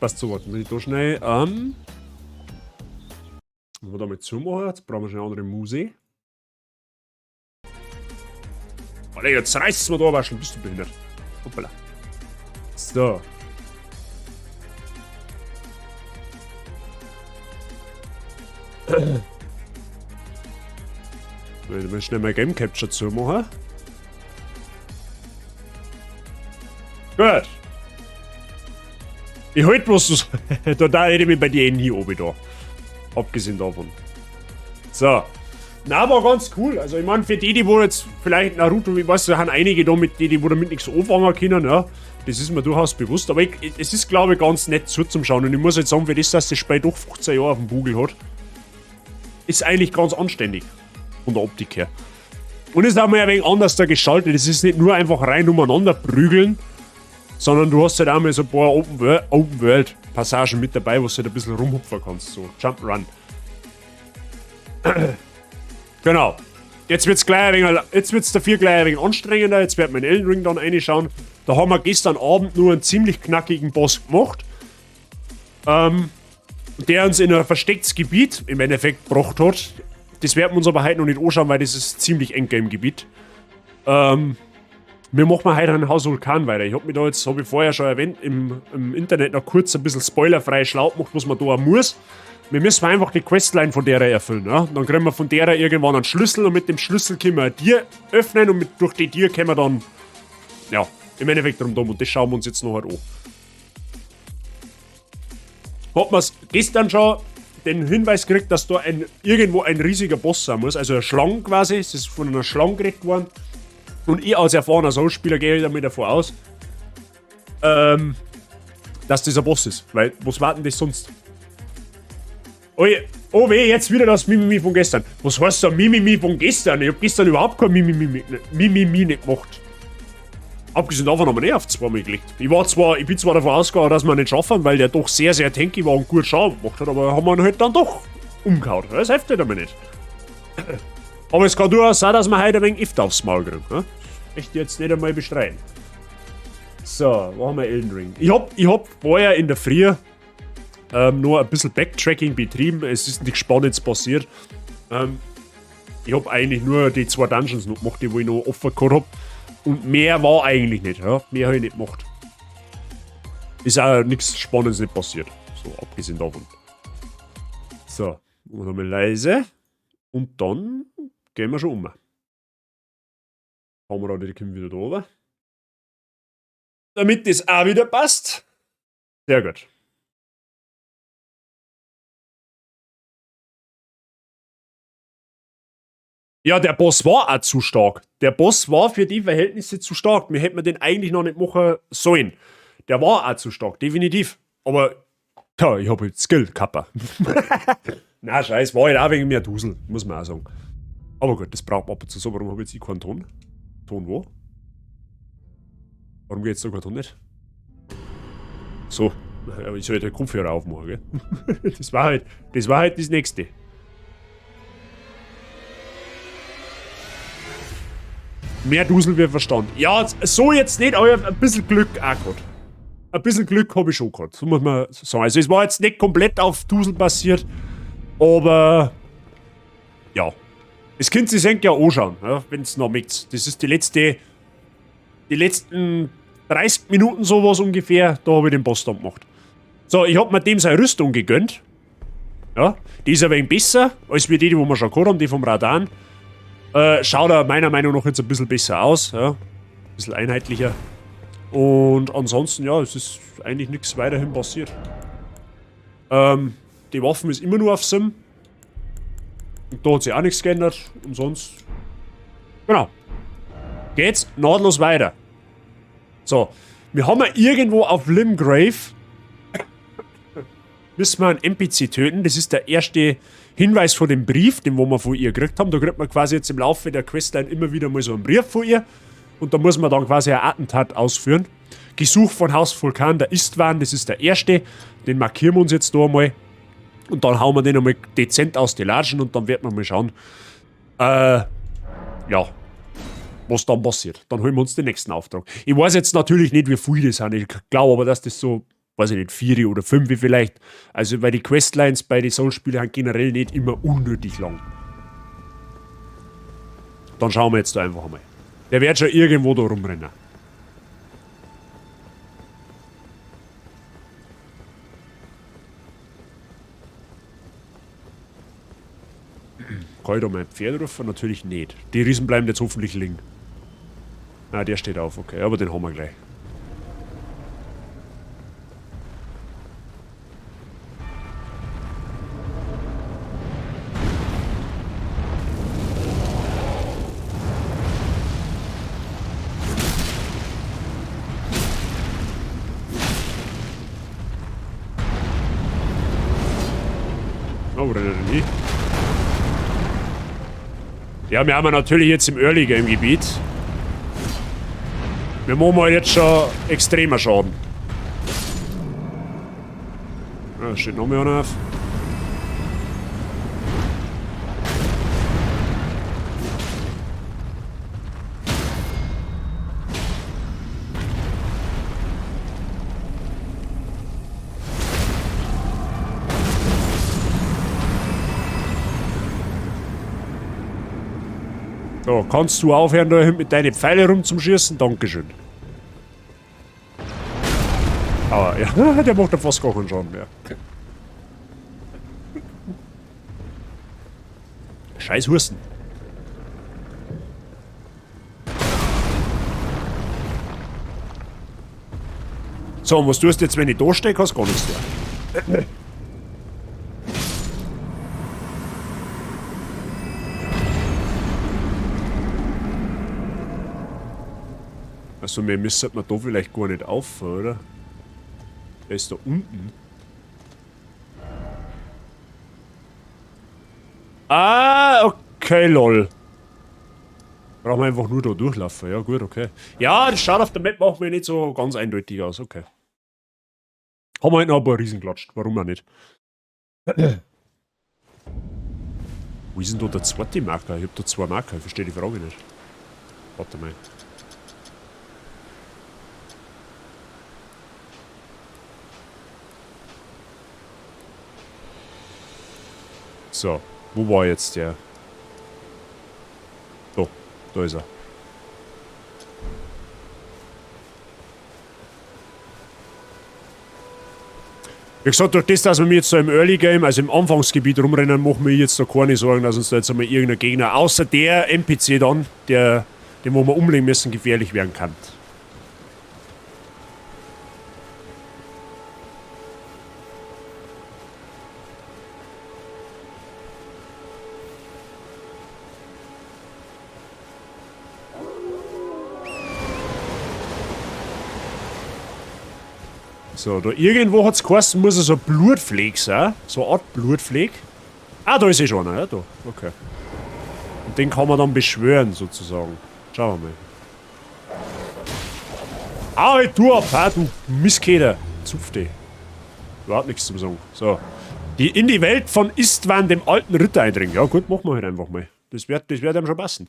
Passt so, warte, muss ich da schnell, wir damit zumachen. Jetzt brauchen wir schon eine andere Musik. Alter, jetzt reißt es mir da aber schon. Bist du behindert? Hoppala. So. So, ich muss schnell mal Game Capture zumachen. Gut. Ich halt bloß so, da hätte ich mich bei dir nie oben da. Abgesehen davon. So. Na, war ganz cool. Also ich meine, für die, die wo jetzt vielleicht Naruto, ich weiß, da haben einige da mit, die, die wo damit nichts anfangen können, ja. Das ist mir durchaus bewusst. Aber es ist, glaube ich, ganz nett zuzuschauen. Und ich muss jetzt sagen, für das, dass das Spiel doch 15 Jahre auf dem Bugel hat, ist eigentlich ganz anständig. Von der Optik her. Und ist auch mal ein wenig anders da gestaltet. Es ist nicht nur einfach rein umeinander prügeln, sondern du hast halt auch mal so ein paar Open World Passagen mit dabei, wo du halt ein bisschen rumhupfen kannst. So Jump'n'Run. Genau. Jetzt wird's gleich ein wenig, jetzt wird's dafür gleich ein wenig anstrengender. Jetzt werden wir in Elden Ring dann reinschauen. Da haben wir gestern Abend nur einen ziemlich knackigen Boss gemacht. Der uns in ein verstecktes Gebiet im Endeffekt gebracht hat. Das werden wir uns aber heute noch nicht anschauen, weil das ist ziemlich Endgame-Gebiet. Wir machen heute einen Haus Vulkan weiter. Ich hab mich da jetzt, hab ich vorher schon erwähnt, im Internet noch kurz ein bisschen spoilerfrei schlau gemacht, was man da auch muss. Wir müssen einfach die Questline von der erfüllen. Ja? Dann kriegen wir von der irgendwann einen Schlüssel und mit dem Schlüssel können wir eine Tür öffnen und durch die Tür können wir dann, ja, im Endeffekt rundum. Und das schauen wir uns jetzt noch halt an. Hat man's gestern schon den Hinweis gekriegt, dass da irgendwo ein riesiger Boss sein muss, also eine Schlange quasi, es ist von einer Schlange geredet worden. Und ich als erfahrener Souls-Spieler gehe damit davon aus, dass das ein Boss ist, weil was war denn das sonst? Oh, oh weh, jetzt wieder das Mimimi von gestern. Was heißt da Mimimi von gestern? Ich hab gestern überhaupt kein Mimimi nicht gemacht. Abgesehen davon haben wir nicht auf zweimal gelegt. Ich bin zwar davon ausgegangen, dass wir nicht schaffen, weil der doch sehr, sehr tanky war und gut Schaden gemacht hat, aber haben wir ihn halt dann doch umgehauen. Das hilft halt aber nicht. Aber es kann durchaus sein, dass wir heute ein wenig öfter aufs Maul kriegen. Ne? Möchte ich jetzt nicht einmal bestreiten. So, wo haben wir Elden Ring? Ich hab vorher in der Früh nur ein bisschen Backtracking betrieben. Es ist nichts Spannendes passiert. Ich hab eigentlich nur die 2 Dungeons noch gemacht, die wo ich noch offen gehabt hab. Und mehr war eigentlich nicht. Ja? Mehr hab ich nicht gemacht. Ist auch nichts Spannendes nicht passiert. So, abgesehen davon. So, und nochmal leise. Und dann gehen wir schon um. Haben wir da die kommen wieder da oben. Damit das auch wieder passt. Sehr gut. Ja, der Boss war auch zu stark. Der Boss war für die Verhältnisse zu stark. Wir hätten den eigentlich noch nicht machen sollen. Der war auch zu stark, definitiv. Aber, tja, ich hab halt Skill, Kappa. Na, scheiß, war halt auch wegen mehr Dusel, muss man auch sagen. Aber gut, das braucht man ab und zu so. Warum hab ich jetzt ich keinen Ton? Ton wo? Warum geht jetzt da kein Ton nicht? So, ja, ich soll halt den Kopfhörer aufmachen, gell? Das war halt das Nächste. Mehr Dusel wie Verstand. Ja, so jetzt nicht, aber ein bisschen Glück auch gehabt. Ein bisschen Glück hab ich schon gehabt, so muss man sagen. Also es war jetzt nicht komplett auf Dusel basiert, aber ja. Das könnt ihr sich ja anschauen, ja, wenn's noch mögt. Das ist die letzten 30 Minuten sowas ungefähr, da hab ich den Boss dann gemacht. So, ich hab mir dem seine Rüstung gegönnt. Ja, die ist ein wenig besser, als wir die, die wir schon gehabt haben, die vom Radahn. Schaut er meiner Meinung nach jetzt ein bisschen besser aus, ja. Ein bisschen einheitlicher. Und ansonsten, ja, es ist eigentlich nichts weiterhin passiert. Die Waffen ist immer nur auf Sim. Und da hat sich auch nichts geändert. Und sonst... Genau. Geht's nahtlos weiter. So. Wir haben ja irgendwo auf Limgrave... Müssen wir einen NPC töten. Das ist der erste Hinweis von dem Brief, den wo wir von ihr gekriegt haben. Da kriegt man quasi jetzt im Laufe der Questline immer wieder mal so einen Brief von ihr. Und da muss man dann quasi ein Attentat ausführen. Gesuch von Haus Vulkan, der Istvan, das ist der erste. Den markieren wir uns jetzt da einmal. Und dann hauen wir den einmal dezent aus die Latschen und dann wird man mal schauen, ja, was dann passiert. Dann holen wir uns den nächsten Auftrag. Ich weiß jetzt natürlich nicht, wie viel das sind. Ich glaube aber, dass das so weiß ich nicht, 4 oder 5 vielleicht. Also, weil die Questlines bei den Souls-Spielen sind generell nicht immer unnötig lang. Dann schauen wir jetzt da einfach mal. Der wird schon irgendwo da rumrennen. Kann ich da mein Pferd rufen? Natürlich nicht. Die Riesen bleiben jetzt hoffentlich liegen. Ah, der steht auf, okay. Aber den haben wir gleich. Oh, wo rennt er denn hin? Ja, wir haben natürlich jetzt im Early Game Gebiet. Wir machen halt jetzt schon extremer Schaden. Ah, steht noch mehr einer auf. So, kannst du aufhören, da hinten mit deinen Pfeilen rumzuschießen? Dankeschön. Aber ja, der macht ja fast gar keinen Schaden mehr. Scheiß Husten. So, und was tust du jetzt, wenn ich da stehe? Kannst gar nichts tun. Also, wir müssen da vielleicht gar nicht auf, oder? Der ist da unten. Ah, okay, lol. Brauchen wir einfach nur da durchlaufen. Ja, gut, okay. Ja, das schaut auf der Map auch mir nicht so ganz eindeutig aus. Okay. Haben wir halt noch ein paar Riesen klatscht. Warum auch nicht? Wo ist denn da der zweite Marker? Ich hab da zwei Marker. Ich verstehe die Frage nicht. Warte mal. So, wo war jetzt der? So, da ist er. Wie gesagt, durch das, dass wir jetzt so im Early Game, also im Anfangsgebiet rumrennen, machen wir jetzt da keine Sorgen, dass uns da jetzt einmal irgendein Gegner, außer der NPC dann, der, den wo wir umlegen müssen, gefährlich werden kann. So, da irgendwo hat's geheißen, muss er so Blutpfleg sein. So eine Art Blutpfleg. Ah, da ist eh schon einer, ja, da. Okay. Und den kann man dann beschwören, sozusagen. Schauen wir mal. Ah, du ab, ha, du Misskäder. Zupf dich. Überhaupt nichts zum Sagen. So. Die in die Welt von Istvan, dem alten Ritter, eindringen. Ja, gut, machen wir halt einfach mal. Das wird einem schon passen.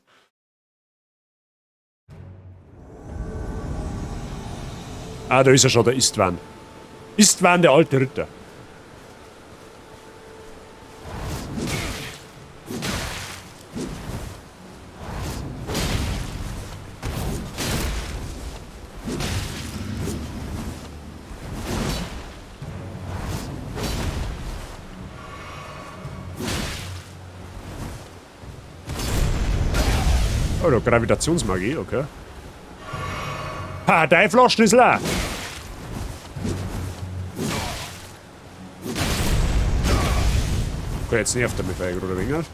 Ah, da ist er schon, der Istvan. Istvan, der alte Ritter. Oh, da Gravitationsmagie, okay. Ha, deine Flaschen ist leer. Okay, jetzt nervt er mich vielleicht gerade ein wenig.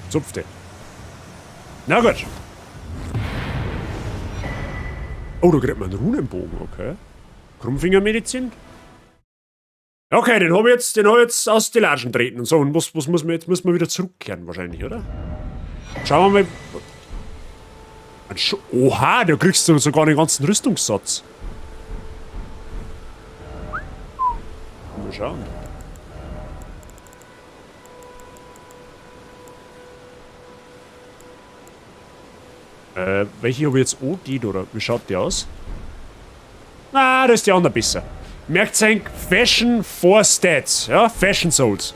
Zupfte. Na gut. Oh, da kriegt man einen Runenbogen, okay. Krummfingermedizin? Okay, den hab ich jetzt, den hab ich jetzt aus den Latschen treten und so. Und was muss man jetzt? Muss man wieder zurückkehren wahrscheinlich, oder? Schauen wir mal. Oha, da kriegst du sogar den ganzen Rüstungssatz. Mal schauen. Welche habe ich jetzt? Oh, die da, oder? Wie schaut die aus? Ah, das ist die andere besser. Merkt euch, Fashion for Stats. Ja, Fashion Souls.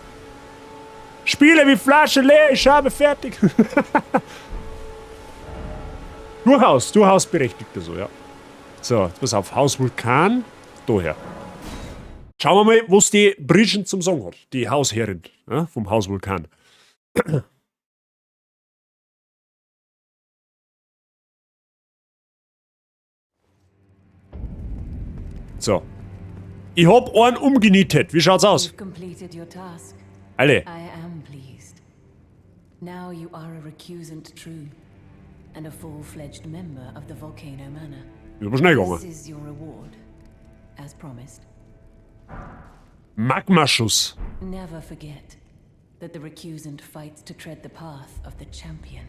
Spiele wie Flasche leer, ich habe fertig. Durchaus berechtigt so, ja. So, jetzt pass auf, Haus Vulkan, daher. Schauen wir mal, was die Bridgen zum Sagen hat. Die Hausherrin, ja, vom Haus Vulkan. So. Ich hab einen umgenietet. Wie schaut's aus? You've completed your task. Alle. I am pleased. Now you are a recusant true and a full-fledged member of the Volcano Manor. Ist aber schnell gegangen. This is your reward, as promised. Magmaschuss. Never forget that the recusant fights to tread the path of the champion.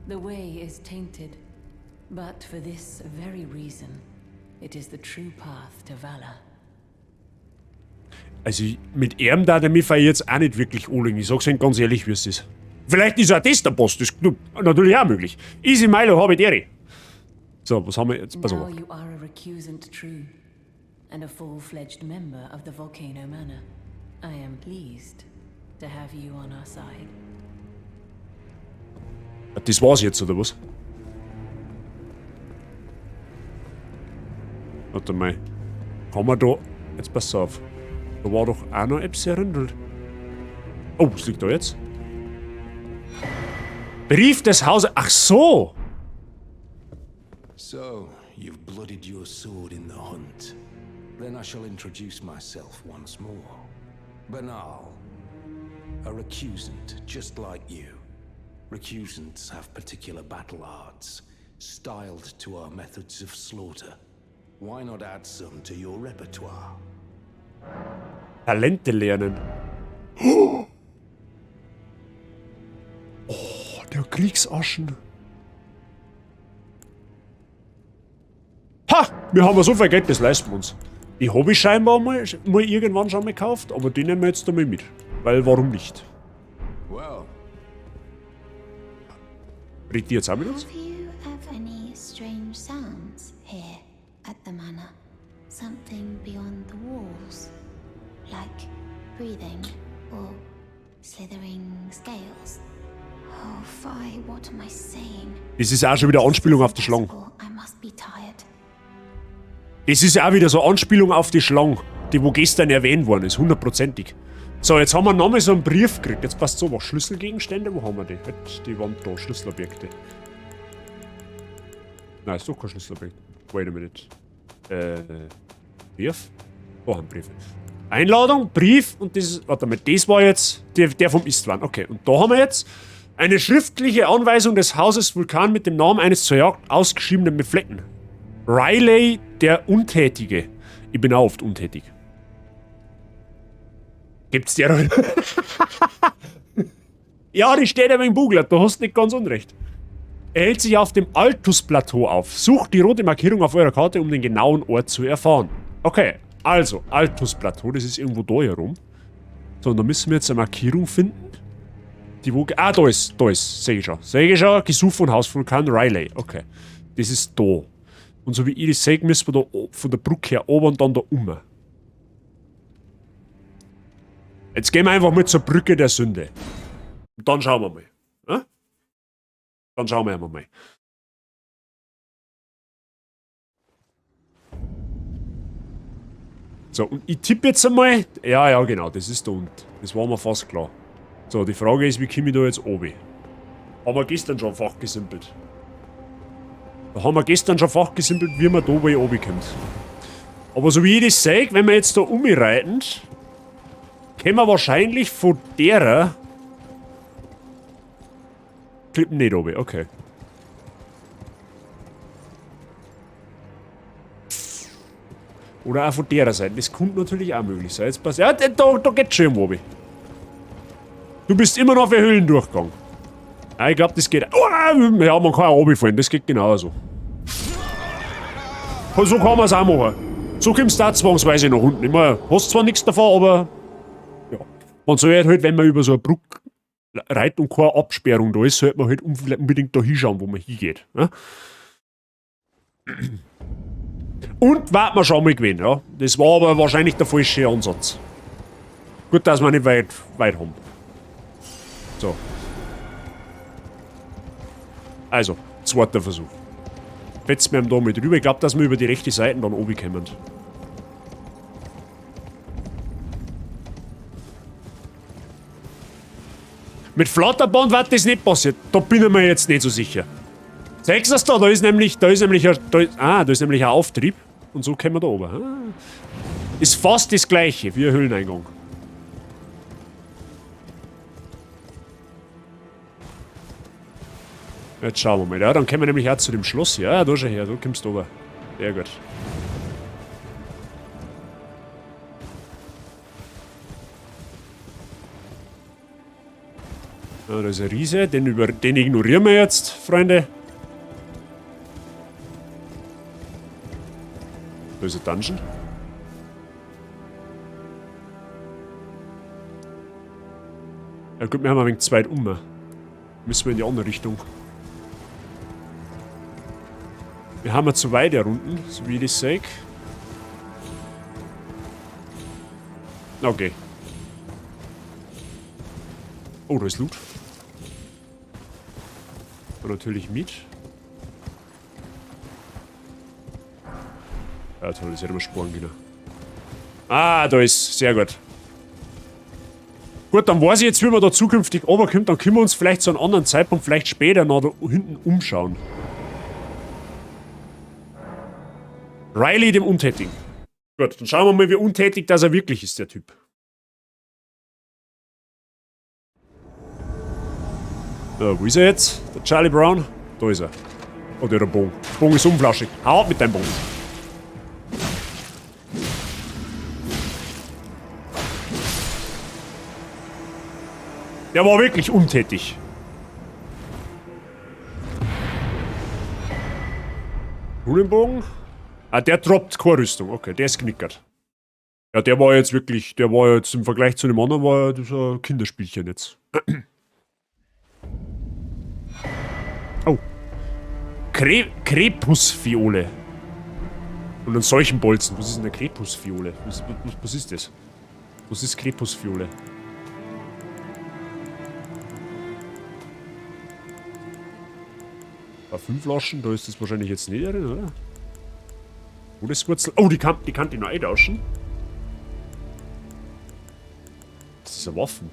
The way is tainted, but for this very reason, it is the true path to valor. Also mit ihm da der mich jetzt auch nicht wirklich anlegen. Ich sag's Ihnen ganz ehrlich, wie es ist. Vielleicht ist auch das der Boss, das ist natürlich auch möglich. Easy Milo, habe ich Ehre. So, was haben wir jetzt? Pass Now auf. you are a recusant true and a full-fledged member of the Volcano Manor. I am pleased to have you on our side. Das war's jetzt, oder was? Warte mal. Kann man da... Jetzt pass auf. Da war doch auch noch etwas erinnert. Oh, was liegt da jetzt? Brief des Hauses... Ach so! So, you've bloodied your sword in the hunt. Then I shall introduce myself once more. Banal. A recusant, just like you. Recusants have particular battle arts, styled to our methods of slaughter. Why not add some to your repertoire? Talente lernen. Oh, der Kriegsaschen. Ha! Wir haben so viel Geld, das leisten wir uns. Die habe ich scheinbar mal irgendwann schon mal gekauft, aber die nehmen wir jetzt einmal mit. Weil, warum nicht? Well. Redet die jetzt auch mit uns? Have you ever any strange sounds here at the manor? Something beyond the walls? Like breathing or slithering scales? Oh, fie, what am I saying? Das ist auch schon wieder Anspielung auf die Schlange. I must be tired. Das ist auch wieder so Anspielung auf die Schlange, die wo gestern erwähnt worden ist, hundertprozentig. So, jetzt haben wir nochmal so einen Brief gekriegt. Jetzt passt so was. Schlüsselgegenstände, wo haben wir die? Halt, die Wand da, Schlüsselobjekte. Nein, ist doch kein Schlüsselobjekt. Wait a minute. Brief? Oh, ein Brief. Einladung, Brief und das ist, warte mal, das war jetzt der vom Istvan. Okay, und da haben wir jetzt eine schriftliche Anweisung des Hauses Vulkan mit dem Namen eines zur Jagd ausgeschriebenen Befleckten. Riley, der Untätige. Ich bin auch oft untätig. Gibt's der noch? Ja, die steht ja wegen Bugler, du hast nicht ganz unrecht. Er hält sich auf dem Altus-Plateau auf. Sucht die rote Markierung auf eurer Karte, um den genauen Ort zu erfahren. Okay, also, Altus-Plateau, das ist irgendwo da herum. So, und da müssen wir jetzt eine Markierung finden. Die wo... Ah, da ist, sehe ich schon. Sehe ich schon, Gesuch von Haus Vulkan Riley. Okay, das ist da. Und so wie ich das sehe, müssen wir da von der Brücke her oben und dann da um. Jetzt gehen wir einfach mal zur Brücke der Sünde. Und dann schauen wir mal. Ja? Dann schauen wir einfach mal. So, und ich tippe jetzt einmal. Ja, ja, genau, das ist da unten. Das war mir fast klar. So, die Frage ist, wie komme ich da jetzt oben? Haben wir gestern schon fachgesimpelt. Da haben wir gestern schon fachgesimpelt, wie man da wohl oben kommt. Aber so wie ich das sehe, wenn wir jetzt da umreiten, können wir wahrscheinlich von derer Klippen nicht oben, okay. Oder auch von derer Seite. Das könnte natürlich auch möglich sein. Jetzt pass, ja, da geht's schon irgendwo oben. Du bist immer noch für Höhlendurchgang. Ja, ich glaub, das geht. Oh, ja, man kann auch runterfallen. Das geht genauso. So kann man's auch machen. So kommst du auch zwangsweise nach unten. Ich mein, hast zwar nichts davon, aber... Ja. Man soll halt, wenn man über so eine Brücke Reit und keine Absperrung da ist, sollte man halt unbedingt da hinschauen, wo man hingeht. Ne? Und warten wir schon mal gewesen, ja. Das war aber wahrscheinlich der falsche Ansatz. Gut, dass wir nicht weit haben. So. Also, zweiter Versuch. Fetzen wir ihm da mit rüber. Ich glaube, dass wir über die rechte Seite dann oben kommen. Mit Flatterband wird das nicht passiert. Da bin ich mir jetzt nicht so sicher. Zeigst du das da? Da ist nämlich ein Auftrieb. Und so kommen wir da oben. Ah. Ist fast das gleiche wie ein Höhleneingang. Jetzt schauen wir mal. Ja, dann kommen wir nämlich auch zu dem Schloss hier. Ja, da schau her, da kommst du runter. Sehr gut. Ja, da ist ein Riese, den ignorieren wir jetzt, Freunde. Da ist ein Dungeon. Ja gut, wir haben ein wenig zu weit um. Müssen wir in die andere Richtung. Wir haben ja zu weit herunten, so wie ich das sehe. Okay. Oh, da ist Loot. Und natürlich mit. Ja, toll, das hätte man sparen können. Ah, da ist. Sehr gut. Gut, dann weiß ich jetzt, wie man da zukünftig runterkommt. Dann können wir uns vielleicht zu einem anderen Zeitpunkt, vielleicht später noch da hinten umschauen. Riley, dem Untätigen. Gut, dann schauen wir mal, wie untätig das er wirklich ist, der Typ. So, wo ist er jetzt? Der Charlie Brown? Da ist er. Oh, der hat einen Bogen. Bogen ist umflaschig. Hau ab mit deinem Bogen. Der war wirklich untätig. Runenbogen? Ah, der droppt keine Rüstung. Okay, der ist knickert. Ja, der war jetzt wirklich, der war jetzt im Vergleich zu dem anderen, war das ein Kinderspielchen jetzt. Oh. Krepusfiole. Und einen solchen Bolzen. Was ist denn der Krepusfiole? Was ist das? Was ist Krepusfiole? Bei 5 Flaschen, da ist das wahrscheinlich jetzt nicht drin, oder? Todeswurzel. Oh, die kann die noch eintauschen. Das ist eine Waffe.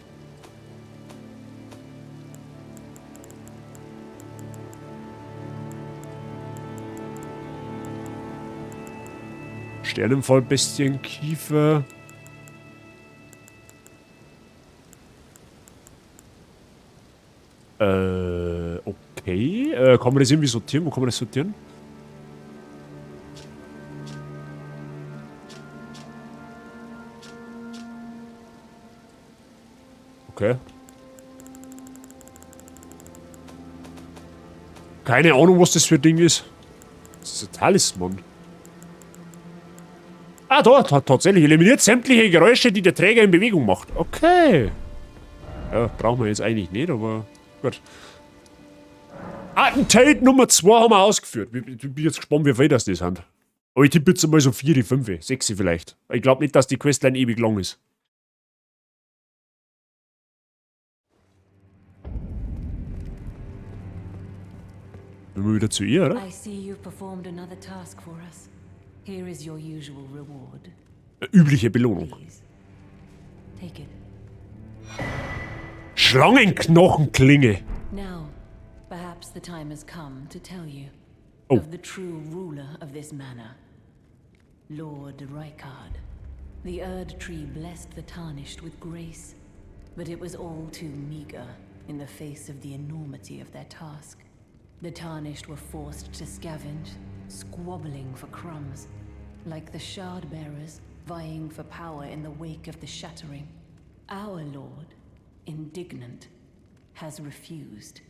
Sternenfallbestien, Kiefer. Okay. Kann man das irgendwie sortieren? Wo kann man das sortieren? Okay. Keine Ahnung, was das für ein Ding ist. Das ist ein Talisman. Ah, da, tatsächlich. Eliminiert sämtliche Geräusche, die der Träger in Bewegung macht. Okay. Ja, brauchen wir jetzt eigentlich nicht, aber gut. Attentat Nummer 2 haben wir ausgeführt. Ich bin jetzt gespannt, wie viel das sind. Aber ich tippe jetzt mal so 4, 5, 6 vielleicht. Ich glaube nicht, dass die Questline ewig lang ist. Sind wir wieder zu ihr, oder? I see you've performed another task for us. Here is your usual reward. Übliche Belohnung. Please. Take it. Schlangenknochenklinge. Now, perhaps the time has come to tell you oh. of the true ruler of this manor, Lord Rykard. The Erd Tree blessed the Tarnished with grace, but it was all too meager in the face of the enormity of their task. The Tarnished were forced to scavenge, squabbling for crumbs, like the Shard-Bearers vying for power in the wake of the Shattering. Our Lord, indignant, has refused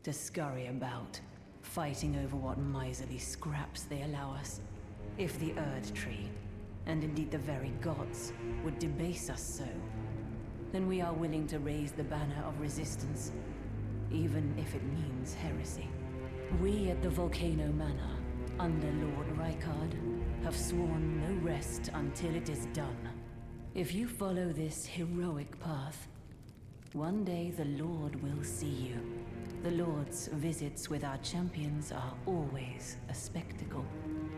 to scurry about, fighting over what miserly scraps they allow us. If the Erd Tree, and indeed the very gods, would debase us so, Then we are willing to raise the banner of resistance, even if it means heresy. We at the Volcano Manor, under Lord Rykard, have sworn no rest until it is done. If you follow this heroic path, one day the Lord will see you. The Lord's visits with our champions are always a spectacle.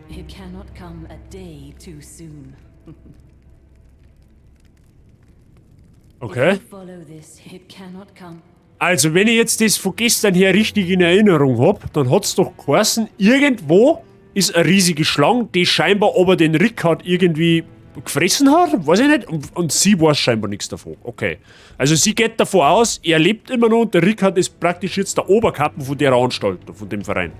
It cannot come a day too soon. Okay. If you follow this, it cannot come. Also, wenn ich jetzt das von gestern her richtig in Erinnerung hab, dann hat's doch geheißen, irgendwo ist eine riesige Schlange, die scheinbar aber den Rickard irgendwie gefressen hat, weiß ich nicht, und sie weiß scheinbar nichts davon. Okay. Also sie geht davon aus, er lebt immer noch und der Rickard ist praktisch jetzt der Oberkappen von der Anstalt, von dem Verein.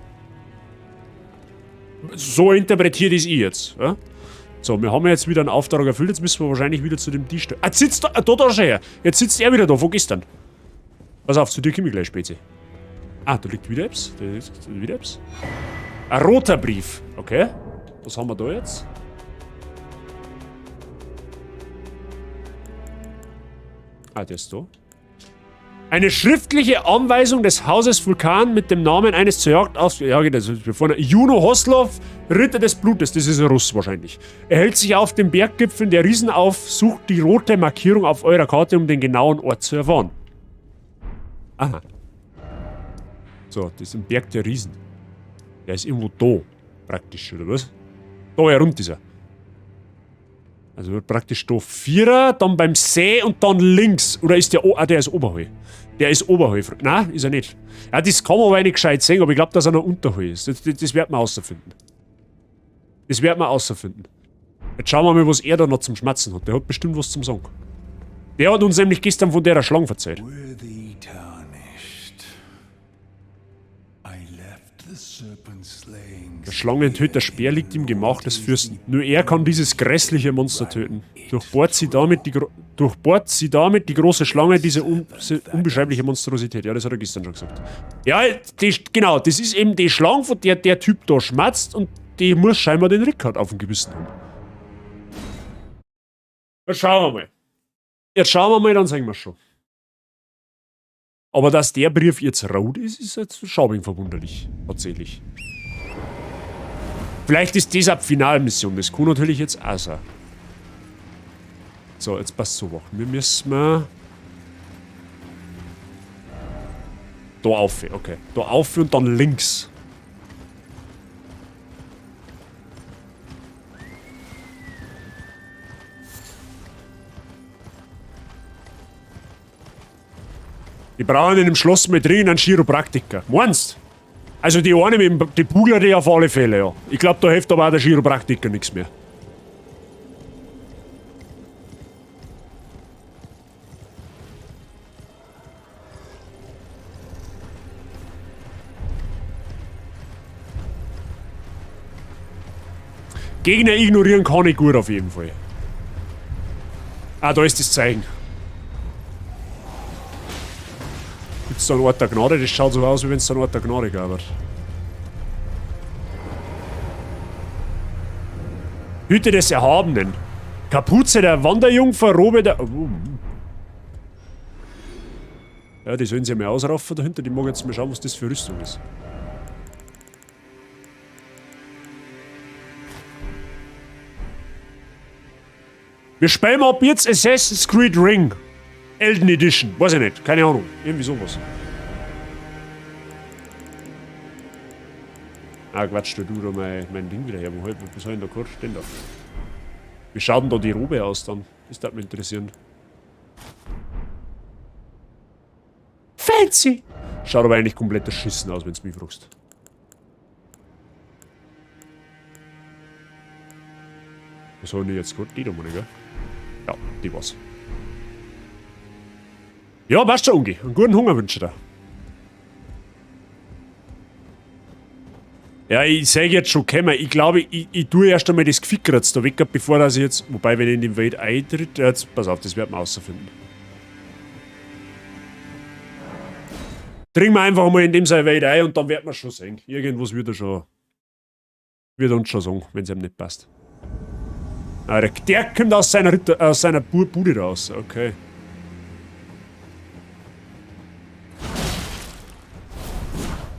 So interpretiert es ich jetzt. Ja? So, wir haben jetzt wieder einen Auftrag erfüllt, jetzt müssen wir wahrscheinlich wieder zu dem Tisch. Ah, jetzt sitzt da, da schon her. Jetzt sitzt er wieder da, von gestern. Pass auf, zu dir komme ich gleich, Spezi. Ah, da liegt wieder etwas. Da ist wieder etwas. Ein roter Brief. Okay. Was haben wir da jetzt? Ah, der ist da. Eine schriftliche Anweisung des Hauses Vulkan mit dem Namen eines zur Jagd aus... Ja, genau, das ist vorne. Juno Hoslov, Ritter des Blutes. Das ist ein Russ wahrscheinlich. Er hält sich auf den Berggipfeln der Riesen auf, sucht die rote Markierung auf eurer Karte, um den genauen Ort zu erfahren. Aha. So, das ist ein Berg der Riesen. Der ist irgendwo da, praktisch, oder was? Da herum ist er. Also wird praktisch da Vierer, dann beim See und dann links. Oder ist der... Ah, der ist oberhalb. Der ist oberhalb. Nein, ist er nicht. Ja, das kann man aber nicht gescheit sehen, aber ich glaub, dass er noch unterhalb ist. Das wird man außerfinden. Das wird man außerfinden. Jetzt schauen wir mal, was er da noch zum Schmatzen hat. Der hat bestimmt was zum Sagen. Der hat uns nämlich gestern von der Schlange verzeiht. Worthy tarnished. I left the serpent slaying Der Schlangentöter Speer liegt im Gemach des Fürsten. Nur er kann dieses grässliche Monster töten. Durchbohrt sie damit die große Schlange, diese unbeschreibliche Monstrosität. Ja, das hat er gestern schon gesagt. Ja, die, genau, das ist eben die Schlange, von der der Typ da schmatzt und die muss scheinbar den Rickard auf dem Gewissen haben. Jetzt schauen wir mal. Jetzt schauen wir mal, dann sehen wir schon. Aber dass der Brief jetzt rot ist, ist jetzt schon verwunderlich. Tatsächlich. Vielleicht ist das ab Finalmission. Das kann natürlich jetzt auch sein. So, jetzt passt so. Wir müssen da auf, okay. Da auf und dann links. Die brauchen in dem Schloss mit drin einen Chiropraktiker. Meinst? Also die eine mit dem, die Bugler, die auf alle Fälle, ja. Ich glaub, da hilft aber auch der Chiropraktiker nichts mehr. Gegner ignorieren kann ich gut auf jeden Fall. Ah, da ist das Zeichen. Gibt's da einen Ort der Gnade? Das schaut so aus, wie wenn's da einen Ort der Gnade gab. Hüte des Erhabenen. Kapuze der Wanderjungfer, Robe der... Ja, die sollen sie ja mal ausraufen dahinter. Die mag jetzt mal schauen, was das für Rüstung ist. Wir spielen ab jetzt Assassin's Creed Ring. Elden Edition. Weiß ich nicht. Keine Ahnung. Irgendwie sowas. Ah, Quatsch, da du da mein Ding wieder her. Wo soll ich denn da kurz stehen da? Wie schaut denn da die Robe aus dann? Das würde mich interessieren. Fancy! Schaut aber eigentlich komplett erschissen aus, wenn's mich fragst. Was hab ich denn jetzt gerade? Die da mal, gell? Ja, die war's. Ja, passt schon, Ungi. Einen guten Hunger wünsche ich dir. Ja, ich seh jetzt schon kommen. Ich glaube, ich tue erst einmal das Gefickeratz da weg, bevor dass ich jetzt. Wobei, wenn ich in den Wald eintritt. Ja, jetzt, pass auf, das werden wir rausfinden. Trinken wir einfach mal in dem sein Wald ein und dann werden wir schon sehen. Irgendwas wird er schon. Wird er uns schon sagen, wenn's ihm nicht passt. Ah, der kommt aus seiner Ritter, aus seiner Bude raus. Okay.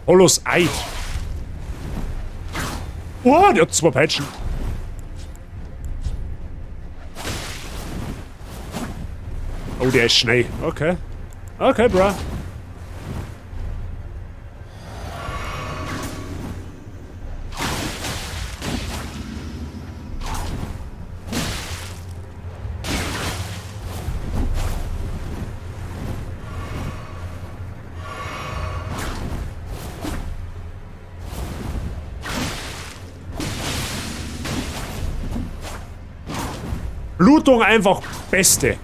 Holos Eid. Oh, der hat zwei Peitschen. Oh, der ist schnell. Okay. Okay, bro. Blutung einfach beste.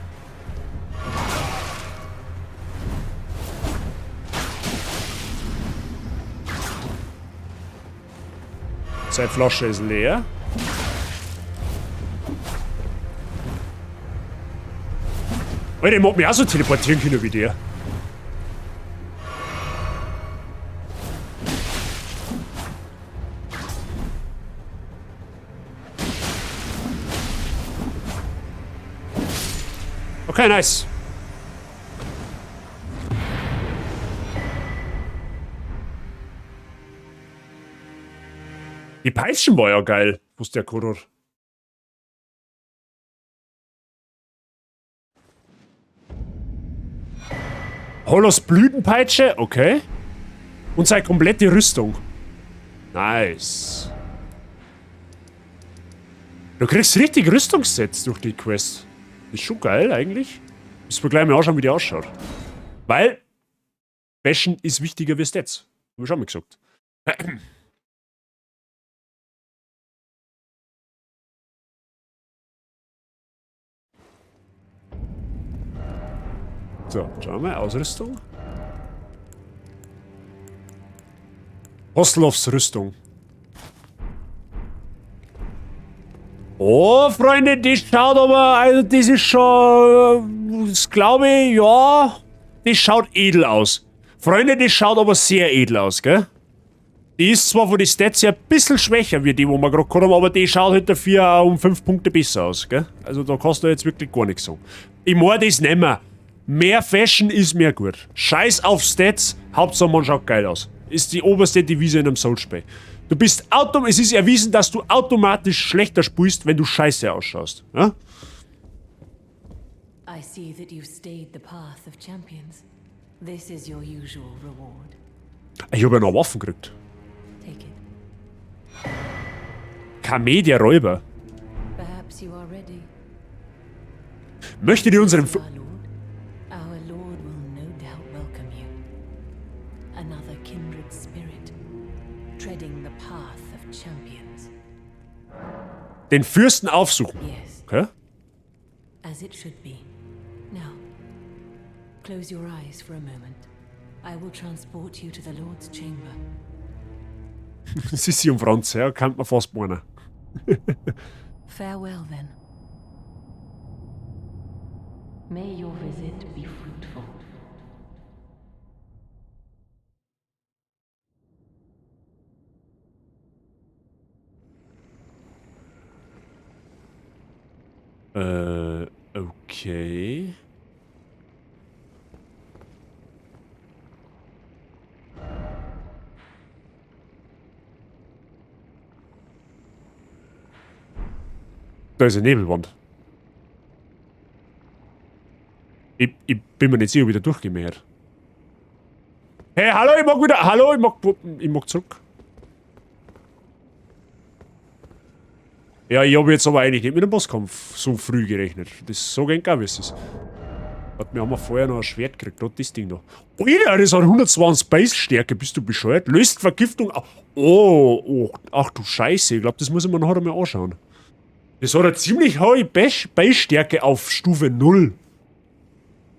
Seine Flasche ist leer. Alter, ich mag mich auch so teleportieren können wie der. Okay, nice. Die Peitschen war ja geil, wusste der Koror. Holos Blütenpeitsche, okay. Und seine komplette Rüstung. Nice. Du kriegst richtig Rüstungssets durch die Quest. Ist schon geil eigentlich. Müssen wir gleich mal anschauen, wie die ausschaut. Weil Fashion ist wichtiger wie Stats. Hab ich schon mal gesagt. So, schauen wir mal. Ausrüstung. Hosloffs Rüstung. Oh, Freunde, das schaut aber, also das ist schon, das glaube ich, ja, das schaut edel aus. Freunde, das schaut aber sehr edel aus, gell? Die ist zwar von den Stats her ein bisschen schwächer wie die, wo wir gerade gehabt haben, aber die schaut halt dafür auch um 5 Punkte besser aus, gell? Also da kannst du jetzt wirklich gar nichts sagen. Ich meine das nicht mehr. Mehr Fashion ist mehr gut. Scheiß auf Stats, Hauptsache man schaut geil aus. Ist die oberste Devise in einem Souls-Spiel. Du bist autom-, es ist erwiesen, dass du automatisch schlechter spielst, wenn du scheiße ausschaust. Ja? I see that you've stayed the path of champions. This is your usual reward. Ich habe ja noch Waffen gekriegt. Take it. Kamé, der Räuber. Perhaps you are ready. Möchtet ihr unseren F Our Lord? Our Lord will no doubt welcome you. Another kindred spirit, treading the path of champions. Den Fürsten aufsuchen. Yes. Okay. As it should be. Now, close your eyes for a moment. I will transport you to the Lord's chamber. Sissi und Franz, ja, kann man fast meinen. Farewell then. May your visit be fruitful. Okay. Da ist eine Nebelwand. Ich bin mir nicht sicher, ob ich da durchgemäht. Hey, hallo, ich mag wieder. Hallo, ich mag zurück. Ja, ich hab jetzt aber eigentlich nicht mit dem Bosskampf so früh gerechnet. Das ist so gern gar, wie es ist. Warte, wir haben ja vorher noch ein Schwert gekriegt. Dort das Ding da. Alter, das hat 120 Base-Stärke. Bist du bescheuert? Löst Vergiftung au-, Oh, oh, ach du Scheiße. Ich glaub, das muss ich mir nachher mal anschauen. Das hat eine ziemlich hohe Base-Stärke auf Stufe 0.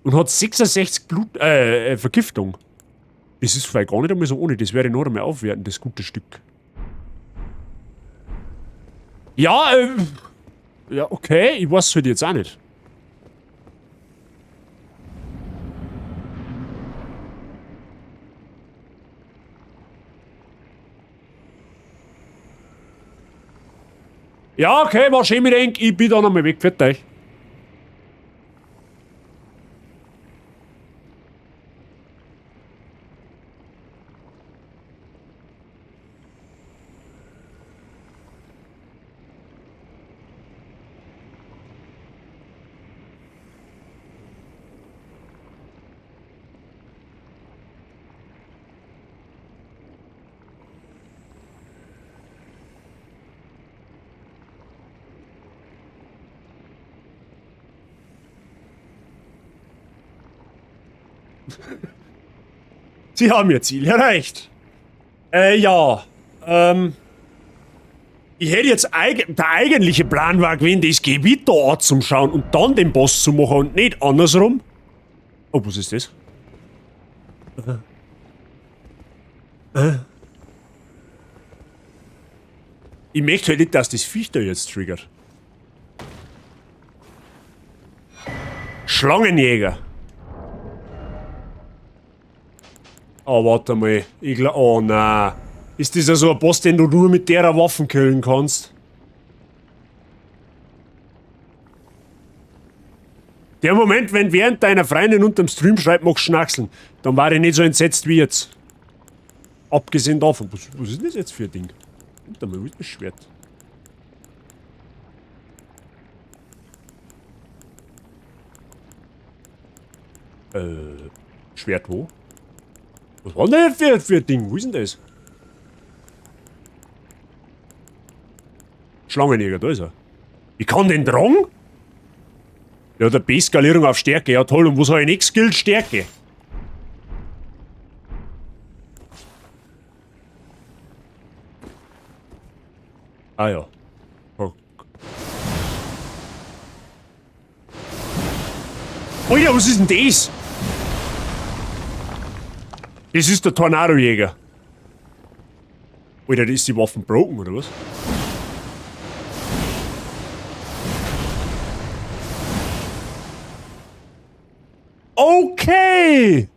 Und hat 66 Blut Vergiftung. Das ist vielleicht gar nicht einmal so ohne. Das werde ich noch einmal aufwerten, das gute Stück. Ja, ja, okay. Ich weiß es halt jetzt auch nicht. Ja, okay, war schön mit euch. Ich bin da nochmal weg. Pfiat euch. Sie haben ihr Ziel erreicht. Ja. Ich hätte jetzt der eigentliche Plan war gewesen, das Gebiet da anzuschauen und dann den Boss zu machen und nicht andersrum. Oh, was ist das? Ich möchte halt nicht, dass das Viech da jetzt triggert. Schlangenjäger. Oh, warte mal. Ich glaub, oh nein. Ist das ja so ein Boss, den du nur mit der Waffen killen kannst? Der Moment, wenn während deiner Freundin unterm Stream schreibt, machst du Schnackseln, dann war ich nicht so entsetzt wie jetzt. Abgesehen davon, was ist denn das jetzt für ein Ding? Warte mal, wo ist das Schwert? Schwert wo? Was war denn das für ein Ding? Wo ist denn das? Schlangenjäger, da ist er. Ich kann den tragen? Ja, der B-Skalierung auf Stärke. Ja toll, und was habe ich nicht skillt? Stärke. Ah ja. Oh. Alter, was ist denn das? Das ist der Tornadojäger. Alter, ist die Waffen broken, oder was? Okay!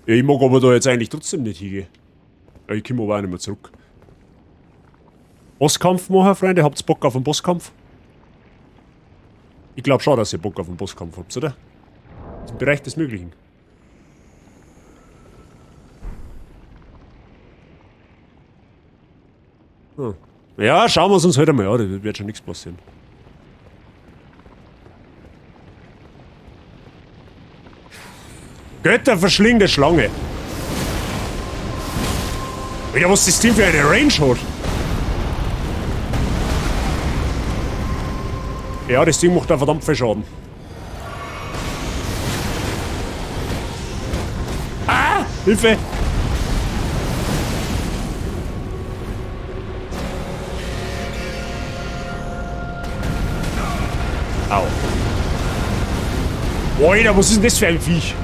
Ja, ich mag aber da jetzt eigentlich trotzdem nicht hingehen. Ja, ich komme aber auch nicht mehr zurück. Bosskampf machen, Freunde. Habt's Bock auf einen Bosskampf? Ich glaub schon, dass ihr Bock auf einen Bosskampf habt, oder? Das ist im Bereich des Möglichen. Hm. Ja, schauen wir es uns heute mal an. Da wird schon nichts passieren. Götter verschlingende Schlange. Alter, was das Ding für eine Range hat. Ja, das Ding macht da verdammt viel Schaden. Ah! Hilfe! Au. Alter, was ist denn das für ein Viech?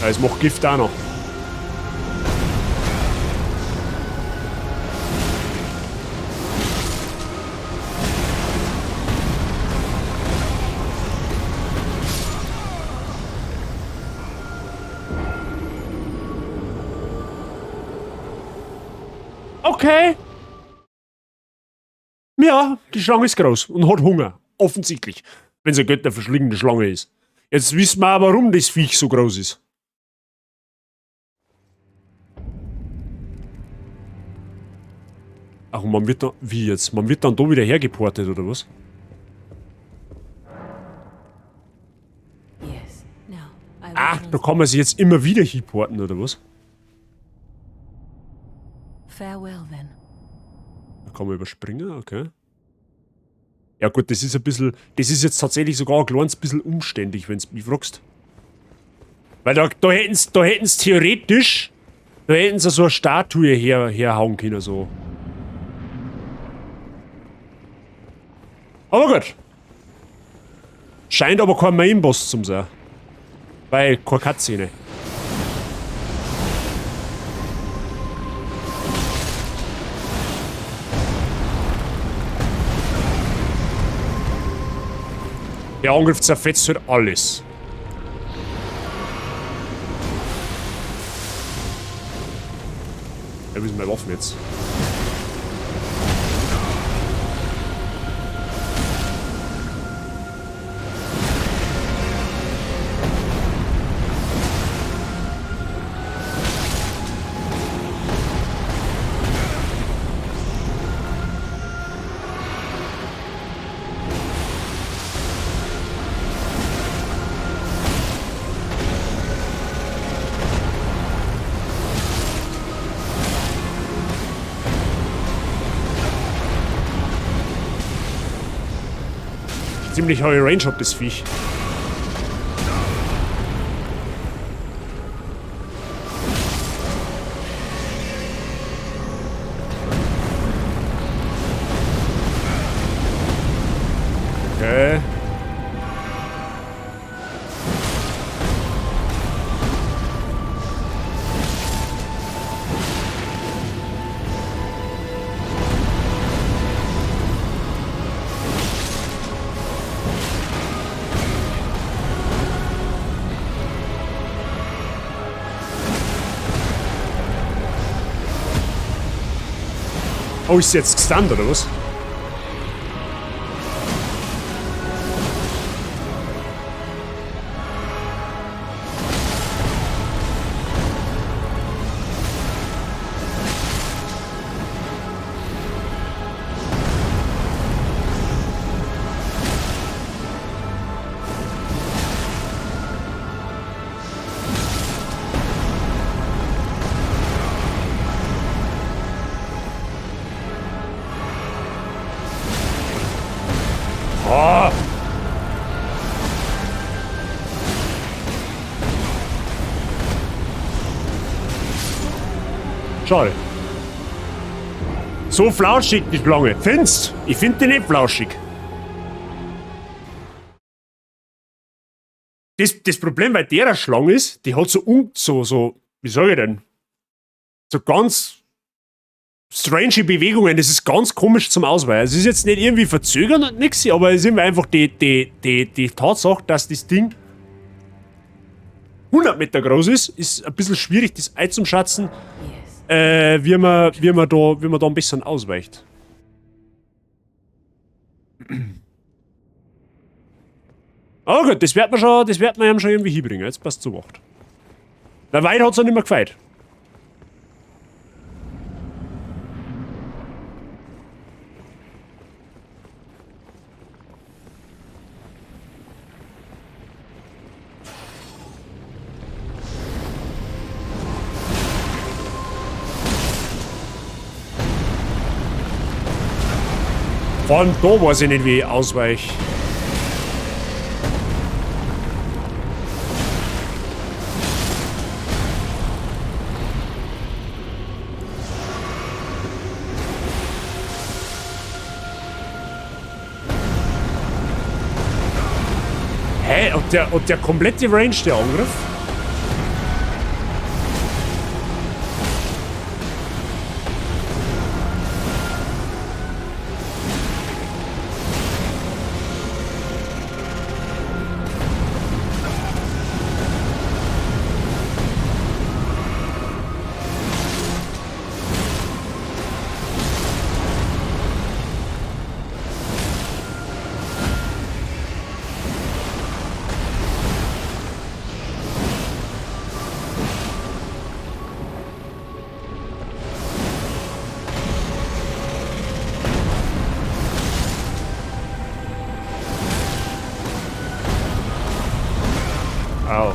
Ja, es macht Gift auch noch. Okay. Ja, die Schlange ist groß und hat Hunger. Offensichtlich. Wenn sie eine götterverschlingende Schlange ist. Jetzt wissen wir auch, warum das Viech so groß ist. Ach, und man wird da... Wie jetzt? Man wird dann da wieder hergeportet, oder was? Yes. Now, I will Ah, da kann man sich jetzt immer wieder hinporten, oder was? Farewell, then. Da kann man überspringen, okay. Ja gut, das ist ein bisschen... Das ist jetzt tatsächlich sogar ein kleines bisschen umständlich, wenn's mich fragst. Weil da hätten's theoretisch... Da hätten's ja so eine Statue herhauen können, so. Aber gut. Scheint aber kein Main-Boss zum sein. Weil keine Cutscene. Der Angriff zerfetzt halt alles. Ja, wo sind meine Waffen jetzt? Ziemlich hohe Range hat das Viech. Okay. Oh, ist sie jetzt gestunt, oder was? Ah! Schade. So flauschig, die Schlange. Findest? Ich find die nicht flauschig. Das Problem bei der Schlange ist, die hat so, wie sag ich denn? So ganz strange Bewegungen, das ist ganz komisch zum Ausweichen. Es ist jetzt nicht irgendwie verzögern und nix, aber es ist immer einfach die Tatsache, dass das Ding 100 Meter groß ist, ist ein bisschen schwierig, das einzuschätzen, wie man da ein bisschen ausweicht. Oh gut, das wird man schon, ihm irgendwie hinbringen. Jetzt passt zu Wacht. Der Weit hat's ja nicht mehr gefeit. Vor allem da weiß ich nicht, wie ich ausweiche. Hä? Und der komplette Range, der Angriff? Au.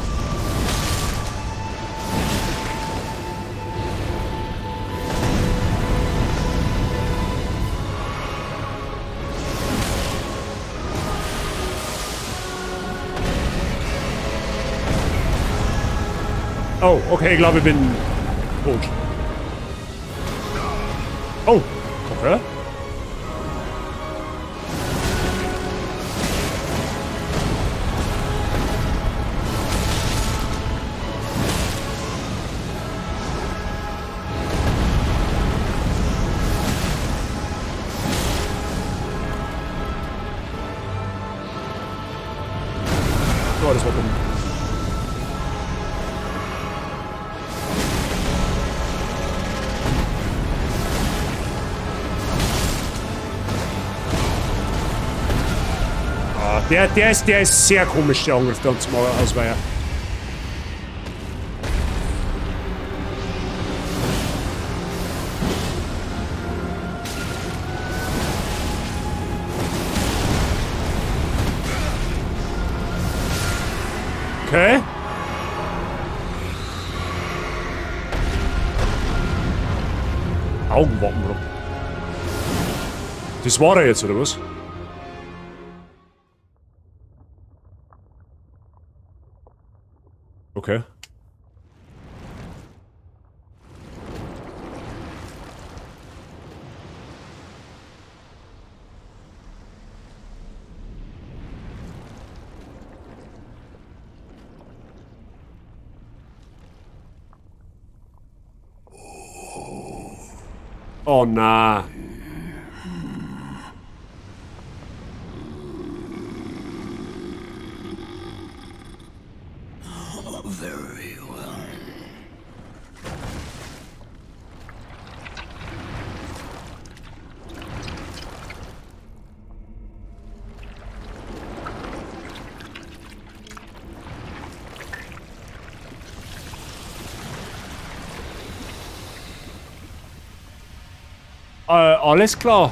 Oh, okay, ich glaube, ich bin tot. Oh, okay. Oh, das war dumm. Ah, der ist sehr komisch, der Angriff da zum Ausweichen. Okay. Augenwappen, Bro. Das war er jetzt, oder was? Okay. Oh na. Very well. Alles klar.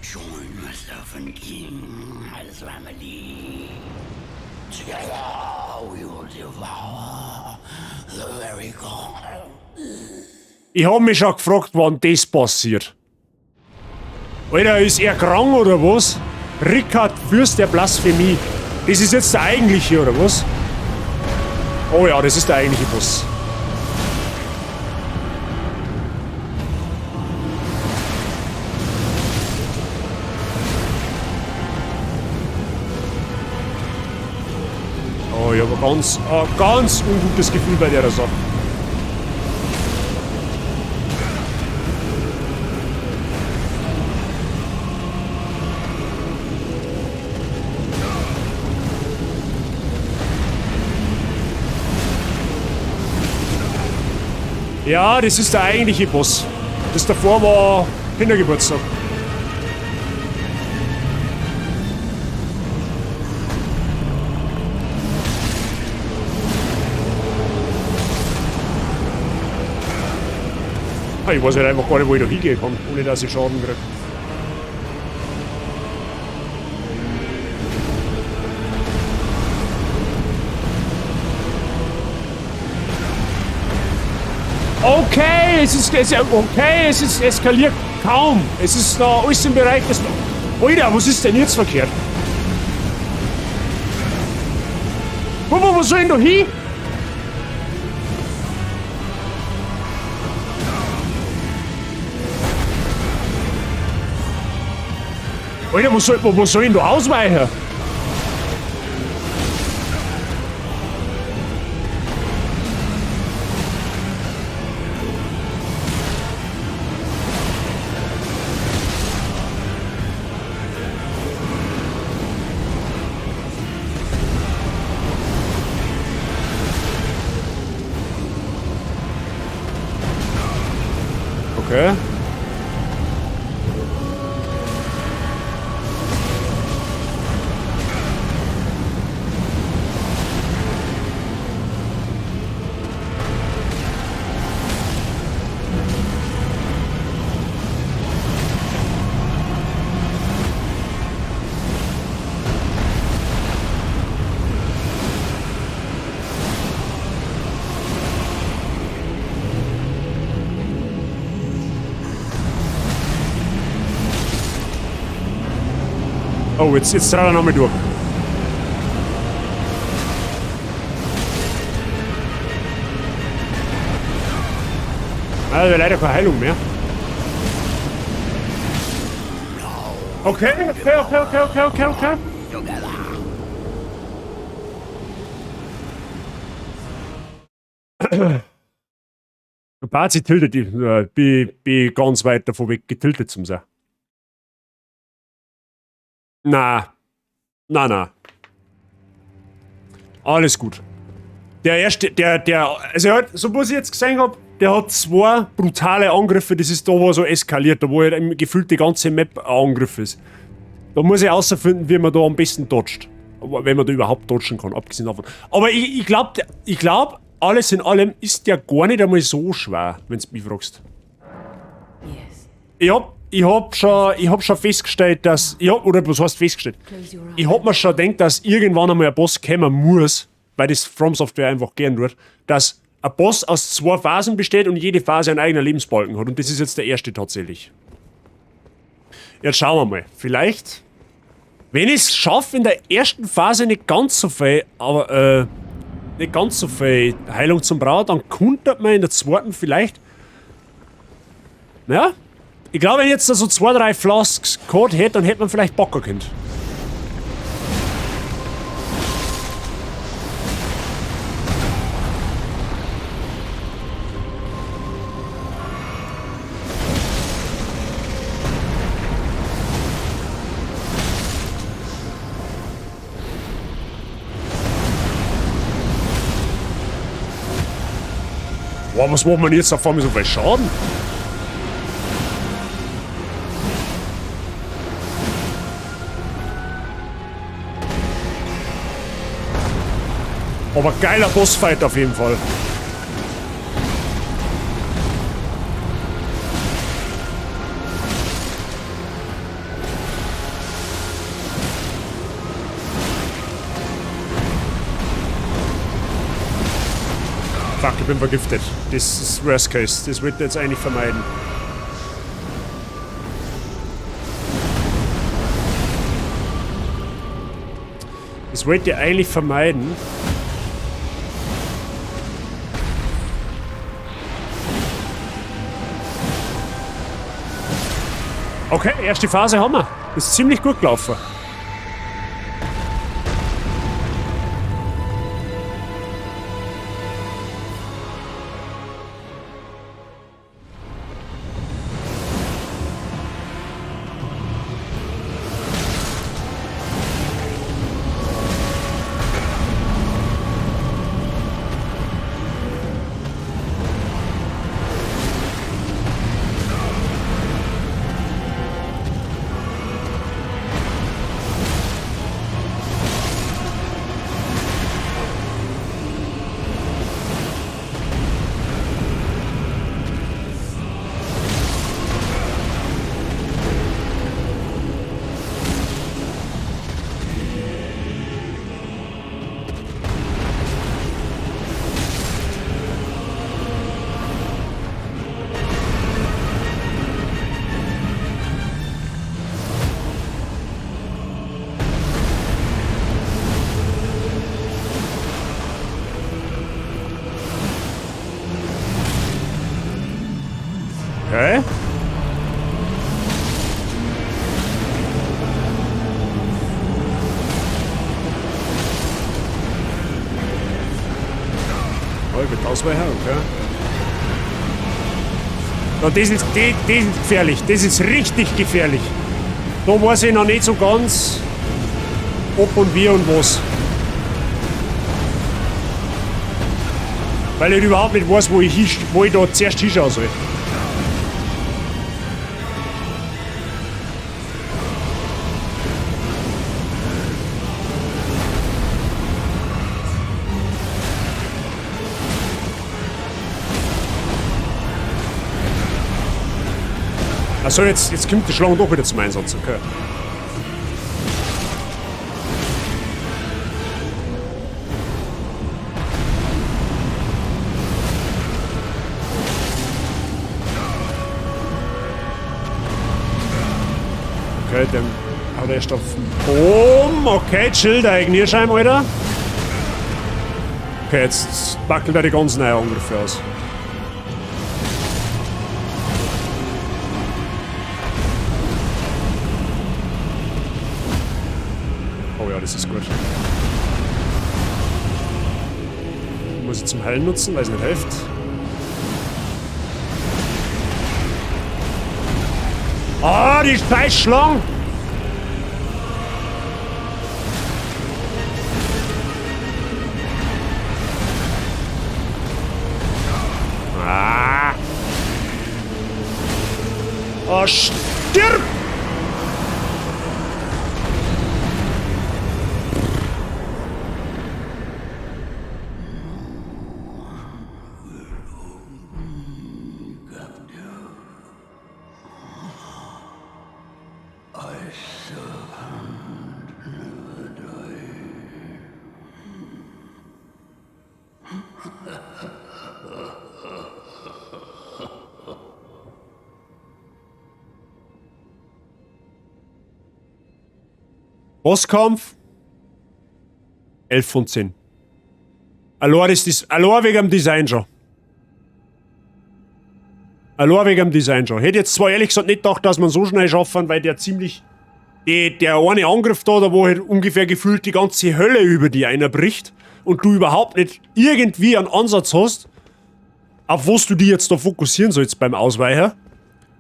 Join myself and King Azramali. Together we will devour the very core. Ich hab mich schon gefragt, wann das passiert. Alter, ist er krank oder was? Rikard, Fürst der Blasphemie. Das ist jetzt der eigentliche, oder was? Oh ja, das ist der eigentliche Boss. Oh, ich habe ein ganz ungutes Gefühl bei der Sache. Ja, das ist der eigentliche Boss. Das davor war Kindergeburtstag. Ah, ich weiß halt einfach gar nicht, wo ich da hingehen kann, ohne dass ich Schaden krieg. Okay, es ist, okay, es ist eskaliert kaum. Es ist da alles im Bereich des... Alter, was ist denn jetzt verkehrt? Wo soll ich denn da hin? Alter, wo soll ich denn da ausweichen? Okay. Oh, jetzt dreht er nochmal durch. Also leider keine Heilung mehr. Okay, okay. Bazi tiltet, ich bin ganz weit davon weg, getiltet zum sein. Na. Na, na. Alles gut. Der erste, also halt, so was ich jetzt gesehen hab, der hat zwei brutale Angriffe, das ist da, wo er so eskaliert, da wo halt gefühlt die ganze Map ein Angriff ist. Da muss ich herausfinden, wie man da am besten dodgt. Wenn man da überhaupt dodgen kann, abgesehen davon. Aber ich glaub, alles in allem ist der gar nicht einmal so schwer, wenn du mich fragst. Yes. Ich hab schon festgestellt, dass... Oder was heißt festgestellt? Ich hab mir schon gedacht, dass irgendwann einmal ein Boss kommen muss, weil das From Software einfach gern tut, dass ein Boss aus zwei Phasen besteht und jede Phase einen eigenen Lebensbalken hat. Und das ist jetzt der erste tatsächlich. Jetzt schauen wir mal. Vielleicht, wenn ich es schaffe, in der ersten Phase nicht ganz so viel, aber nicht ganz so viel Heilung zum Brauchen, dann könnte man in der zweiten vielleicht. Naja, ich glaube, wenn ich jetzt da so 2, 3 Flasks gehabt hätte, dann hätte man vielleicht bocken können. Boah, was macht man jetzt auf einmal so viel Schaden? Aber geiler Bossfight auf jeden Fall. Fuck, ich bin vergiftet. Das ist Worst Case. Das wollte ich jetzt eigentlich vermeiden. Das wollte ich eigentlich vermeiden. Okay, erste Phase haben wir. Das ist ziemlich gut gelaufen. Okay. Oh, ich bin Ausweicher, okay. Ja, das ist gefährlich. Das ist richtig gefährlich. Da weiß ich noch nicht so ganz, ob und wie und was. Weil ich überhaupt nicht weiß, wo ich da zuerst hinschauen soll. Achso, jetzt kommt die Schlange doch wieder zum Einsatz, okay. Okay, dann haut er erst auf den Boom. Okay, chill, der Ignierschein, Alter. Okay, jetzt wackelt er die ganz neue Angriffe aus. Oh ja, das ist gut. Muss ich zum Heilen nutzen, weil es nicht hilft. Ah, die scheiß Schlange! Ah! Oh, stirb! Bosskampf. 11 von 10. Allein, ist das, allein wegen dem Design schon. Allein wegen dem Design schon. Hätte jetzt zwar ehrlich gesagt nicht gedacht, dass man so schnell schaffen, weil der ziemlich... Der eine Angriff da, wo halt ungefähr gefühlt die ganze Hölle über die einer bricht und du überhaupt nicht irgendwie einen Ansatz hast, auf was du dich jetzt da fokussieren sollst beim Ausweichen.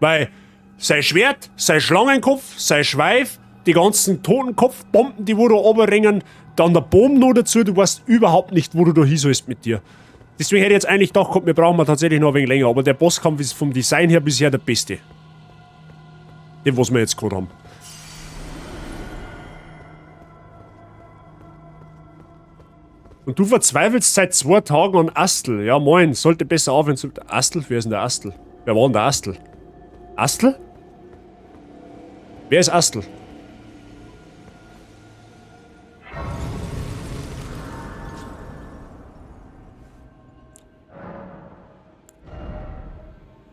Weil sein Schwert, sein Schlangenkopf, sein Schweif, die ganzen Totenkopfbomben, die wo da runterrennen, dann der Baum noch dazu, du weißt überhaupt nicht, wo du da hin sollst mit dir. Deswegen hätte ich jetzt eigentlich gedacht, wir brauchen tatsächlich noch ein wenig länger, aber der Bosskampf ist vom Design her bisher der beste. Den, was wir jetzt gerade haben. Und du verzweifelst seit 2 Tagen an Astel. Ja, moin, sollte besser aufhören zu... Astel? Wer ist denn der Astel? Wer war denn der Astel? Astel? Wer ist Astel?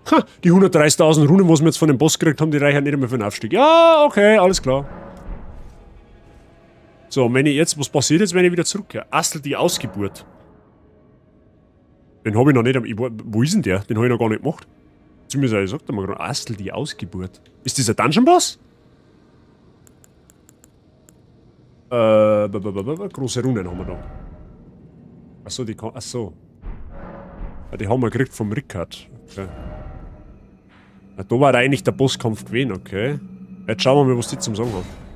Ha, die 130.000 Runen, was wir jetzt von dem Boss gekriegt haben, die reichen nicht einmal für den Aufstieg. Ja, okay, alles klar. So, wenn ich jetzt, was passiert jetzt, wenn ich wieder zurückkehre? Astel, die Ausgeburt. Den hab ich noch nicht, ich, wo ist denn der? Den hab ich noch gar nicht gemacht. Zumindest, ich sag mal gerade, Astel, die Ausgeburt. Ist das ein Dungeon Boss? Große Runen haben wir da. Achso, die kann, achso. Ja, die haben wir gekriegt vom Rickard. Okay. Ja, da war eigentlich der Bosskampf gewesen, okay. Jetzt schauen wir mal, was die zum Sagen haben.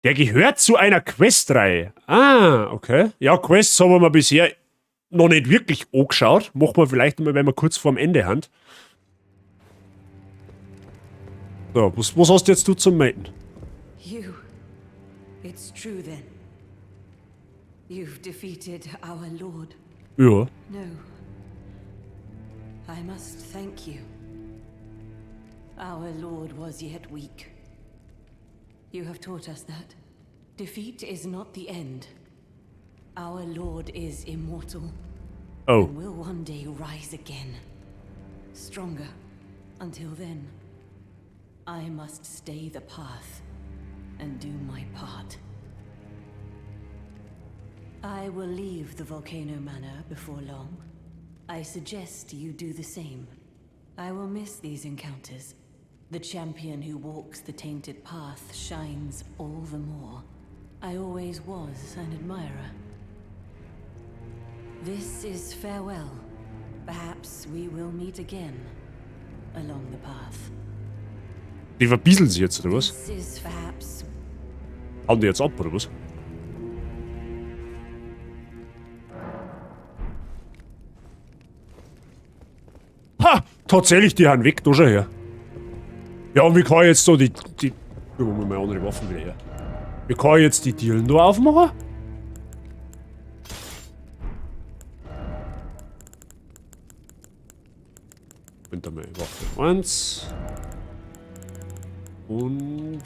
Der gehört zu einer Questreihe. Ah, okay. Ja, Quests haben wir bisher noch nicht wirklich angeschaut. Machen wir vielleicht mal, wenn wir kurz vorm Ende haben. So, was hast du jetzt du zum Melden? You. It's true then. You've defeated our Lord. Ja. No. I must thank you. Our Lord was yet weak. You have taught us that. Defeat is not the end. Our Lord is immortal. Oh. And will one day rise again. Stronger. Until then, I must stay the path and do my part. I will leave the Volcano Manor before long. I suggest you do the same. I will miss these encounters. The champion who walks the tainted path shines all the more. I always was an admirer. This is farewell. Perhaps we will meet again along the path. Die verbieseln sich jetzt, oder was? This is perhaps Hauen die jetzt ab, oder was? Ha! Tatsächlich, die haben weg, da schon her. Ja, und wie kann ich jetzt so die... Gucken wir mal andere Waffen wieder her. Wie kann ich jetzt die Dielen da aufmachen? Und dann mal Waffe 1. Und...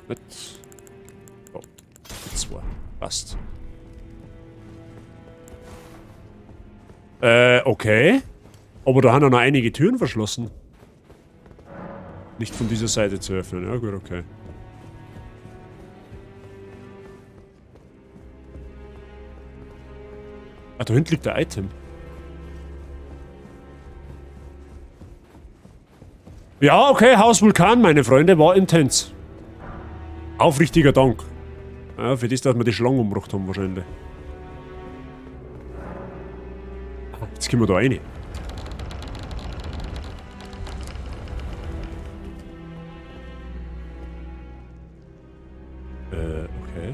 Mit... Oh, 2. Passt. Okay. Aber da haben ja noch einige Türen verschlossen. Nicht von dieser Seite zu öffnen. Ja gut, okay. Ah, da hinten liegt der Item. Ja, okay, Haus Vulkan, meine Freunde, war intens. Aufrichtiger Dank. Ja, für das, dass wir die Schlange umgebracht haben wahrscheinlich. Jetzt kommen wir da rein. Okay.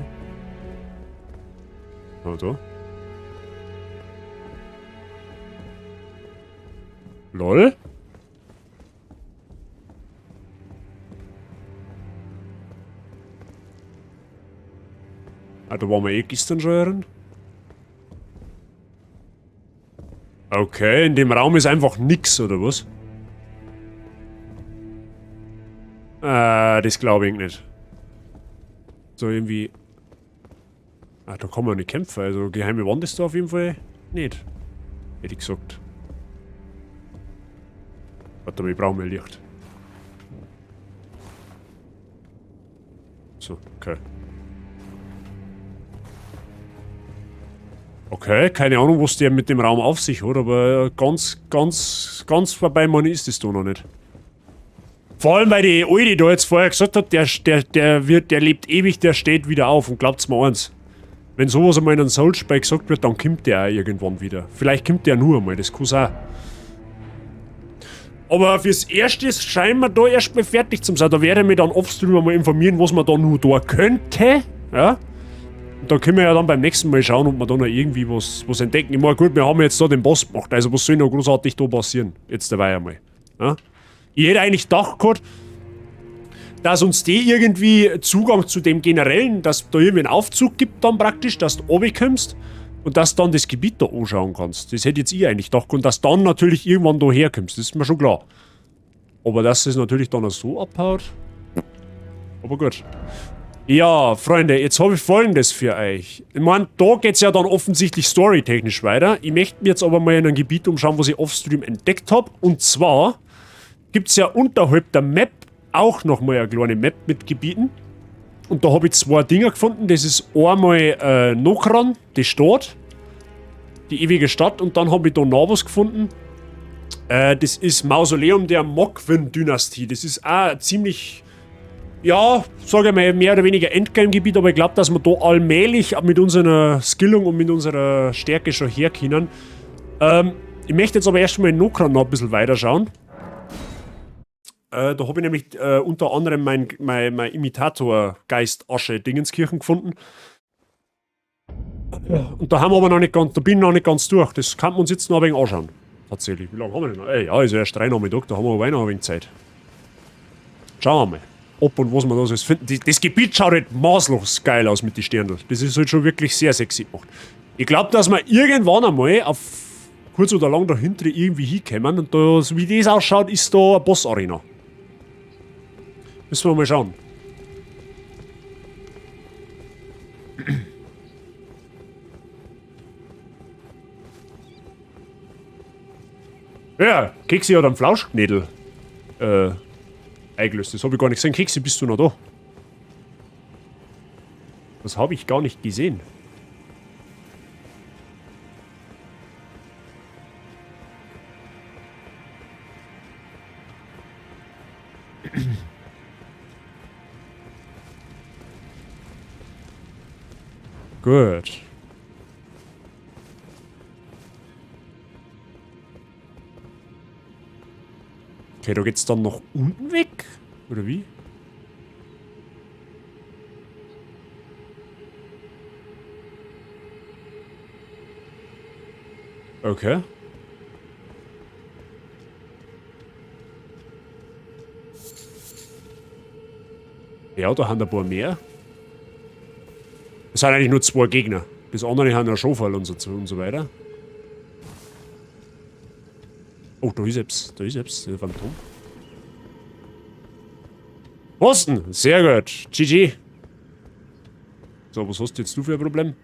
Was haben wir da? Lol. Ah, da waren wir eh gestern schon herin. Okay, in dem Raum ist einfach nix, oder was? Das glaube ich nicht. So irgendwie... Ah, da kann man nicht kämpfen. Also geheime Wand ist da auf jeden Fall nicht. Hätte ich gesagt. Warte mal, ich brauche mehr Licht. So, okay. Okay, keine Ahnung, was der mit dem Raum auf sich hat, aber ganz, ganz, ganz vorbei, meine ist das da noch nicht. Vor allem, weil die Alte da jetzt vorher gesagt hat, der lebt ewig, der steht wieder auf. Und glaubt's mir eins, wenn sowas einmal in einem Souls-Spiel gesagt wird, dann kommt der auch irgendwann wieder. Vielleicht kommt der nur einmal, das kann sein. Aber fürs Erste scheinen wir da erstmal fertig zu sein. Da werde ich mich dann offstream mal informieren, was man da nur da könnte. Ja? Und da können wir ja dann beim nächsten Mal schauen, ob wir da noch irgendwie was entdecken. Ich meine, gut, wir haben jetzt da den Boss gemacht, also was soll noch großartig da passieren? Jetzt dabei einmal. Ja? Ich hätte eigentlich gedacht gehabt, dass uns die irgendwie Zugang zu dem generellen, dass da irgendwie einen Aufzug gibt dann praktisch, dass du runterkommst und dass du dann das Gebiet da anschauen kannst. Das hätte jetzt ich eigentlich gedacht und dass du dann natürlich irgendwann da herkommst, das ist mir schon klar. Aber dass es natürlich dann auch so abhaut. Aber gut. Ja, Freunde, jetzt habe ich Folgendes für euch. Ich meine, da geht's ja dann offensichtlich storytechnisch weiter. Ich möchte mir jetzt aber mal in einem Gebiet umschauen, was ich offstream entdeckt hab. Und zwar gibt's ja unterhalb der Map auch nochmal eine kleine Map mit Gebieten. Und da habe ich zwei Dinger gefunden. Das ist einmal Nokron, die Stadt. Die ewige Stadt. Und dann habe ich da noch was gefunden. Das ist Mausoleum der Mohgwyn-Dynastie. Das ist auch ziemlich, ja, sag ich mal, mehr oder weniger Endgame-Gebiet, aber ich glaub, dass wir da allmählich mit unserer Skillung und mit unserer Stärke schon herkommen. Ich möchte jetzt aber erstmal in Nokron noch ein bisschen weiterschauen. Da hab ich nämlich unter anderem mein Imitator-Geist-Asche-Dingenskirchen gefunden. Und da haben wir aber noch nicht ganz, da bin ich noch nicht ganz durch. Das kann man uns jetzt noch ein wenig anschauen. Tatsächlich. Wie lange haben wir denn noch? Ey, ja, ist ja erst 3 Nachmittag, da haben wir aber noch ein wenig Zeit. Schauen wir mal, ob und was wir da so alles finden. Das Gebiet schaut halt maßlos geil aus mit den Sternen. Das ist halt schon wirklich sehr sexy gemacht. Ich glaub, dass wir irgendwann einmal auf kurz oder lang dahinter irgendwie hinkommen. Und da, so wie das ausschaut, ist da eine Boss-Arena. Müssen wir mal schauen. Ja, Keksi hat einen Flauschknädel eingelöst. Das hab ich gar nicht gesehen. Keksi, bist du noch da? Das hab ich gar nicht gesehen. Gut. Okay, da geht's dann noch unten weg? Oder wie? Okay. Ja, da haben ein paar mehr. Es sind eigentlich nur 2 Gegner. Das andere haben ja Schofall und so, und so weiter. Oh, da ist etwas. Da ist etwas. Der Phantom. Posten! Sehr gut. GG. So, was hast jetzt du für ein Problem?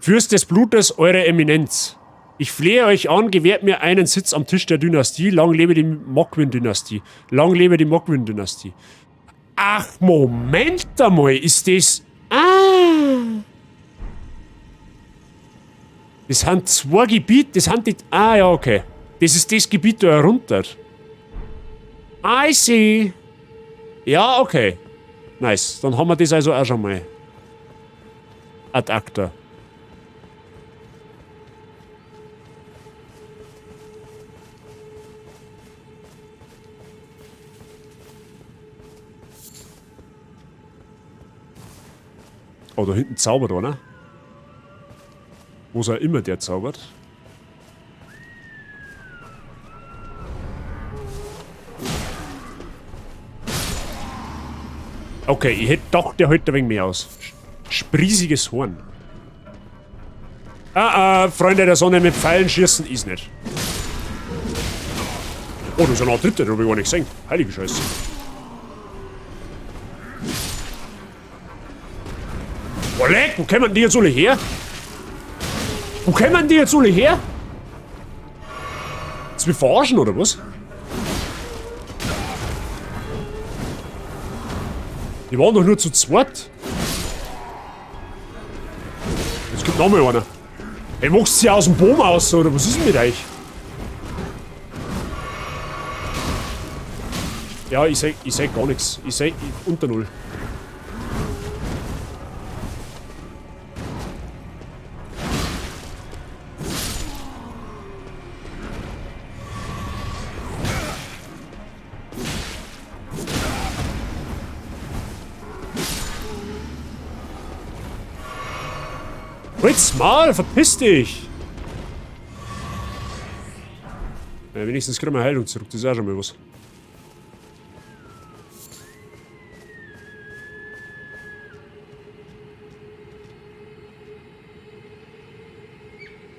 Fürst des Blutes, eure Eminenz. Ich flehe euch an, gewährt mir einen Sitz am Tisch der Dynastie. Lang lebe die Mohgwyn-Dynastie. Lang lebe die Mohgwyn-Dynastie. Ach, Moment einmal. Ist das... Ah! Das sind 2 Gebiete. Das sind die... Ah, ja, okay. Das ist das Gebiet da runter. I see. Ja, okay. Nice. Dann haben wir das also auch schon mal. Ad acta. Oh, da hinten zaubert einer. Wo ist er immer, der zaubert? Okay, ich hätte gedacht, der hält ein wenig mehr aus. Spriesiges Horn. Ah, ah, Freunde der Sonne, mit Pfeilen schießen ist nicht. Oh, da ist ja noch ein dritter, den hab ich gar nicht gesehen. Heilige Scheiße. Boah, leck, wo kommen die jetzt alle her? Wo kommen die jetzt alle her? Willst du mich verarschen, oder was? Die waren doch nur zu zweit. Jetzt kommt noch mal einer. Ey, wächst sie aus dem Baum aus, oder was ist denn mit euch? Ja, ich seh gar nichts. Ich seh unter null. Halt's Maul, verpiss dich! Ja, wenigstens kriegen wir Heilung zurück, das ist auch schon mal was.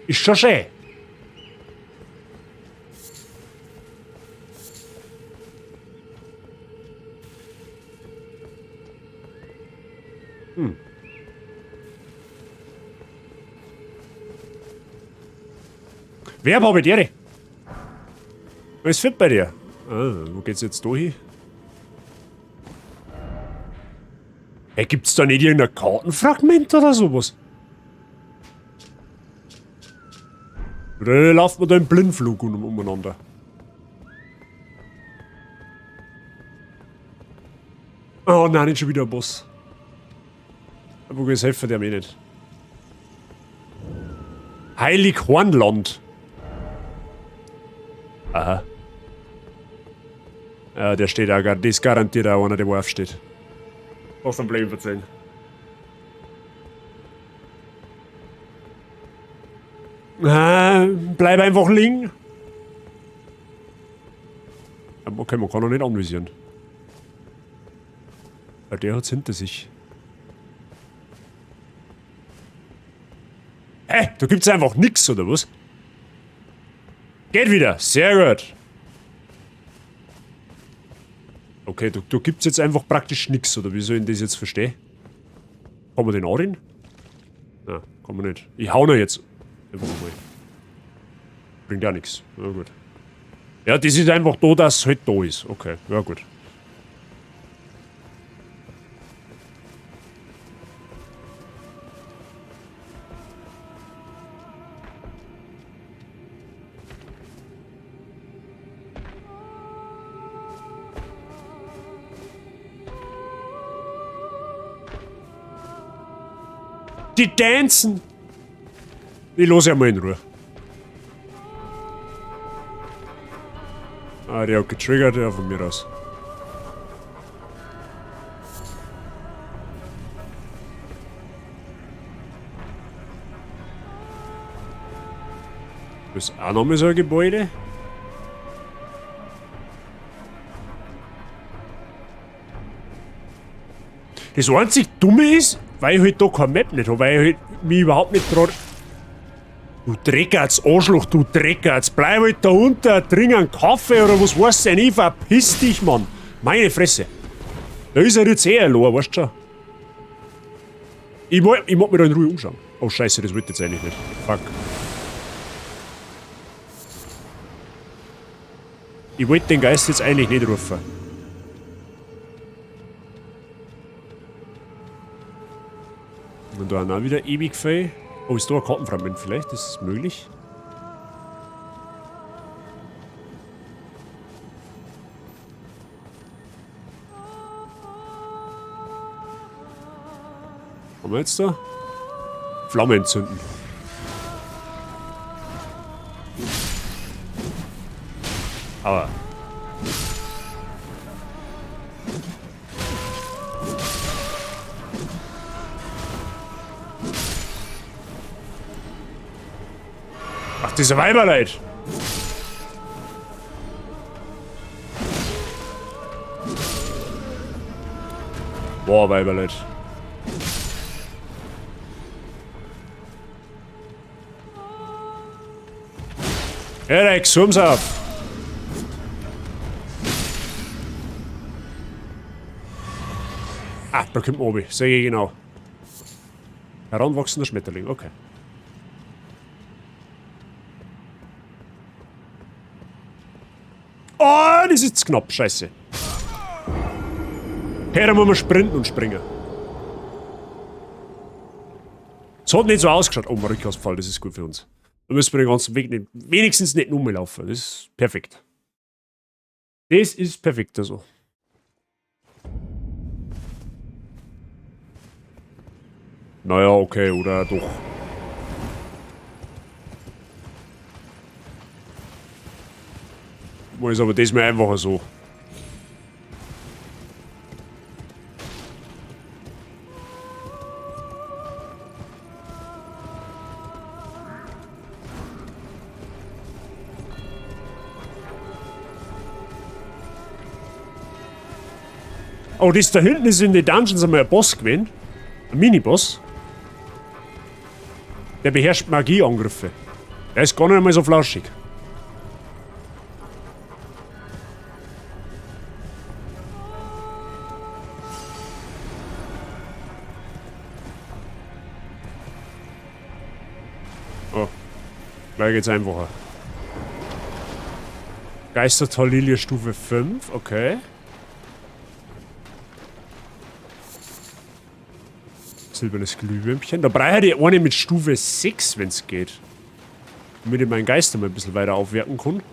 Ist schon schön. Hm. Wer war bei dir? Was ist fit bei dir? Ah, wo geht's jetzt da hin? Hey, gibt's da nicht irgendein Kartenfragment oder sowas? Oder lauft man da im Blindflug umeinander? Oh nein, nicht schon wieder ein Boss. Aber gut, das helfen der mir nicht. Heilig Hornland. Aha. Ja, der steht auch, das ist garantiert auch einer, der wo aufsteht. Was am Blame verzeihen. Ah, bleib einfach liegen. Okay, man kann ihn nicht anvisieren. Weil der hat's hinter sich. Hä? Da gibt's einfach nix, oder was? Geht wieder. Sehr gut. Okay, da gibt's jetzt einfach praktisch nix, oder wie soll ich das jetzt verstehen? Kann man den anreden? Nein, kann man nicht. Ich hau ihn jetzt. Einfach mal. Bringt ja nix. Na gut. Ja, das ist einfach da, dass es halt da ist. Okay, ja gut. Die tanzen! Ich lasse ja mal in Ruhe. Ah, der hat getriggert, ja, von mir aus. Das ist auch nochmal so ein Gebäude. Das einzig Dumme ist, weil ich halt da keine Map nicht hab, weil ich halt mich überhaupt nicht dran... Du Dreckerz, Arschloch, du Dreckerz, bleib halt da unten, trink einen Kaffee oder was weiß ich nicht, verpiss dich, Mann. Meine Fresse. Da ist er jetzt eh allein, weißt du schon. Ich mag mich da in Ruhe umschauen. Oh Scheiße, das wollte ich jetzt eigentlich nicht. Fuck. Ich wollte den Geist jetzt eigentlich nicht rufen. Und da auch wieder ewig viel. Oh, ist da ein Kartenfragment vielleicht? Das ist möglich. Haben wir jetzt da? Flamme entzünden. Aber. Ach, diese Weiberleid! Boah, Weiberleid. Erik, zoom's auf! Ah, da kommt man oben. Sehe ich genau. Heranwachsender Schmetterling, okay. Oh, das ist knapp, scheiße. Okay, da muss man sprinten und springen. Es hat nicht so ausgeschaut. Oh, Marikaspfeil, das ist gut für uns. Da müssen wir den ganzen Weg nicht, wenigstens nicht nur laufen. Das ist perfekt. Das ist perfekt also. Naja, okay, oder doch. Ist aber diesmal einfacher so. Oh, das da hinten ist in den Dungeons einmal ein Boss gewesen. Ein Mini-Boss. Der beherrscht Magieangriffe. Der ist gar nicht einmal so flauschig. Oh. Gleich geht's einfacher. Geistertal-Lilie Stufe 5, okay. Silbernes Glühwürmchen. Da brauche ich eine mit Stufe 6, wenn es geht. Damit ich meinen Geist mal ein bisschen weiter aufwerten kann.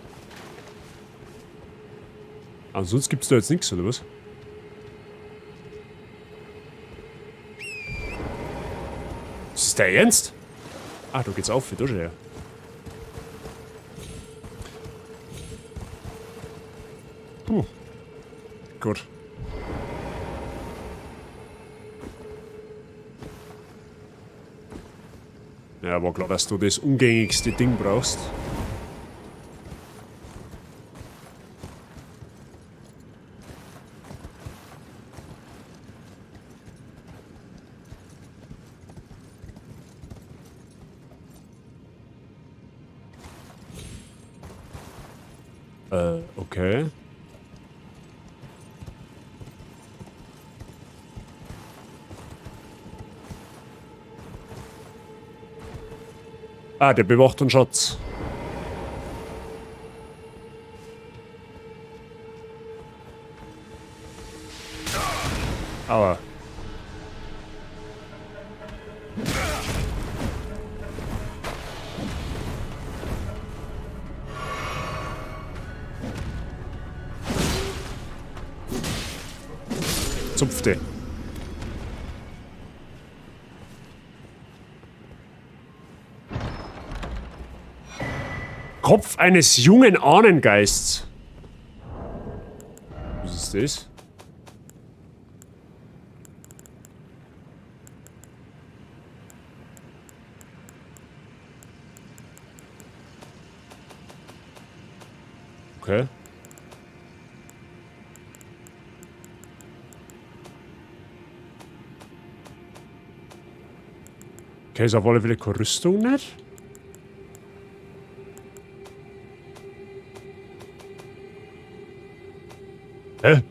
Ansonsten gibt's da jetzt nichts, oder was? Ist das der Ernst? Ah, da geht's auf, da schon her. Puh. Gut. Ja, war klar, dass du das ungängigste Ding brauchst. Okay. Ah, der bewacht den Schatz. Aua. Zupfte. Kopf eines jungen Ahnengeists. Was ist das? Okay. Okay, ist auf alle Fälle keine Rüstung nicht. Hä?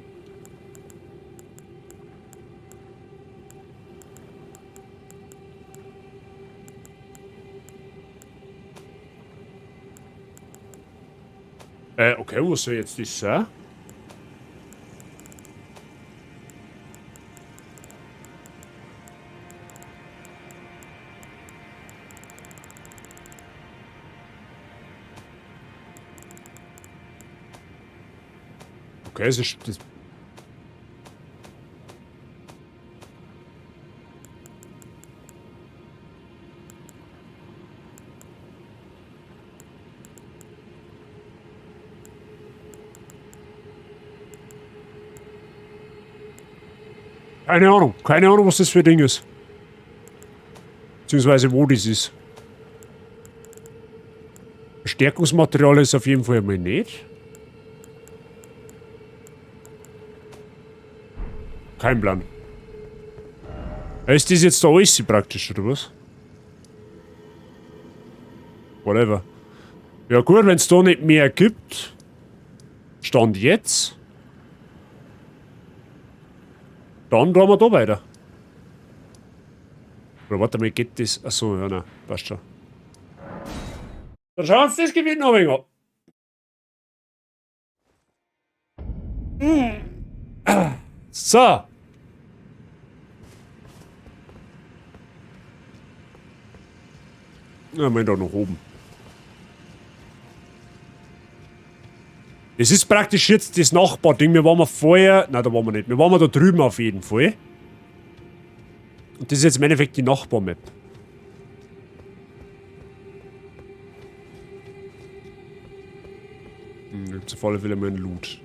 Okay, wo soll jetzt das sein? Okay, es ist... Das Keine Ahnung. Keine Ahnung, was das für ein Ding ist. Beziehungsweise wo das ist. Verstärkungsmaterial ist auf jeden Fall einmal nicht. Kein Plan. Ist das jetzt da alles praktisch, oder was? Whatever. Ja gut, wenn's da nicht mehr gibt. Stand jetzt. Dann tun wir da weiter. Oder warte mal, geht das? Achso, ja, nein, passt schon. Dann schauen wir uns das Gebiet noch ein wenig an. So. Na, wir da noch oben. Das ist praktisch jetzt das Nachbarding. Wir waren vorher. Nein, da waren wir nicht. Wir waren da drüben auf jeden Fall. Und das ist jetzt im Endeffekt die Nachbar-Map. Da gibt's auf alle Fälle mal einen Loot.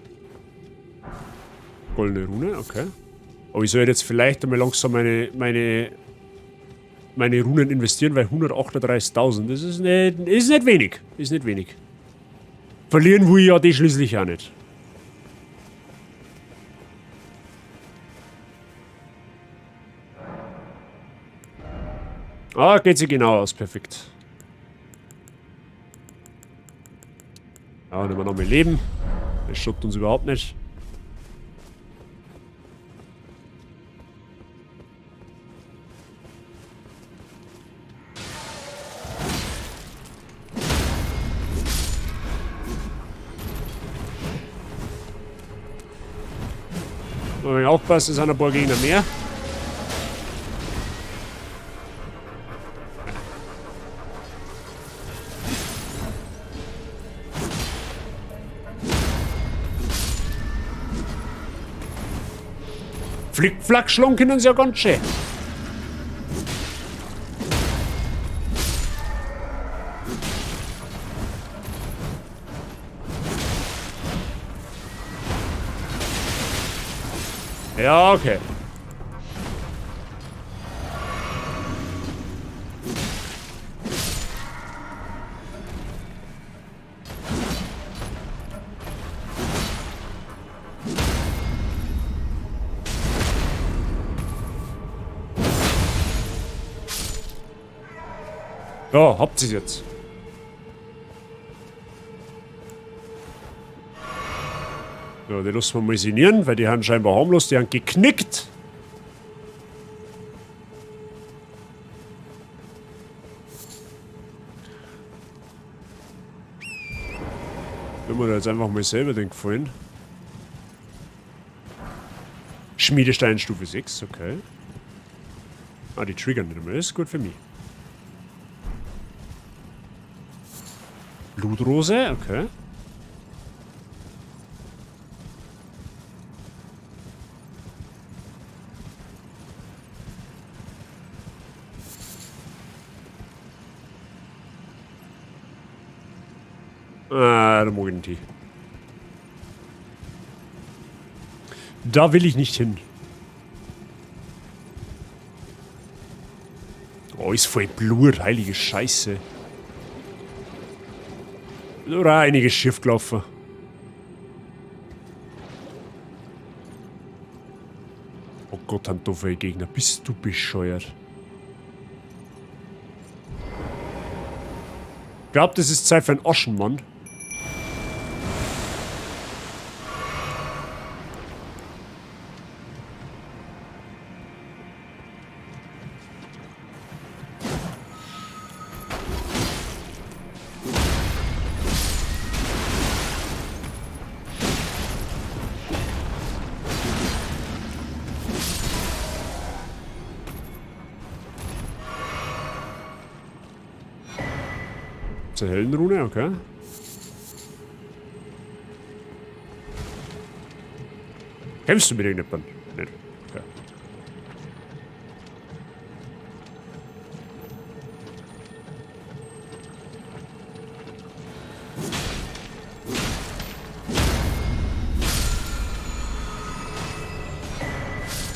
Goldene Rune, okay. Aber ich sollte jetzt vielleicht einmal langsam meine Runen investieren, weil 138.000, das ist nicht wenig. Ist nicht wenig. Verlieren will ich ja die schließlich auch nicht. Ah, geht sich genau aus, perfekt. Ja, nehmen wir noch mehr Leben. Das schockt uns überhaupt nicht. Wenn ich aufpasse, sind ein paar Gegner mehr. Flickflack schlagen können sie ja ganz schön. Ja, okay. Ja, habt ihr's jetzt. So, die lassen wir mal sinnieren, weil die haben scheinbar harmlos, die haben geknickt. Wenn wir da jetzt einfach mal selber den Gefallen. Schmiedestein Stufe 6, okay. Ah, die triggern nicht mehr, das ist gut für mich. Blutrose, okay. Ah, da mag ich nicht hin. Da will ich nicht hin. Oh, ist voll Blut, heilige Scheiße. Oder einiges schief gelaufen. Oh Gott, haben da viele Gegner. Bist du bescheuert? Ich glaub, das ist Zeit für einen Aschenmann. Zur Heldenrune, okay. Kämpfst du mit irgendjemandem? Nicht. Okay.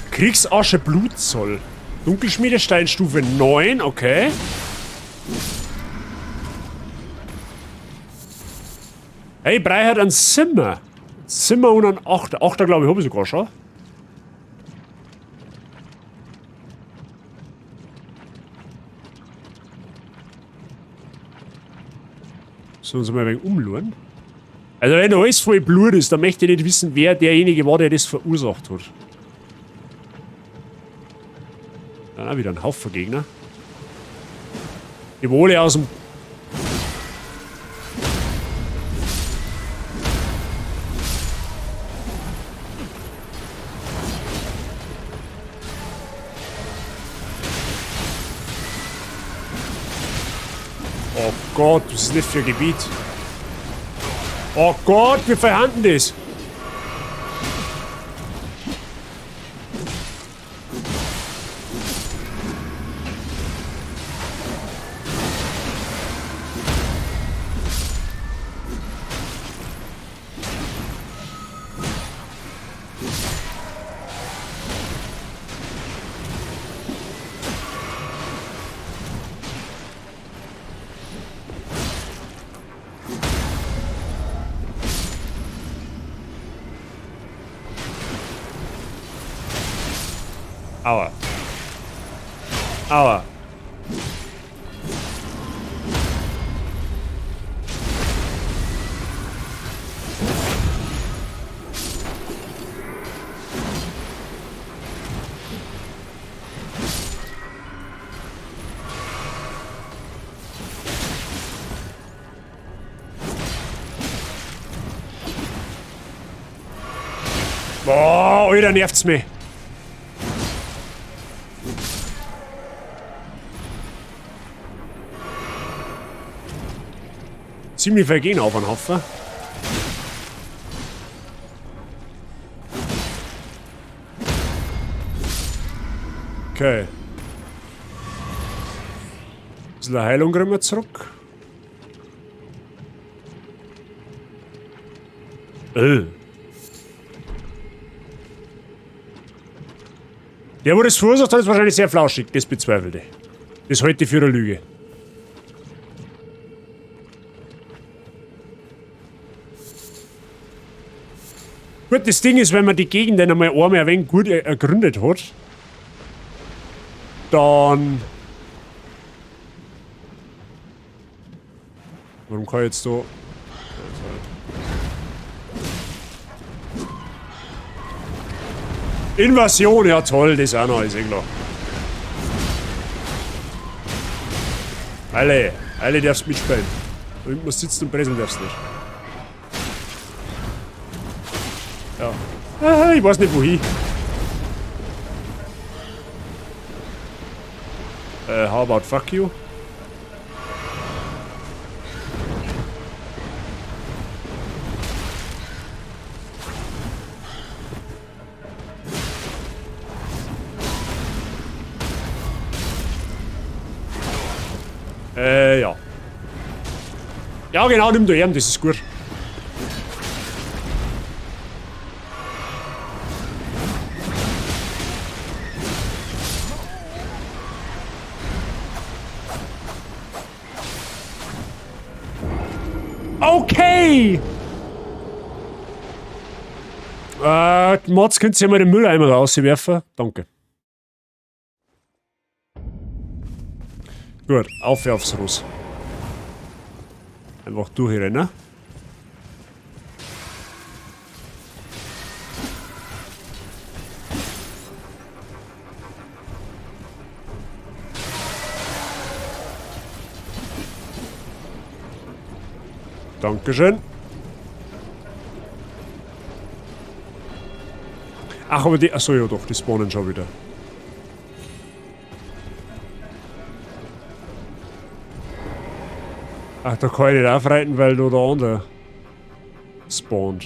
Kriegsasche Blutzoll. Dunkelschmiedestein Stufe 9, okay. Hey, Brei hat einen Zimmer. Zimmer und einen Achter. Achter, glaube ich, habe ich sogar schon. Sollen wir uns mal ein wenig umschauen? Also wenn alles voll Blut ist, dann möchte ich nicht wissen, wer derjenige war, der das verursacht hat. Ah, wieder ein Haufen Gegner. Die Wohle aus dem... Oh Gott, was ist das für ein Gebiet? Oh Gott, wie viel haben denn das? Aua. Aua. Boah, Alter, nervt's mich. Ziemlich viel gehen auf einen Haufen. Okay. Bisschen Heilung kriegen wir zurück. Der, wo das verursacht hat, ist wahrscheinlich sehr flauschig. Das bezweifle ich. Das halte ich für eine Lüge. Gut, das Ding ist, wenn man die Gegend dann einmal ein wenig gut ergründet hat, dann... Warum kann ich jetzt da... Invasion, ja toll, das auch noch, ist eh klar. Alle, alle darfst mitspielen. Da hinten musst sitzen und pressen darfst nicht. Ja. Aha, ich weiß nicht wohin. How about fuck you? Ja. Ja, genau, nimm du ihn, das ist gut. Okay! Mods, könnt ihr mal den Mülleimer rauswerfen? Danke. Gut, auf aufs Ross. Einfach durchrennen. Dankeschön. Ach, aber die... Achso, ja doch, die spawnen schon wieder. Ach, da kann ich nicht aufreiten, weil da der andere spawnt.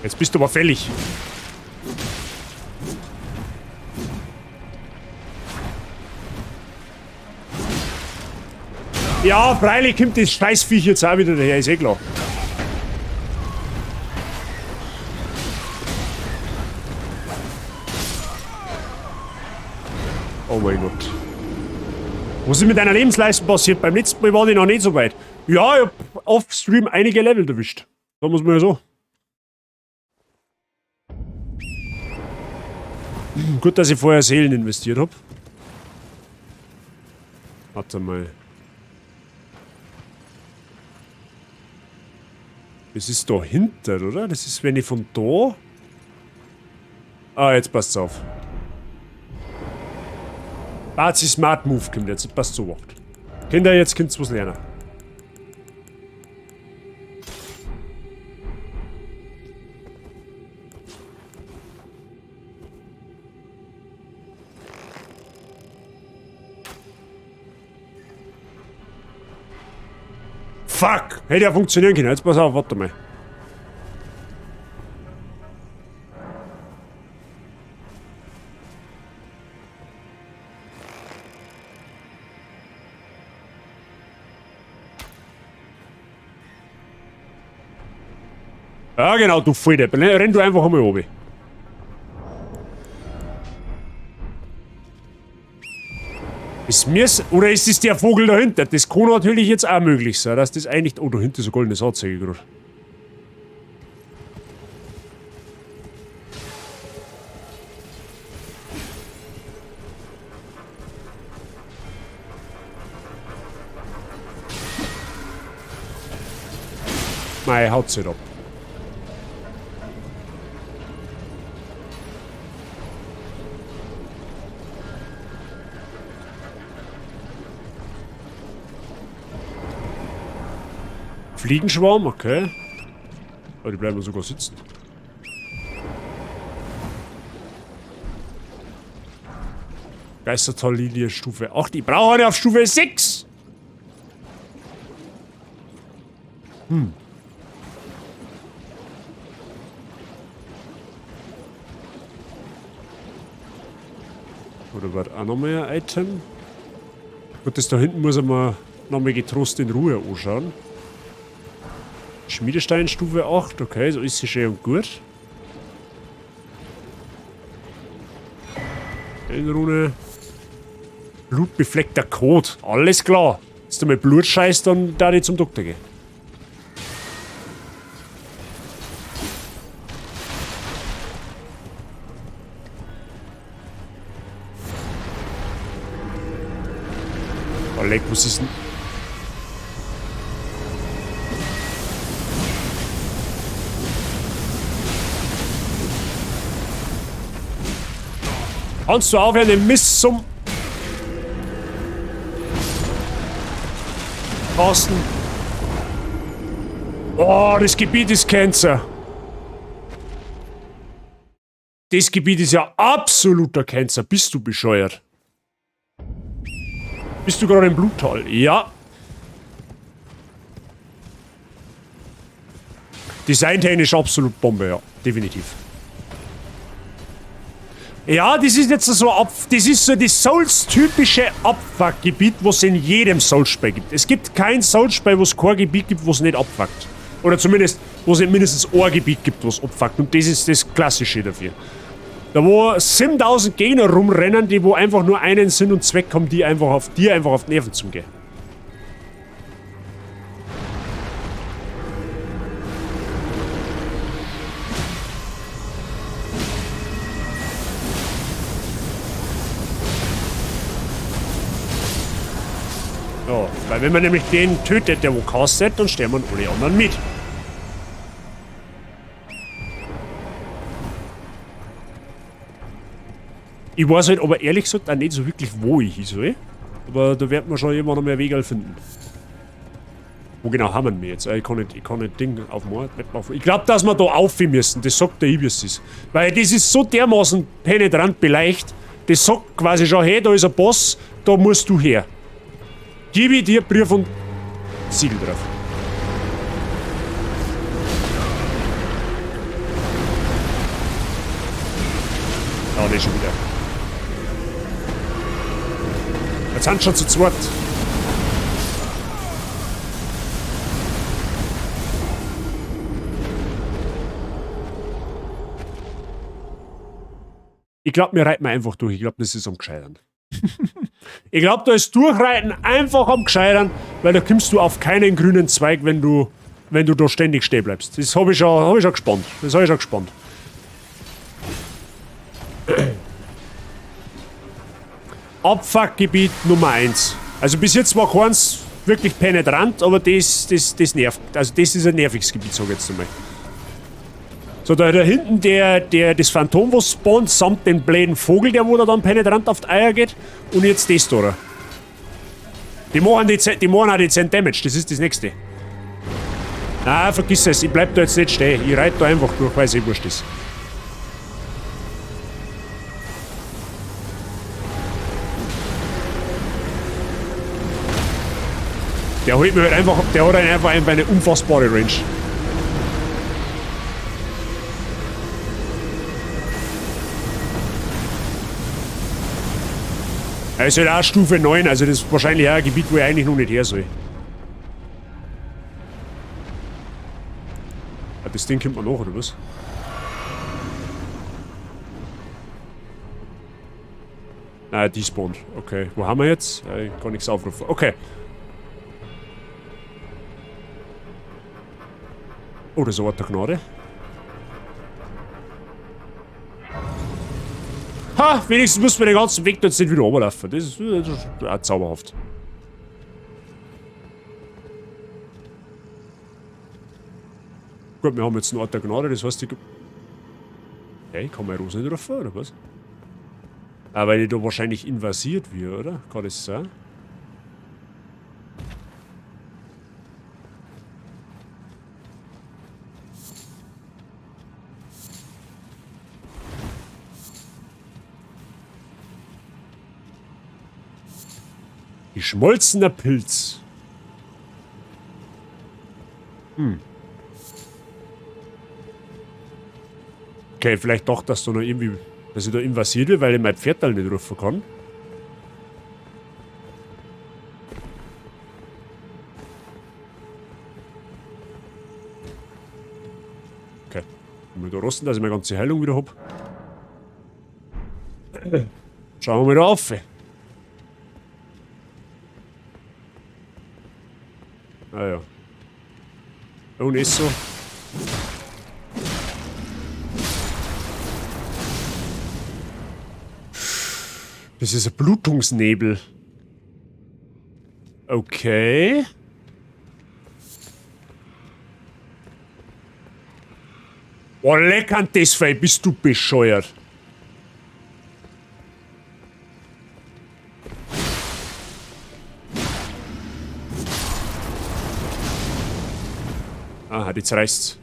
Jetzt bist du aber fällig. Ja, freilich kommt das Scheißviech jetzt auch wieder daher, ist eh klar. Oh mein Gott. Was ist mit deiner Lebensleistung passiert? Beim letzten Mal war die noch nicht so weit. Ja, ich hab off-Stream einige Level erwischt. Da muss man ja so. Gut, dass ich vorher Seelen investiert hab. Warte mal. Das ist da hinten, oder? Das ist, wenn ich von da... Ah, jetzt passt's auf. Bazi Smart Move kommt jetzt, passt so oft. Kinder, jetzt könnt ihr was lernen. Fuck! Hätte ja funktionieren können. Jetzt pass auf, warte mal. Ja, genau, du Volldepp. Renn du einfach einmal runter. Ist mir's, oder ist es der Vogel dahinter? Das kann natürlich jetzt auch möglich sein, dass das eigentlich... Oh, da hinten ist ein goldenes Anzeige gerade. Mei, haut's halt ab. Fliegenschwarm, okay. Aber die bleiben sogar sitzen. Geistertal-Lilie Stufe 8. Ich brauche eine auf Stufe 6! Oder wird auch nochmal ein Item? Gut, das da hinten muss ich mir nochmal getrost in Ruhe anschauen. Schmiedestein Stufe 8, okay, so ist sie schön und gut. Rune. Blutbefleckter Kot, alles klar. Wenn du mal Blut scheißt, dann darf ich zum Doktor gehen. Oh, leck, was ist denn... Kannst du aufhören, den Mist zum... Carsten. Oh, das Gebiet ist Cancer. Das Gebiet ist ja absoluter Cancer. Bist du bescheuert? Bist du gerade im Bluttal? Ja. Designtechnisch absolut Bombe, ja. Definitiv. Ja, das ist jetzt so ab, das ist so das Souls-typische Abfuck-Gebiet, was es in jedem Souls-Spiel gibt. Es gibt kein Souls-Spiel, wo es kein Gebiet gibt, wo es nicht abfuckt. Oder zumindest, wo es nicht mindestens ein Gebiet gibt, wo es abfuckt. Und das ist das Klassische dafür. Da wo 7000 Gegner rumrennen, die wo einfach nur einen Sinn und Zweck haben, die einfach auf dir einfach auf die Nerven zu gehen. Ja, weil wenn man nämlich den tötet, der wo castet, dann sterben alle anderen mit. Ich weiß halt aber ehrlich gesagt auch nicht so wirklich, wo ich hin soll. Aber da wird man schon irgendwann noch mehr Wege finden. Wo genau haben wir jetzt? Ich kann nicht Ding auf dem Map. Ich glaube, dass wir da auf müssen. Das sagt der Ibis ist. Weil das ist so dermaßen penetrant beleicht. Das sagt quasi schon, hey, da ist ein Boss, da musst du her. Gib ich dir Brief und Siegel drauf. Ja, nicht schon wieder. Jetzt sind schon zu zweit. Ich glaube, wir reiten einfach durch. Ich glaube, das ist am gescheitern. Ich glaube, da ist Durchreiten einfach am gescheitern, weil da kommst du auf keinen grünen Zweig, wenn du da ständig stehen bleibst. Das habe ich schon gespannt. Das habe ich schon gespannt. Abfuckgebiet Nummer 1. Also bis jetzt war keins wirklich penetrant, aber das nervt. Also das ist ein nerviges Gebiet, sag ich jetzt einmal. So, da hinten das Phantom, was spawnt, samt den blöden Vogel, der wo da dann penetrant auf die Eier geht. Und jetzt das da. Oder? Die machen auch die 10 Damage, das ist das nächste. Na, vergiss es, ich bleib da jetzt nicht stehen. Ich reite da einfach durch, weil es eh wurscht ist. Der holt mir halt einfach, der hat halt einfach eine unfassbare Range. Er ist halt auch Stufe 9, also das ist wahrscheinlich auch ein Gebiet, wo ich eigentlich noch nicht her soll. Ah, das Ding kommt man nach, oder was? Ah, despawned. Okay, wo haben wir jetzt? Ich kann nichts aufrufen. Okay. Oh, das ist ein Ort der Gnade. Ha! Wenigstens müssen wir den ganzen Weg jetzt nicht wieder runterlaufen. Das ist auch zauberhaft. Gut, wir haben jetzt einen Ort der Gnade, das heißt, ich... Hey, kann man Rose nicht rufen, oder was? Ah, weil ich da wahrscheinlich invasiert wird, oder? Kann das sein? Geschmolzener Pilz. Hm. Okay, vielleicht doch, dass da noch irgendwie, dass ich da invasiert wird, weil ich mein Pferd dann nicht rufen kann. Okay. Mal da rosten, dass ich meine ganze Heilung wieder hab. Schauen wir mal da auf. Ah ja. Und ist so. Das ist ein Blutungsnebel. Okay. Oh, leck an das Fell, bist du bescheuert. Aha, jetzt reißt's.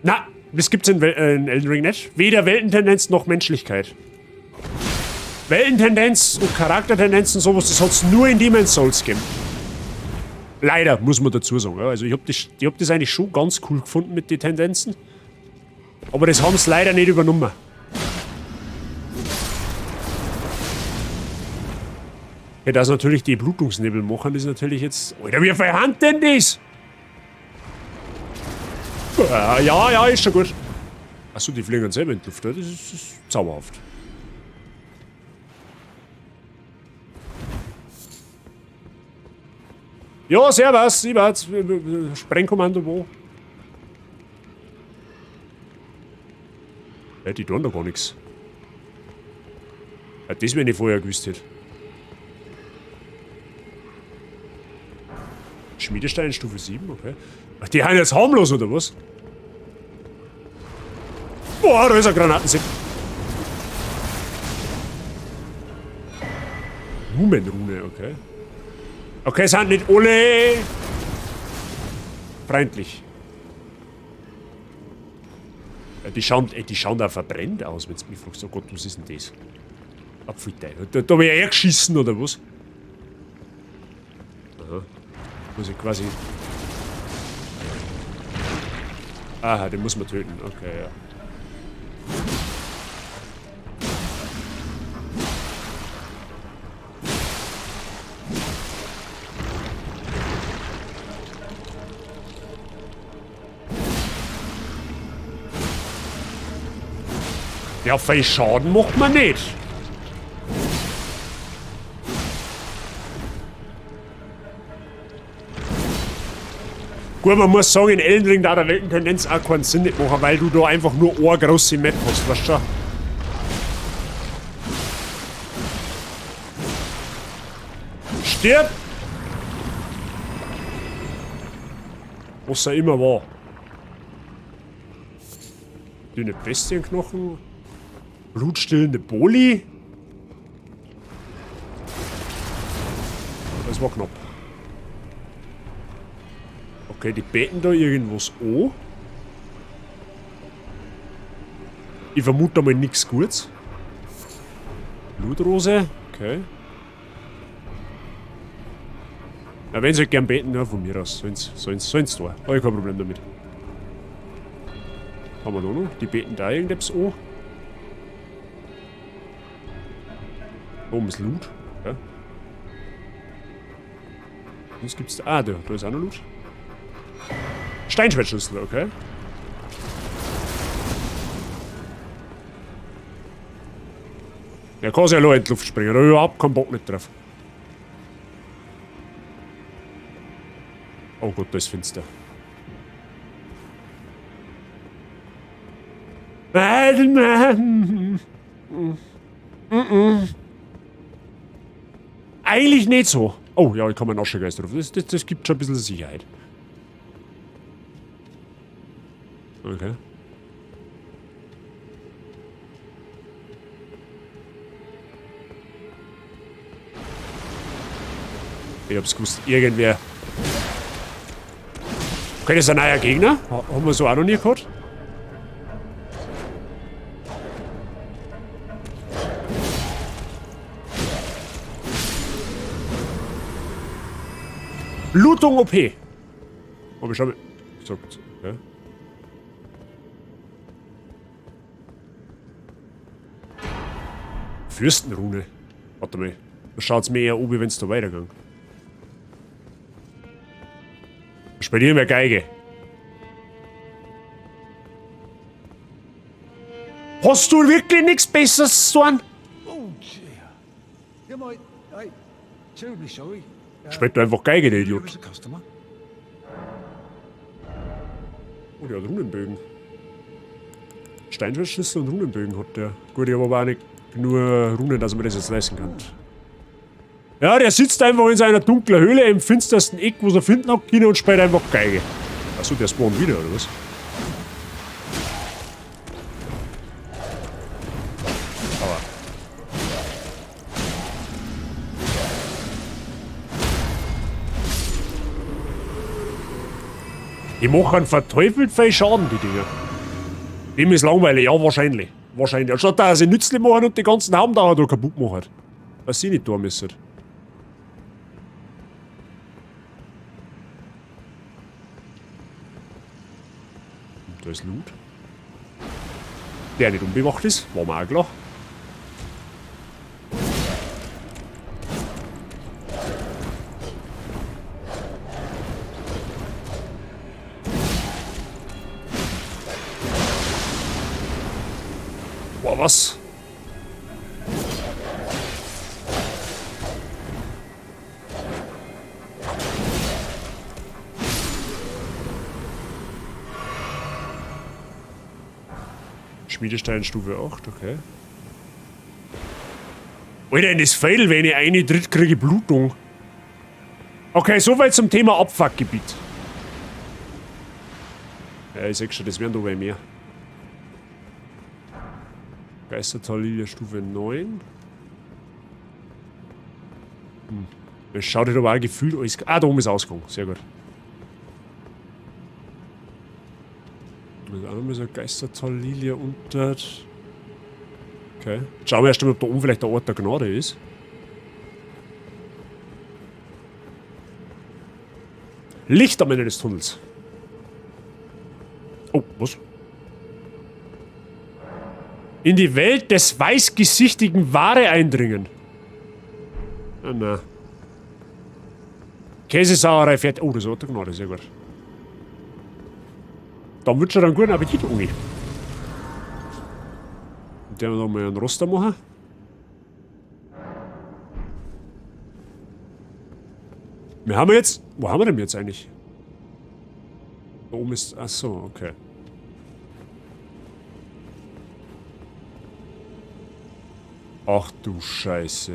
Na, das gibt's in Elden Ring nicht. Weder Weltentendenz noch Menschlichkeit. Weltentendenz und Charaktertendenzen und sowas, das hat's nur in Demon's Souls gegeben. Leider, muss man dazu sagen. Ja. Also ich hab das eigentlich schon ganz cool gefunden mit den Tendenzen. Aber das haben's leider nicht übernommen. Ja, dass natürlich die Blutungsnebel machen, ist natürlich jetzt... Alter, wie viel Hand denn das? Ja, ja, ist schon gut. Achso, die fliegen selber in die Luft, das ist zauberhaft. Ja, servus, ich weiß. Sprengkommando wo? Ja, die tun da gar nichts. Ja, das, wenn ich vorher gewusst hätte. Schmiedestein Stufe 7, okay. Ach, die haben jetzt harmlos, oder was? Boah, da ist ein Granatensieb. Numenrune, okay. Okay, sind nicht alle freundlich. Ja, die schauen da verbrennt aus, wenn du mich fragst. Oh Gott, was ist denn das? Apfelteil. Da hab ich ja geschissen, oder was? Aha. Muss ich quasi... Aha, den muss man töten. Okay, ja. Ja, viel Schaden macht man nicht. Gut, man muss sagen, in Elden Ring da der Weltentendenz auch keinen Sinn nicht machen, weil du da einfach nur eine große Map hast, weißt du schon? Stirb! Was er immer war. Dünne Bestienknochen. Blutstillende Boli. Das war knapp. Okay, die beten da irgendwas an. Ich vermute mal nichts Gutes. Blutrose, okay. Ja, wenn sie halt gern beten, ja, von mir aus. Sollen's da. Hab ich kein Problem damit. Haben wir da noch? Die beten da irgendetwas an. Oben ist Loot. Ja. Was gibt's da? Ah, da ist auch noch Loot. Steinschwertschlüssel, okay. Der kann sich ja nur in die Luft springen, da hab ich überhaupt keinen Bock nicht drauf. Oh Gott, da ist finster. Eigentlich nicht so. Oh ja, ich kann meinen Aschegeist drauf. Das gibt schon ein bisschen Sicherheit. Okay. Ich hab's gewusst, irgendwer. Okay, das ist ein neuer Gegner. Haben wir so auch noch nie gehabt. Blutung OP. Aber ich habe gesagt, okay. Fürstenrune. Warte mal. Da schaut's mir eher an, wie wenn's da weitergeht. Spielt hier mehr Geige. Hast du wirklich nichts Besseres zu tun? Oh dear. You might. Hey, terribly sorry. Spielt einfach Geige, der You Idiot. as a customer? Oh, der hat Runenbögen. Steinschwertschlüssel und Runenbögen hat der. Gut, ich hab aber auch nicht nur Runen, dass man das jetzt leisten kann. Ja, der sitzt einfach in seiner dunklen Höhle im finstersten Eck, wo er finden hat können und spielt einfach Geige. Achso, der spawnt wieder, oder was? Aua. Die machen verteufelt viel Schaden, die Dinger. Dem ist langweilig, ja, wahrscheinlich. Wahrscheinlich. Anstatt dass sie nützlich machen und die ganzen Hauben da kaputt machen. Was sie nicht tun müssen. Da ist Loot. Der nicht unbewacht ist, war mir auch klar. Boah, was? Schmiedestein Stufe 8, okay. Alter, in das Pfeil, wenn ich eine tritt, kriege ich Blutung. Okay, soweit zum Thema Abfuckgebiet. Ja, ich seh schon, das werden da bei mir. Geistertal-Lilie Stufe 9. Das schaut halt aber auch gefühlt alles. Ah, da oben ist Ausgang. Sehr gut. Da ist auch nochmal so eine Geistertal-Lilie unter. Okay. Jetzt schauen wir erst einmal, ob da oben vielleicht der Ort der Gnade ist. Licht am Ende des Tunnels. Oh, was? In die Welt des weißgesichtigen Ware eindringen. Ah, na. Käsesauerei fährt. Oh, das ist Ort der Gnade, sehr gut. Dann wünsche ich dir einen guten Appetit, Ungi. Und der noch mal einen Roster machen. Wir haben jetzt. Wo haben wir denn jetzt eigentlich? Da oben ist. Achso, okay. Ach du Scheiße.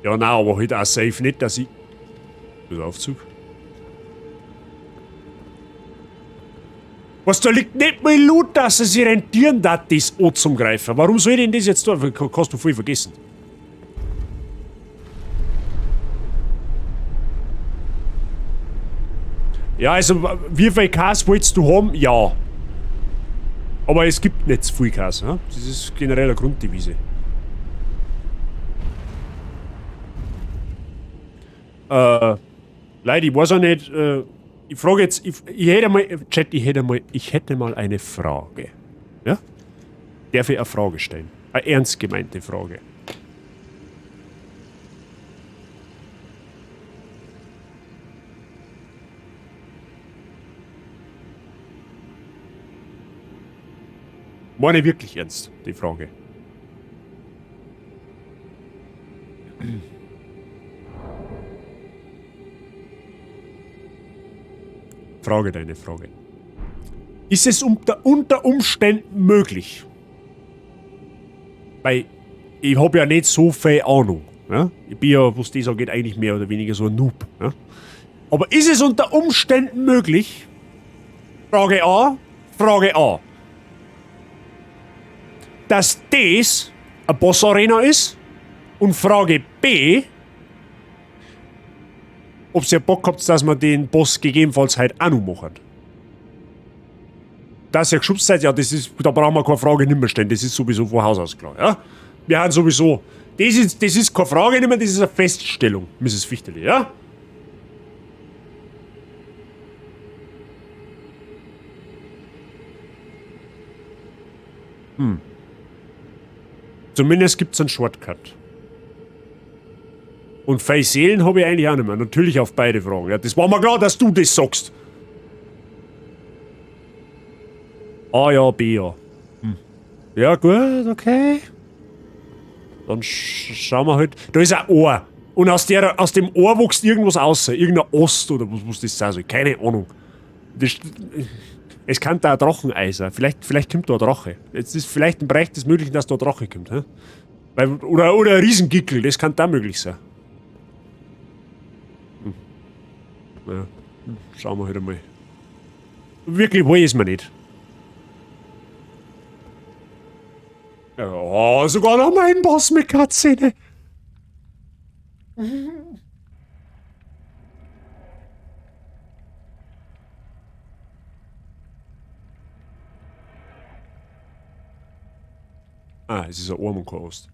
Ja, nein, aber halt auch safe nicht, dass ich. Das ist Aufzug. Was, da liegt nicht mal Loot, dass es sich rentieren darf, das an zum Greifen. Warum soll ich denn das jetzt tun? Kannst du voll vergessen. Ja, also, wie viel Käse wolltest du haben? Ja. Aber es gibt nicht zu viel Käse. Ne? Das ist generell eine Grunddevise. Leute, ich weiß auch nicht, ich frage jetzt, ich hätte mal, Chat, ich hätte mal eine Frage. Ja? Darf ich eine Frage stellen? Eine ernst gemeinte Frage. Meine ich wirklich ernst, die Frage. Frage deine Frage. Ist es unter Umständen möglich? Weil ich hab ja nicht so viel Ahnung. Ja? Ich bin ja, was das angeht, eigentlich mehr oder weniger so ein Noob. Ja? Aber ist es unter Umständen möglich? Frage A, Frage A. Dass das eine Boss-Arena ist? Und Frage B, ob ihr Bock habt, dass wir den Boss gegebenenfalls halt auch noch machen. Dass ihr geschubst seid, ja, das ist, da brauchen wir keine Frage nicht mehr stellen, das ist sowieso von Haus aus klar, ja? Wir haben sowieso, das ist keine Frage nicht mehr, das ist eine Feststellung, Mrs. Fichterle, ja? Zumindest gibt's einen Shortcut. Und viele Seelen hab ich eigentlich auch nicht mehr. Natürlich auf beide Fragen. Ja, das war mir klar, dass du das sagst. A ja, B ja. Ja, gut, okay. Dann schauen wir halt. Da ist ein Ohr. Und aus dem Ohr wächst irgendwas raus. Irgendein Ost oder was das sein soll. Keine Ahnung. Es kann da ein Drachenei sein. Vielleicht kommt da ein Drache. Jetzt ist vielleicht im Bereich des Möglichen, dass da ein Drache kommt. Hä? Weil, oder ein Riesengickel, das kann da möglich sein. Ja, schauen wir halt einmal. Wirklich wohl ist mir nicht. Ja, sogar noch mein Boss mit Cutscene. Ah, es ist ein Arm und kein Ast.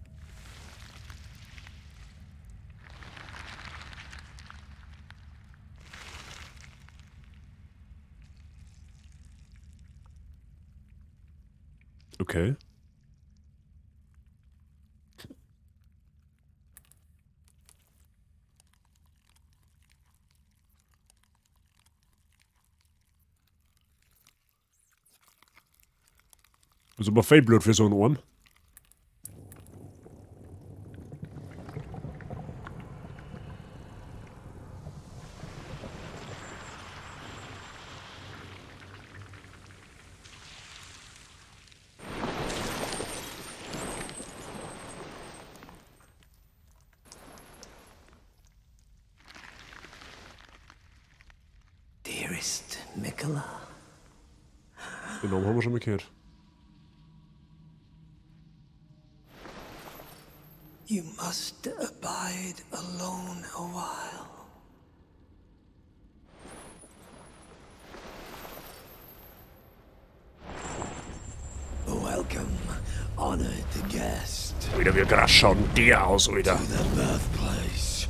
Okay. Das ist aber viel Blut für so einen Arm. Dearest Miquella. Den Namen haben wir schon mal gehört. You must abide alone a while. Welcome, honored guest. Alter, wie krass schaut denn der aus, Alter? To the birthplace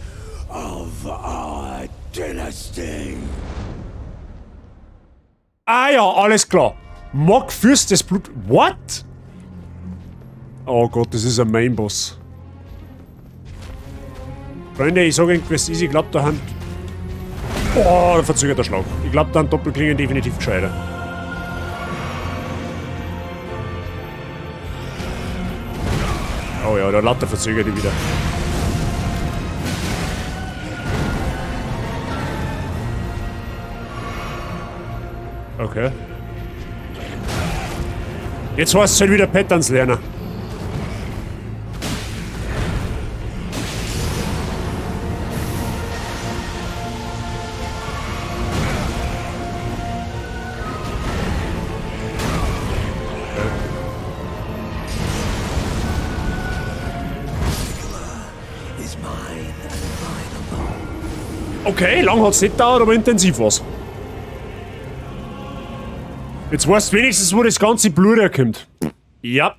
of our dynasty. Ah ja, alles klar. Mohg, Fürst des Blut. What? Oh Gott, das ist ein Main-Boss. Freunde, ich sag euch, was ist, ich glaub, da haben... Oh, da verzögert der Schlag. Ich glaub, da haben Doppelklingen definitiv gescheiter. Oh ja, da lauter verzögert die wieder. Okay. Jetzt heißt es halt wieder Patterns lernen. Okay, lang hat's nicht gedauert, aber intensiv war's. Jetzt weißt du wenigstens, wo das ganze Blut herkommt. Ja.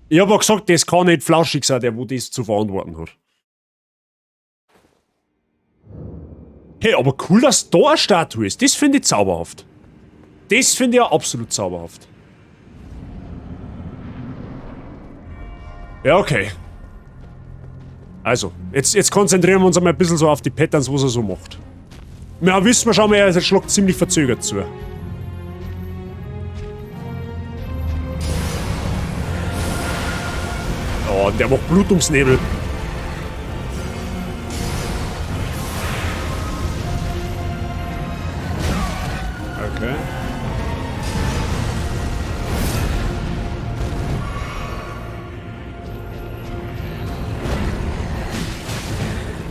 Ich hab ja gesagt, das kann nicht flauschig sein, der wo das zu verantworten hat. Hey, aber cool, dass da eine Statue ist. Das finde ich zauberhaft. Das finde ich ja absolut zauberhaft. Ja, okay. Also, jetzt konzentrieren wir uns einmal ein bisschen so auf die Patterns, was er so macht. Ja, wissen wir schon mal, er schlagt ziemlich verzögert zu. Oh, und der macht Blutungsnebel. Okay.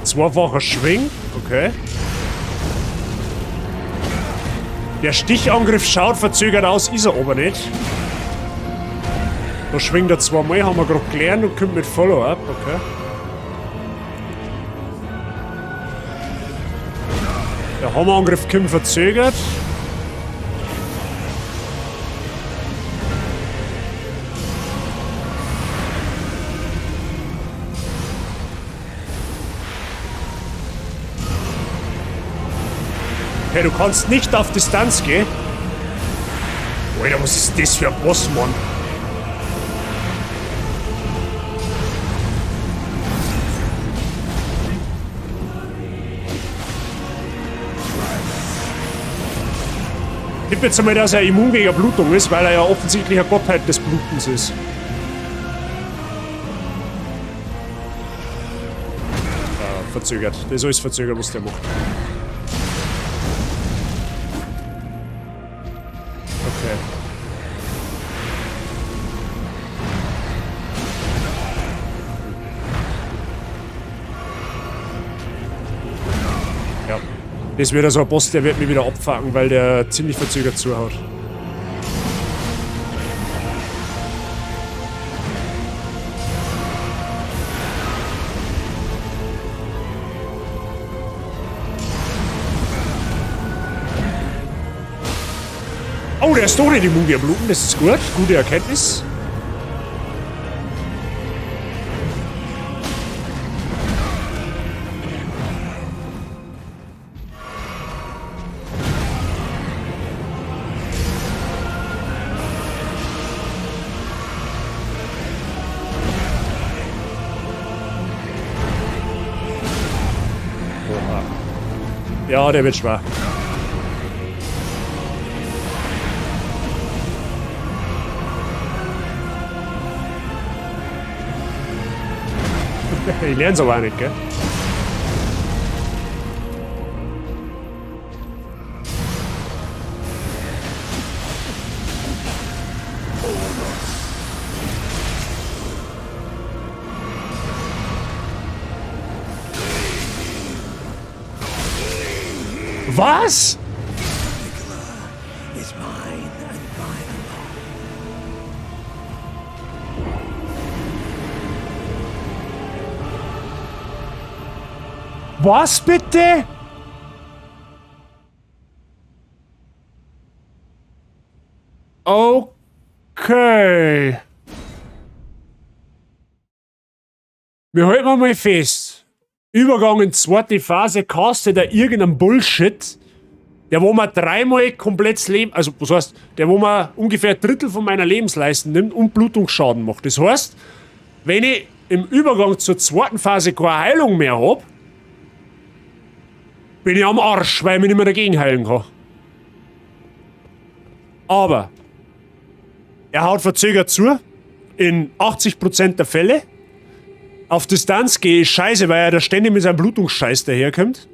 Zweifacher Schwing, okay. Der Stichangriff schaut verzögert aus, ist er aber nicht. Da schwingt er zweimal, haben wir gerade gelernt und kommt mit Follow-up, okay. Der Hammerangriff kommt verzögert. Okay, du kannst nicht auf Distanz gehen. Alter, was ist das für ein Boss, Mann? Ich tippe jetzt einmal, dass er immun gegen Blutung ist, weil er ja offensichtlich eine Gottheit des Blutens ist. Ja, verzögert. Das ist alles verzögert, was der macht. Okay. Ja. Das wird so ein Boss, der wird mich wieder abfangen, weil der ziemlich verzögert zuhaut. Oh, der ist doch nicht immun gegen Bluten, das ist gut. Gute Erkenntnis. Oha. Ja, der wird schwer. Ich lern's aber auch nicht, gell? Was? Is mine and mine alone. Was bitte? Okay. Wir halten mal fest. Übergang in zweite Phase castet er irgendeinen Bullshit, der wo man dreimal komplett Leben, also was heißt, der wo man ungefähr ein Drittel von meiner Lebensleistung nimmt und Blutungsschaden macht. Das heißt, wenn ich im Übergang zur zweiten Phase keine Heilung mehr hab, bin ich am Arsch, weil ich mich nicht mehr dagegen heilen kann. Aber er haut verzögert zu, in 80% der Fälle. Auf Distanz gehe ich scheiße, weil er da ständig mit seinem Blutungsscheiß daherkommt.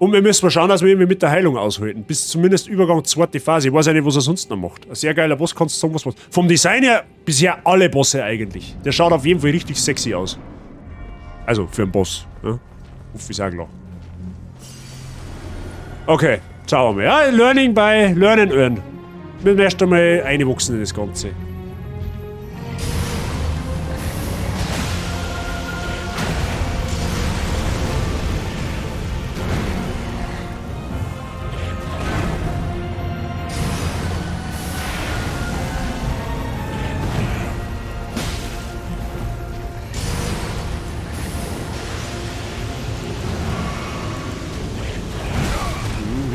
Und wir müssen mal schauen, dass wir ihn mit der Heilung aushalten. Bis zumindest Übergang zweite Phase. Ich weiß ja nicht, was er sonst noch macht. Ein sehr geiler Boss, kannst du sagen, was macht. Vom Design her bisher alle Bosse eigentlich. Der schaut auf jeden Fall richtig sexy aus. Also für einen Boss. Ne? Uff, ist auch klar. Okay, schauen wir mal. Ja, Learning by Learn and Earn. Müssen wir erst einmal einwachsen in das Ganze.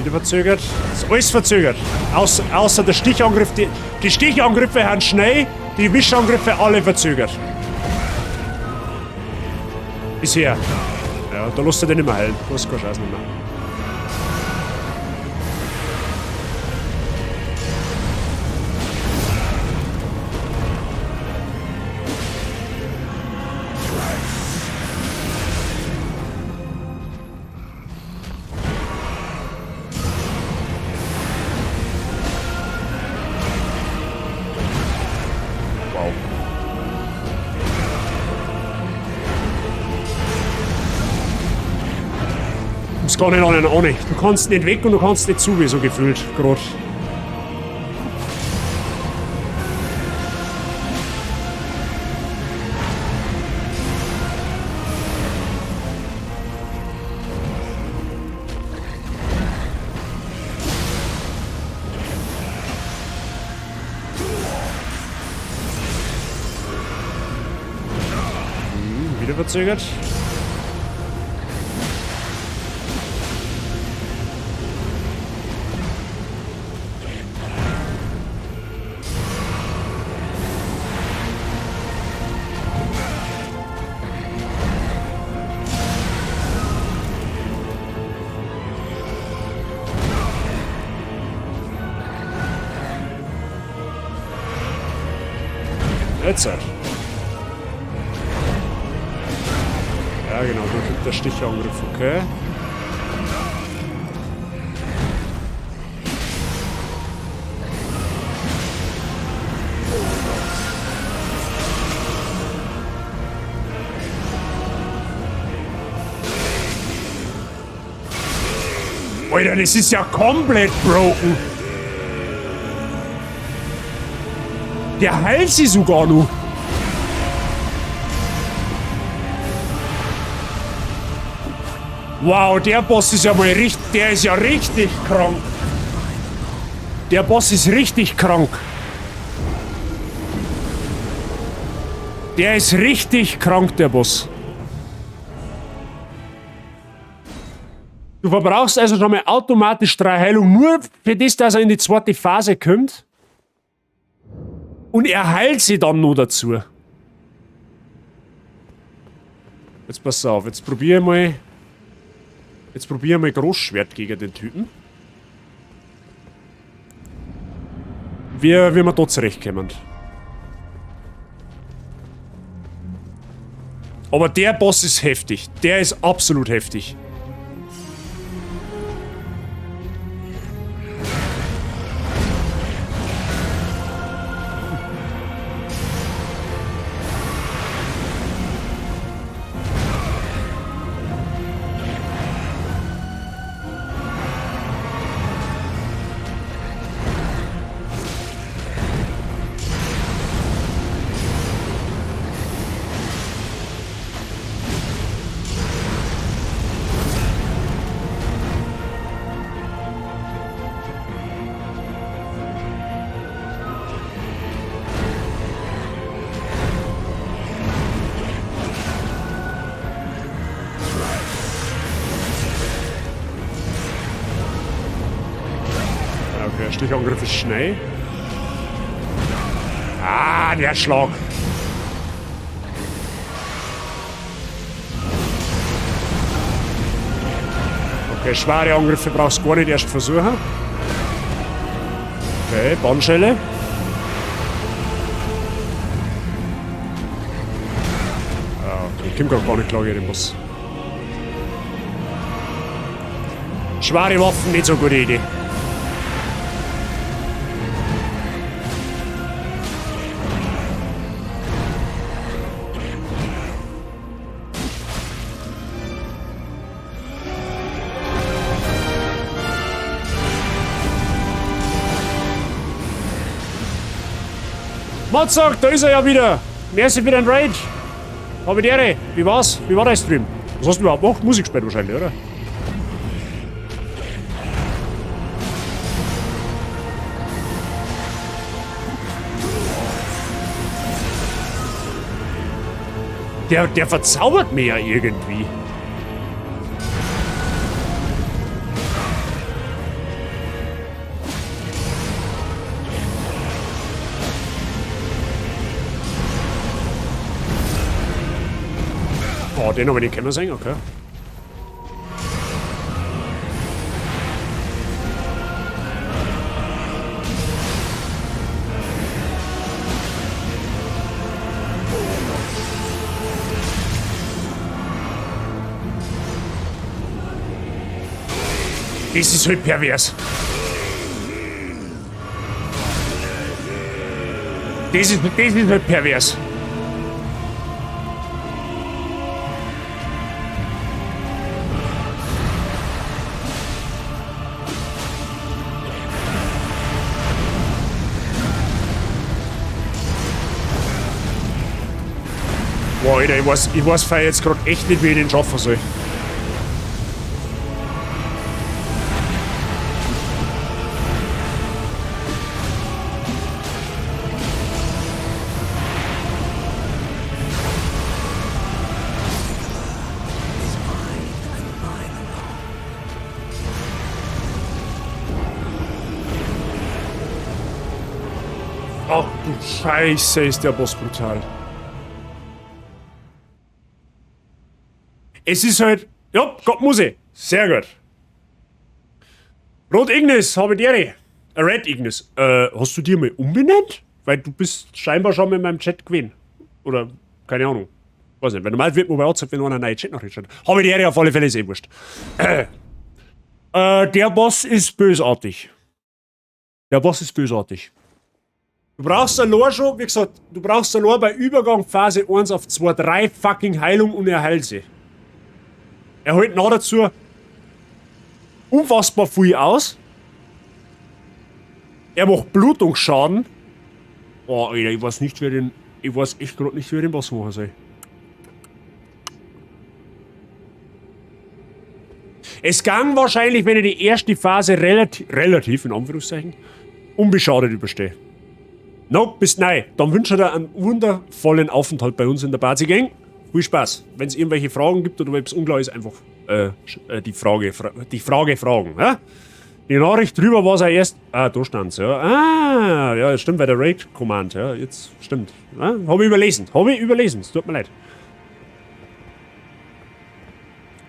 Wieder verzögert. Ist alles verzögert. Außer der Stichangriff. Die Stichangriffe sind schnell, die Wischangriffe alle verzögert. Bisher. Ja, da lässt er den nicht mehr heilen. Du hast keine Chance mehr. Wow. Du gar nicht an einen an. Du kannst nicht weg und du kannst nicht zu, wie so gefühlt gerade. Wieder verzögert. Jetzt halt. Ja, genau, da kriegt der Stichangriff, okay. Alter, das ist ja komplett broken. Der heilt sie sogar noch. Wow, der Boss ist ja mal richtig... Der ist ja richtig krank. Der Boss ist richtig krank. Der ist richtig krank, der Boss. Du verbrauchst also schon mal automatisch 3 Heilungen, nur für das, dass er in die zweite Phase kommt. Und er heilt sie dann noch dazu. Jetzt pass auf, jetzt probier ich mal... Jetzt probier ich mal Großschwert gegen den Typen. Wie wir da zurechtkommen. Aber der Boss ist heftig. Der ist absolut heftig. Der Stichangriff ist schnell. Ah, der Schlag. Okay, schwere Angriffe brauchst du gar nicht erst versuchen. Okay, Bandschelle. Ah, okay, ich komm grad gar nicht klar gegen den Boss. Schwere Waffen, nicht so gute Idee. Matzak, da ist er ja wieder. Merci für den Raid. Habe die Ehre. Wie war's? Wie war dein Stream? Was hast du überhaupt gemacht? Musik gespielt wahrscheinlich, oder? Der verzaubert mir ja irgendwie. Oh, den habe ich nicht kommen sehen, okay. Das ist halt pervers. Das ist halt pervers. Boah, Alter, ich weiß jetzt gerade echt nicht, wie ich den schaffen soll. Ach du Scheiße, ist der Boss brutal. Es ist halt... Ja, Gott muss ich. Sehr gut. Rot Ignis, habe ich dir. Red Ignis. Hast du dir mal umbenannt? Weil du bist scheinbar schon mit meinem Chat gewesen. Oder, keine Ahnung. Weiß nicht, weil normal wird man bei WhatsApp, wenn einer eine neue Chat-Nachricht schreibt. Habe ich dir auf alle Fälle, ist eh wurscht. Der Boss ist bösartig. Der Boss ist bösartig. Du brauchst allein schon, wie gesagt, du brauchst allein bei Übergang Phase 1 auf 2, 3 fucking Heilung und er heilt sie. Er hält noch dazu unfassbar viel aus. Er macht Blutungsschaden. Oh, Alter, ich weiß nicht, wer den. Ich weiß echt gerade nicht, wer den Boss machen soll. Es gang wahrscheinlich, wenn ich die erste Phase relativ, in Anführungszeichen, unbeschadet überstehe. Nope, bist neu. Dann wünsche ich dir einen wundervollen Aufenthalt bei uns in der Party Gang. Viel Spaß. Wenn es irgendwelche Fragen gibt oder etwas unklar ist, einfach die Frage fragen. Ja? Die Nachricht drüber war es ja erst. Ah, da stand's, ja. Ah, ja, stimmt, bei der Raid Command, ja, jetzt stimmt. Ja, hab ich überlesen. Hab ich überlesen, es tut mir leid.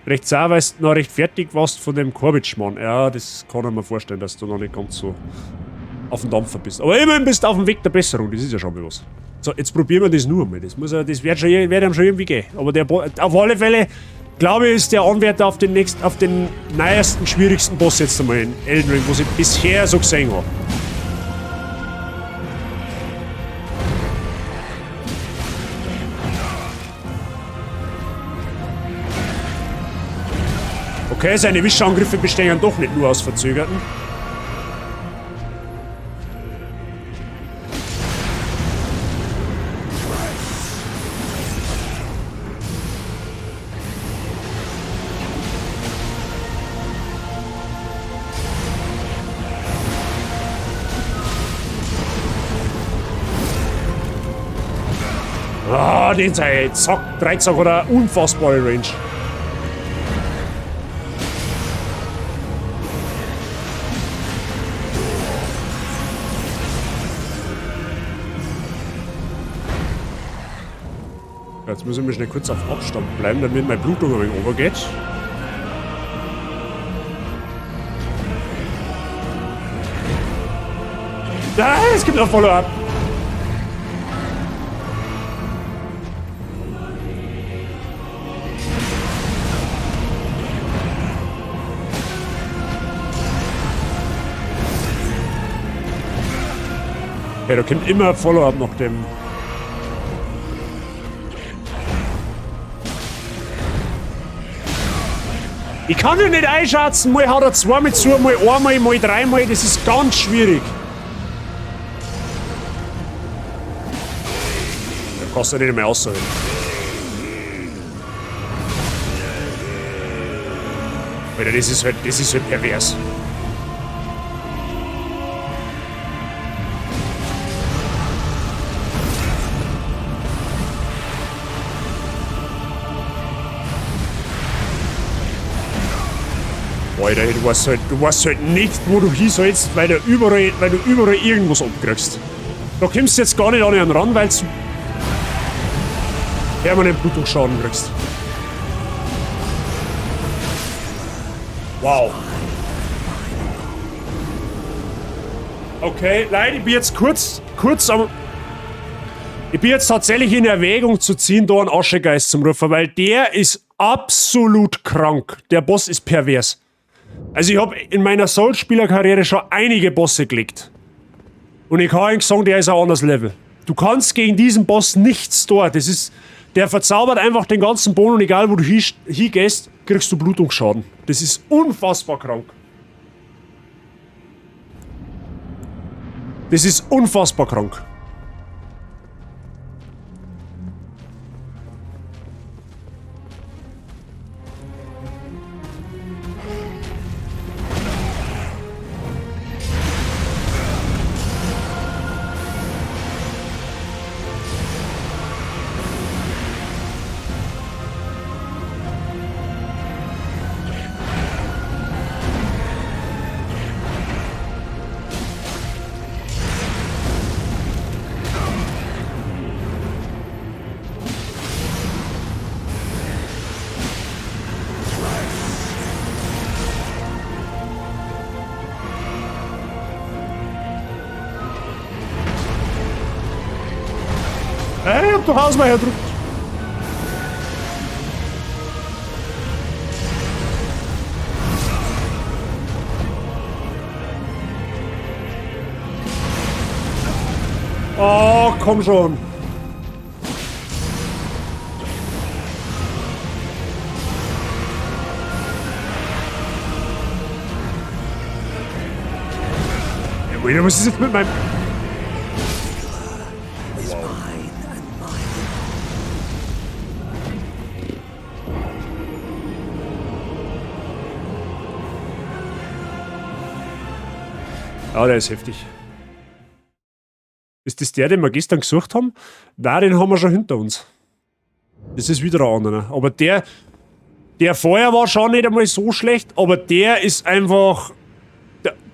Recht sauer, weil du noch recht fertig warst von dem Korbitsch-Mann. Ja, das kann ich mir vorstellen, dass du noch nicht ganz so auf dem Dampfer bist. Aber immerhin bist du auf dem Weg der Besserung, das ist ja schon mal was. So, jetzt probieren wir das nur mal. Das muss ja, das wird schon, wird ihm schon irgendwie gehen. Aber der, auf alle Fälle, glaube ich, ist der Anwärter auf den nächsten, auf den neuesten, schwierigsten Boss jetzt einmal in Elden Ring, was ich bisher so gesehen habe. Okay, seine Wischangriffe bestehen doch nicht nur aus Verzögerten. Ah, den sei Zack, Dreizack oder unfassbare Range. Jetzt müssen wir schnell kurz auf Abstand bleiben, damit mein Blutung ein wenig runtergeht. Ah, es gibt noch Follow-up. Ja, da kommt immer Follow-up nach dem. Ich kann ihn nicht einschätzen, mal haut er zweimal zu, mal einmal, mal dreimal, das ist ganz schwierig. Da kannst du nicht mehr ausholen. Alter, das ist halt pervers. Alter, du weißt halt nicht, wo du hin sollst, weil du überall irgendwas abkriegst. Da kommst du jetzt gar nicht an ihn ran, weil du permanent Blutungsschaden kriegst. Wow. Okay, Leute, ich bin jetzt kurz am... Ich bin jetzt tatsächlich in Erwägung zu ziehen, da einen Aschegeist zum Rufen, weil der ist absolut krank. Der Boss ist pervers. Also ich habe in meiner Souls-Spieler-Karriere schon einige Bosse gelegt. Und ich kann eigentlich sagen, der ist ein anderes Level. Du kannst gegen diesen Boss nichts dort. Das ist... Der verzaubert einfach den ganzen Boden und egal wo du hingehst, kriegst du Blutungsschaden. Das ist unfassbar krank. Das ist unfassbar krank. Ich hab doch Ausweicher gedrückt. Oh, komm schon. Ja, was ist jetzt mit meinem... Ja, der ist heftig. Ist das der, den wir gestern gesucht haben? Nein, den haben wir schon hinter uns. Das ist wieder ein anderer. Aber der vorher war schon nicht einmal so schlecht, aber der ist einfach...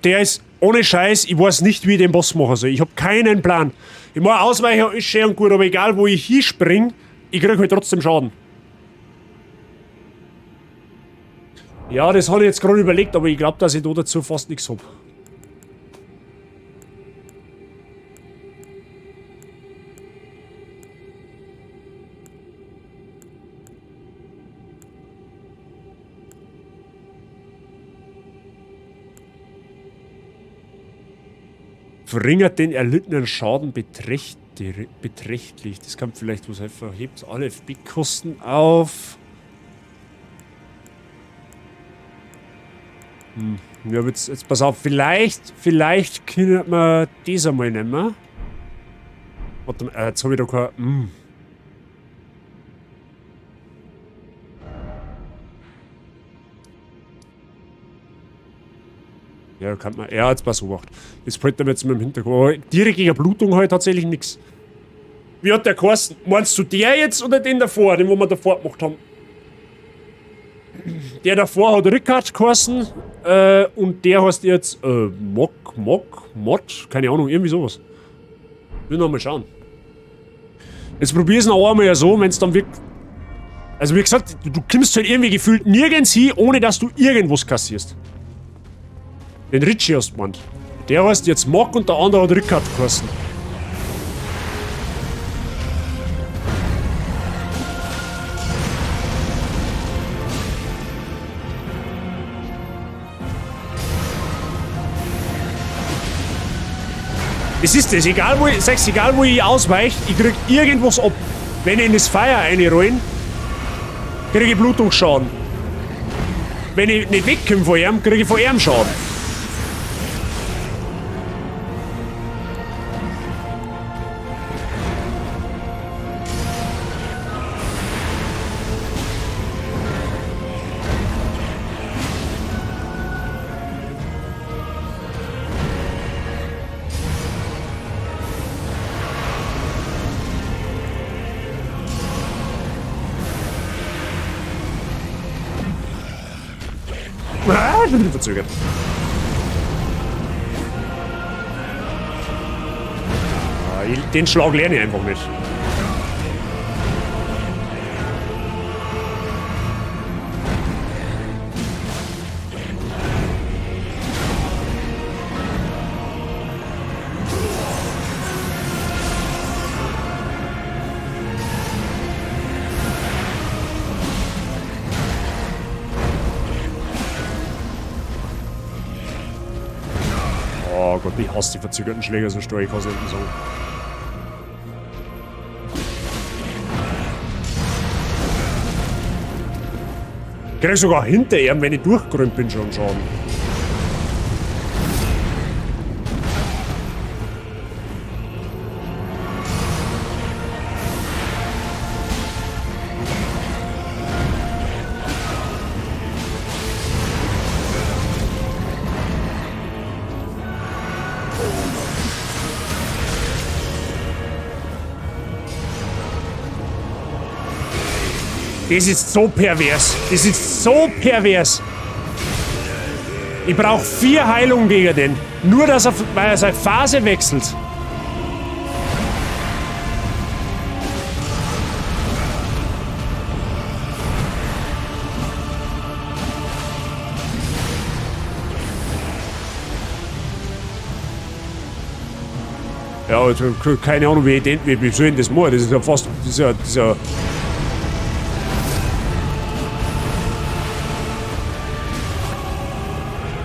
Der ist ohne Scheiß, ich weiß nicht, wie ich den Boss machen soll. Ich habe keinen Plan. Ich mache Ausweicher, ist schön und gut, aber egal wo ich hinspringe, ich kriege halt trotzdem Schaden. Ja, das habe ich jetzt gerade überlegt, aber ich glaube, dass ich da dazu fast nichts habe. Verringert den erlittenen Schaden beträchtlich. Das kann vielleicht was helfen. Hebt alle FB-Kosten auf. Ja, jetzt pass auf. Vielleicht können wir das einmal nehmen. Warte mal, jetzt habe ich da kein... Ja, kann man. Ja, jetzt pass auf. Das fällt mir jetzt mit dem Hintergrund. Aber direkt gegen Blutung halt tatsächlich nichts. Wie hat der geheißen? Meinst du der jetzt oder den davor, den wo wir davor gemacht haben? Der davor hat Rickard geheißen, und der heißt jetzt Mock, Mock, Mod, keine Ahnung, irgendwie sowas. Will noch mal schauen. Jetzt probier's noch einmal ja so, wenn's dann wirklich. Also wie gesagt, du kommst halt irgendwie gefühlt nirgends hin, ohne dass du irgendwas kassierst. Den Ritchie hast du gemeint. Der heißt jetzt Mock und der andere hat Rickard geheißen. Es ist das, egal wo ich, sag's, egal wo ich ausweiche, ich krieg irgendwas ab. Wenn ich in das Feuer reinrollen, krieg ich Blutungsschaden. Wenn ich nicht wegkomme von ihm, krieg ich von ihm Schaden. Ah, schon wieder verzögert. Ah, den Schlag lerne ich einfach nicht. Gott, ich hasse die verzögerten Schläger so stark, ich kann es nicht mehr sagen. Ich krieg sogar hinter ihm, wenn ich durchgeräumt bin, schon Schaden. Das ist so pervers. Das ist so pervers. Ich brauche 4 Heilungen gegen den. Nur, dass er, weil er seine Phase wechselt. Ja, also, keine Ahnung, wie ich den, wie soll ich denn das machen? Das ist ja fast, das ist ja,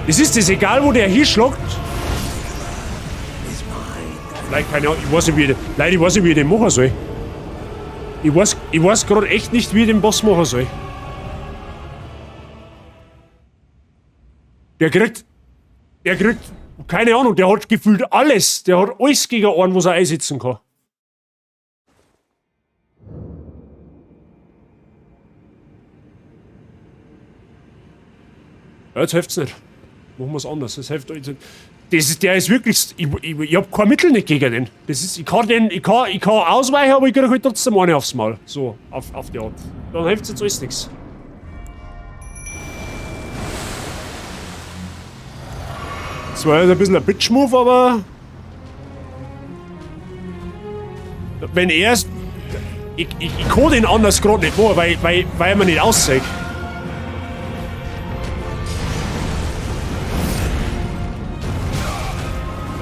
das ist das, egal wo der hinschlägt. Vielleicht, keine Ahnung, ich weiß nicht, wie ich, Leute, ich weiß nicht, wie ich den machen soll. Ich weiß gerade echt nicht, wie ich den Boss machen soll. Der kriegt, keine Ahnung, der hat gefühlt alles. Der hat alles gegen einen, was er einsetzen kann. Ja, jetzt hilft's nicht. Machen wir's anders. Das hilft euch nicht. Das ist, der ist wirklich. Ich hab kein Mittel nicht gegen den. Das ist, ich kann den, ich kann ausweichen, aber ich krieg halt trotzdem eine aufs Maul. So, auf die Art. Dann hilft's jetzt alles nichts. Das war jetzt ein bisschen ein Bitch-Move, aber. Wenn er es. Ich kann den anders gerade nicht machen, weil man nicht aussieht.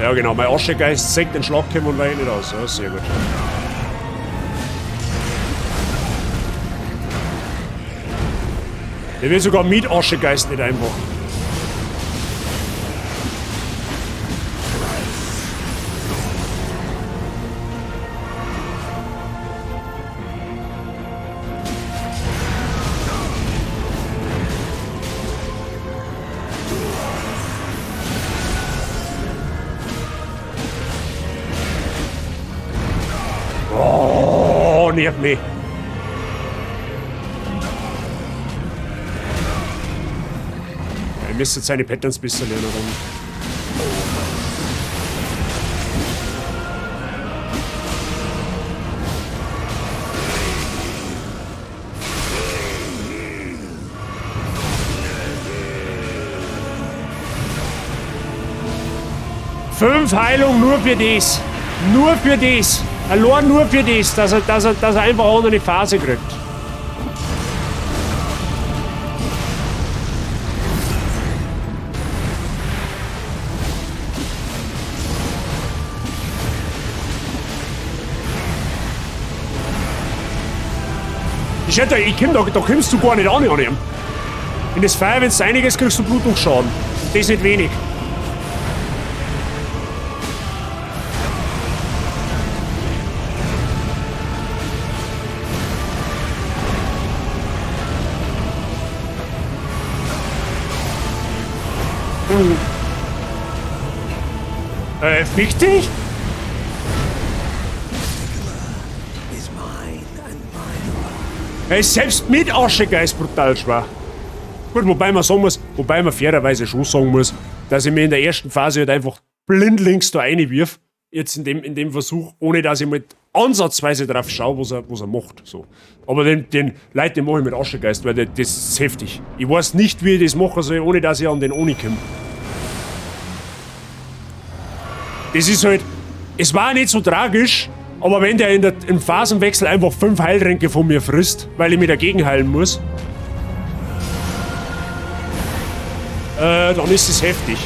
Ja genau, mein Aschegeist sägt den Schlag und weicht nicht aus. Ja, sehr gut. Der will sogar mit Aschegeist nicht einfach. Oh, nervt mich. Er müsste seine Patterns besser lernen. Fünf Heilung nur für das. Nur für das. Allein nur für das, dass er einfach auch noch eine Phase kriegt. Ich schätze, ich komm, da kommst du gar nicht an ihm. In das Feuer, wenn du einiges kriegst du Blutungsschaden. Und das nicht wenig. Fick dich? Er ist selbst mit Aschegeist brutal schwer. Gut, wobei man sagen muss, wobei man fairerweise schon sagen muss, dass ich mir in der ersten Phase halt einfach blindlings da reinwirf. Jetzt in dem Versuch, ohne dass ich mit ansatzweise drauf schaue, was er macht. So. Aber den Leute, den mache ich mit Aschegeist, weil das ist heftig. Ich weiß nicht, wie ich das machen soll, ohne dass ich an den Oni komme. Das ist halt, es war nicht so tragisch, aber wenn der im Phasenwechsel einfach 5 Heiltränke von mir frisst, weil ich mich dagegen heilen muss, dann ist es heftig.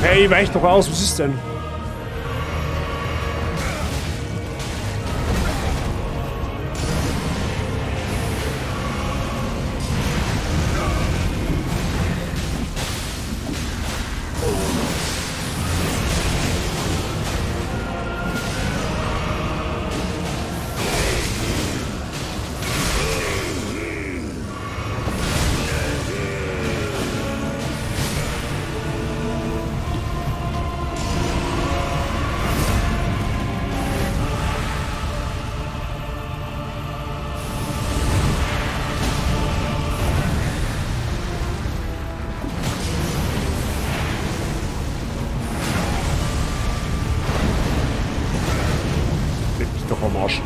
Hey, weich doch aus, was ist denn? Leck mich doch am Arsch.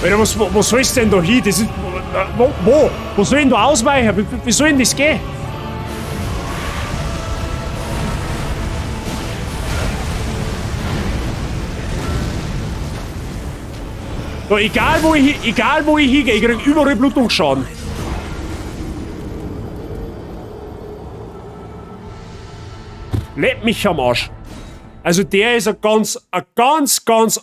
Alter, wo soll's denn da hin? Das ist, wo? Wo soll ich denn da ausweichen? Wie soll denn das gehen? Da, egal wo ich hingehe, ich krieg überall Blutungsschaden. Leck mich am Arsch. Also der ist ein ganz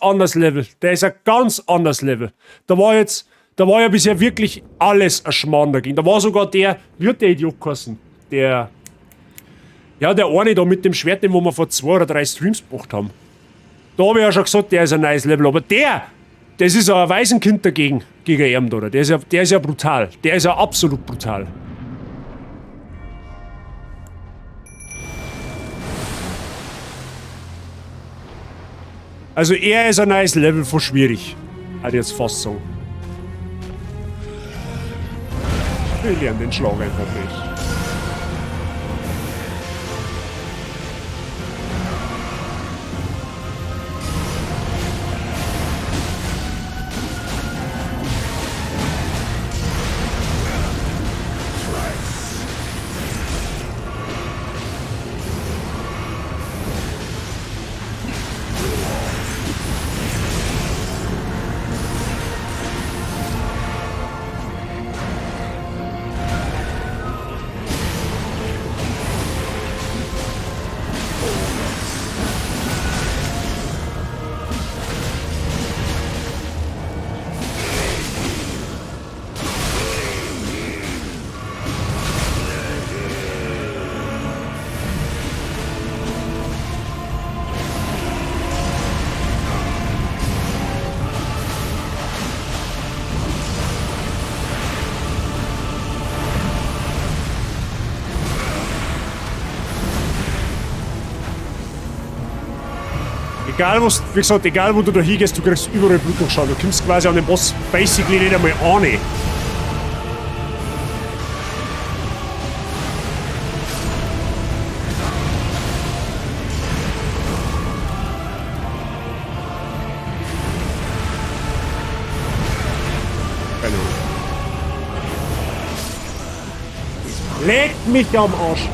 anderes Level. Der ist ein ganz anderes Level. Da war ja bisher wirklich alles ein Schmarrn dagegen. Da war sogar der, wie hat der Idiot geheißen? Der, ja, der eine da mit dem Schwert, den wo wir vor 2 oder 3 Streams gebracht haben. Da hab ich ja schon gesagt, der ist ein neues Level. Aber der, das ist ein Waisenkind dagegen, gegen ihn, oder? Der ist ja brutal. Der ist ja absolut brutal. Also er ist ein neues Level von schwierig. Hat jetzt fast so. Wir lernen den Schlag einfach nicht. Egal was, wie gesagt, egal wo du da hingehst, du kriegst überall Blutungsschaden. Du kommst quasi an den Boss basically nicht einmal an. Keine Ahnung. Leck mich am Arsch!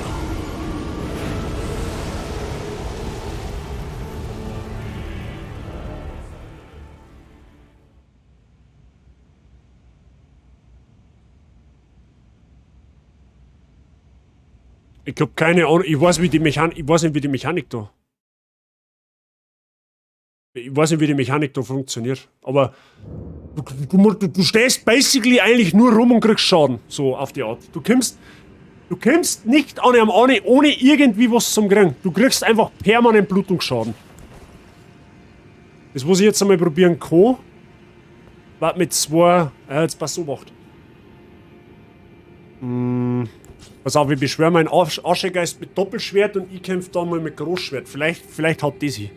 Ich hab keine Ahnung, ich weiß, wie die Mechanik, ich weiß nicht, wie die Mechanik da. Ich weiß nicht, wie die Mechanik da funktioniert. Aber du stehst basically eigentlich nur rum und kriegst Schaden. So auf die Art. Du kommst nicht an einem an, ohne irgendwie was zum kriegen. Du kriegst einfach permanent Blutungsschaden. Das muss ich jetzt einmal probieren kann. Warte mit zwei. Jetzt pass auf. Pass auf, ich beschwöre meinen Aschegeist mit Doppelschwert und ich kämpfe dann mal mit Großschwert. Vielleicht haut das hin.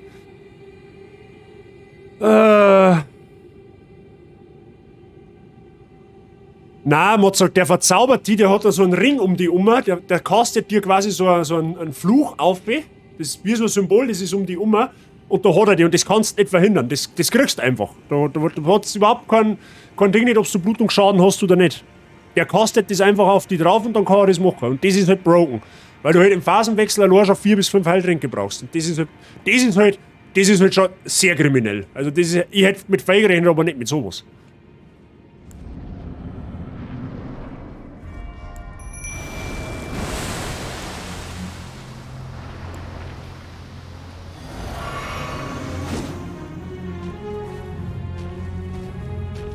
Na, Mozart, der verzaubert die, der hat da so einen Ring um die um, der castet dir quasi so einen Fluch auf. Das ist wie so ein Symbol, das ist um die um. Und da hat er die und das kannst du nicht verhindern. Das kriegst du einfach. Da hat's überhaupt kein Ding nicht, ob du Blutungsschaden hast oder nicht. Der castet das einfach auf die drauf und dann kann er das machen. Und das ist halt broken. Weil du halt im Phasenwechsel allein schon 4 bis 5 Heiltränke brauchst. Und das ist halt, das ist halt schon sehr kriminell. Also das ist, ich hätte mit Feig gerechnet, aber nicht mit sowas.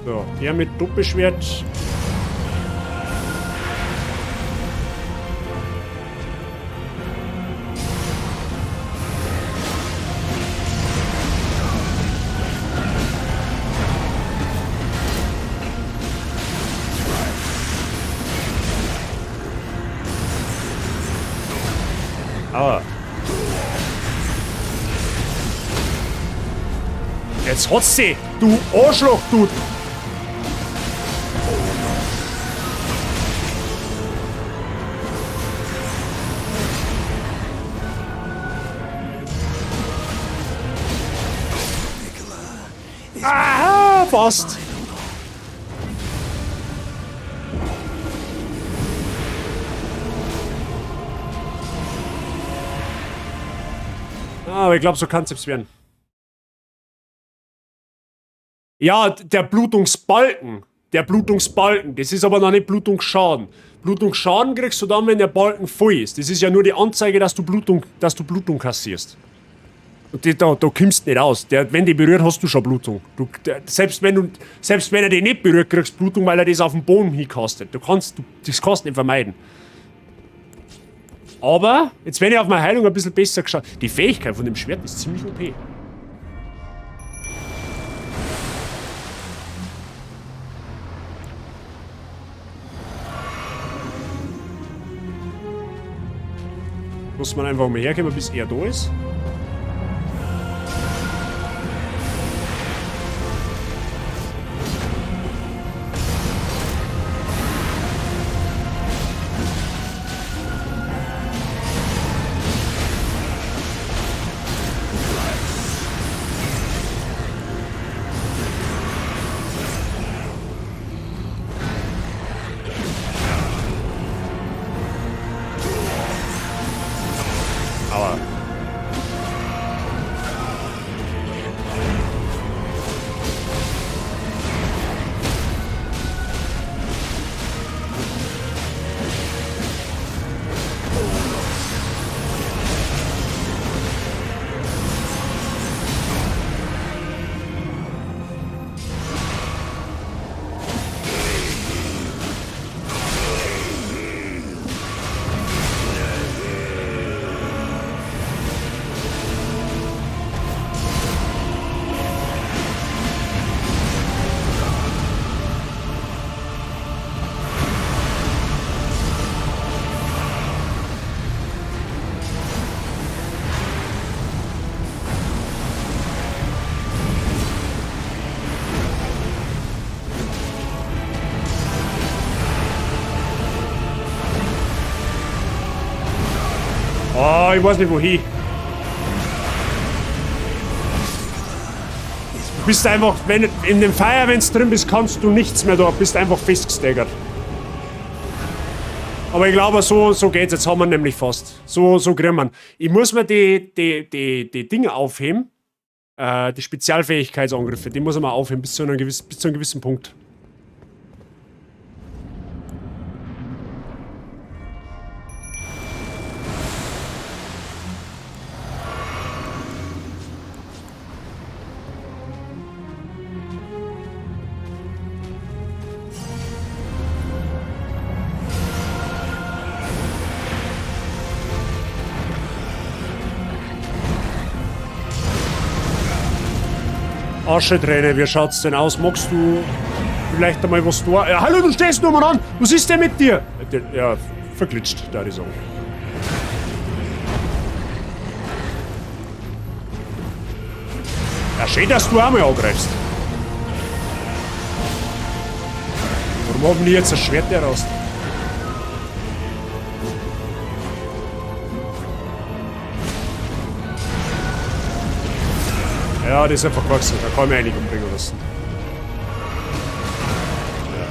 So, der mit Doppelschwert. Aua. Jetzt hat's sie, du Arschloch, du! Aha, fast. Ah, aber ich glaube, so kann's jetzt werden. Ja, der Blutungsbalken. Der Blutungsbalken. Das ist aber noch nicht Blutungsschaden. Blutungsschaden kriegst du dann, wenn der Balken voll ist. Das ist ja nur die Anzeige, dass du Blutung kassierst. Und die, da kommst du nicht aus. Der, wenn die berührt, hast du schon Blutung. Du, der, selbst wenn er dich nicht berührt, kriegst du Blutung, weil er das auf den Boden hinkastet. Das kannst du nicht vermeiden. Aber, jetzt wenn ich auf meine Heilung ein bisschen besser geschaut. Die Fähigkeit von dem Schwert ist ziemlich OP. Muss man einfach mal herkommen, bis er da ist. Oh, ich weiß nicht wohin. Du bist einfach, wenn in dem Feuer, wenn du drin bist, kannst du nichts mehr da, bist einfach festgesteigert. Aber ich glaube, so geht's. Jetzt haben wir nämlich fast. So kriegen wir ihn. Ich muss mir die Dinge aufheben. Die Spezialfähigkeitsangriffe, die muss ich mal aufheben bis zu einem gewissen Punkt. Ascheträne, wie schaut's denn aus? Magst du vielleicht einmal was da? Ja, hallo, du stehst nur mal an! Was ist denn mit dir? Ja, verglitscht, da ich sagen. Ja, schön, dass du auch mal angreifst. Warum haben die jetzt ein Schwert heraus? Ja, das ist einfach gewachsen. Da kann ich mich eigentlich umbringen lassen. Ja.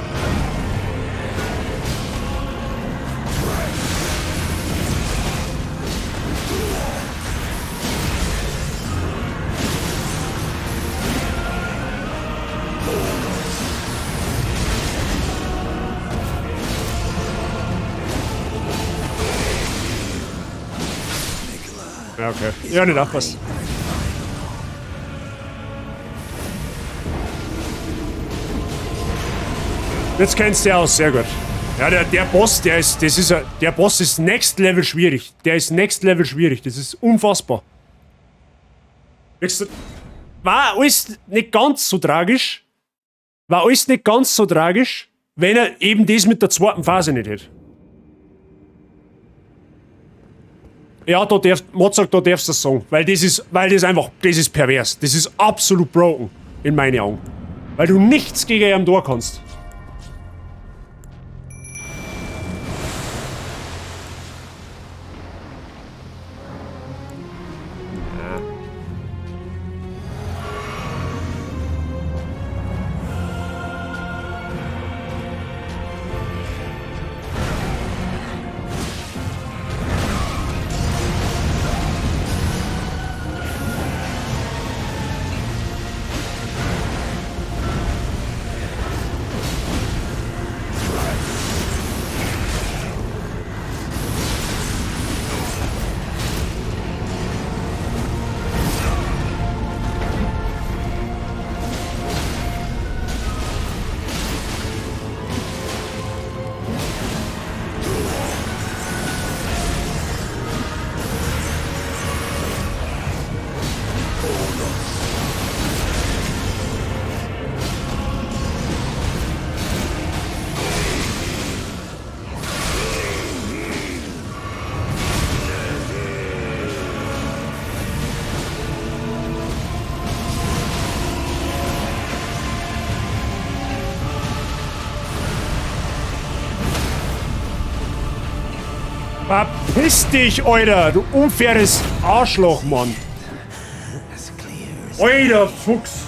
Ja, okay. Ja, nicht aufpassen. Jetzt kennst du dich aus, sehr gut. Ja, der Boss, der ist, das ist, der Boss ist next level schwierig. Der ist next level schwierig. Das ist unfassbar. War alles nicht ganz so tragisch. War alles nicht ganz so tragisch, wenn er eben das mit der zweiten Phase nicht hätte. Ja, da darf, Mozart, da darfst du das sagen. Weil das einfach, das ist pervers. Das ist absolut broken, in meinen Augen. Weil du nichts gegen ihn tun kannst. Verpiss dich, Alter, du unfaires Arschloch, Mann. Alter Fuchs.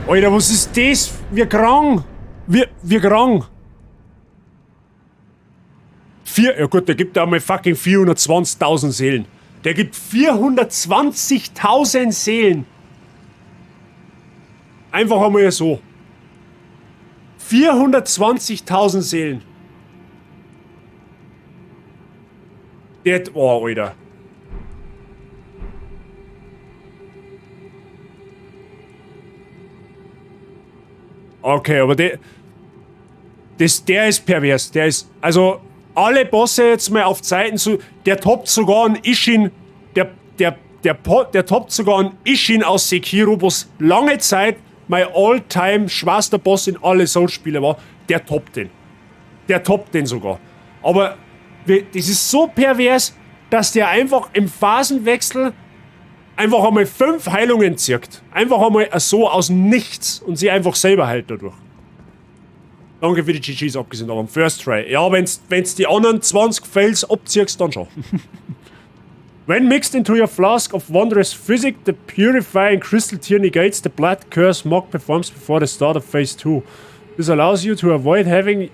Alter, was ist das? Wir krank. Wir krank. Ja gut, der gibt da mal fucking 420.000 Seelen. Der gibt 420.000 Seelen. Einfach einmal so. 420.000 Seelen. Der, oh, Alter. Okay, aber der ist pervers. Der ist, also alle Bosse jetzt mal auf Zeiten zu, der toppt sogar einen Ishin, der toppt sogar einen Ishin aus Sekiro, was lange Zeit mein all-time schwerster Boss in alle Souls-Spiele war. Der toppt den. Der toppt den sogar. Aber das ist so pervers, dass der einfach im Phasenwechsel einfach einmal 5 Heilungen zirkt. Einfach einmal so aus nichts und sie einfach selber heilt dadurch. Danke für die GGs, abgesehen davon. First Try. Ja, wenn's die anderen 20 Fails abziehst, dann schon. When mixed into your flask of wondrous physic, the purifying crystal tear negates the blood curse Mohg performs before the start of phase 2. This allows you to avoid having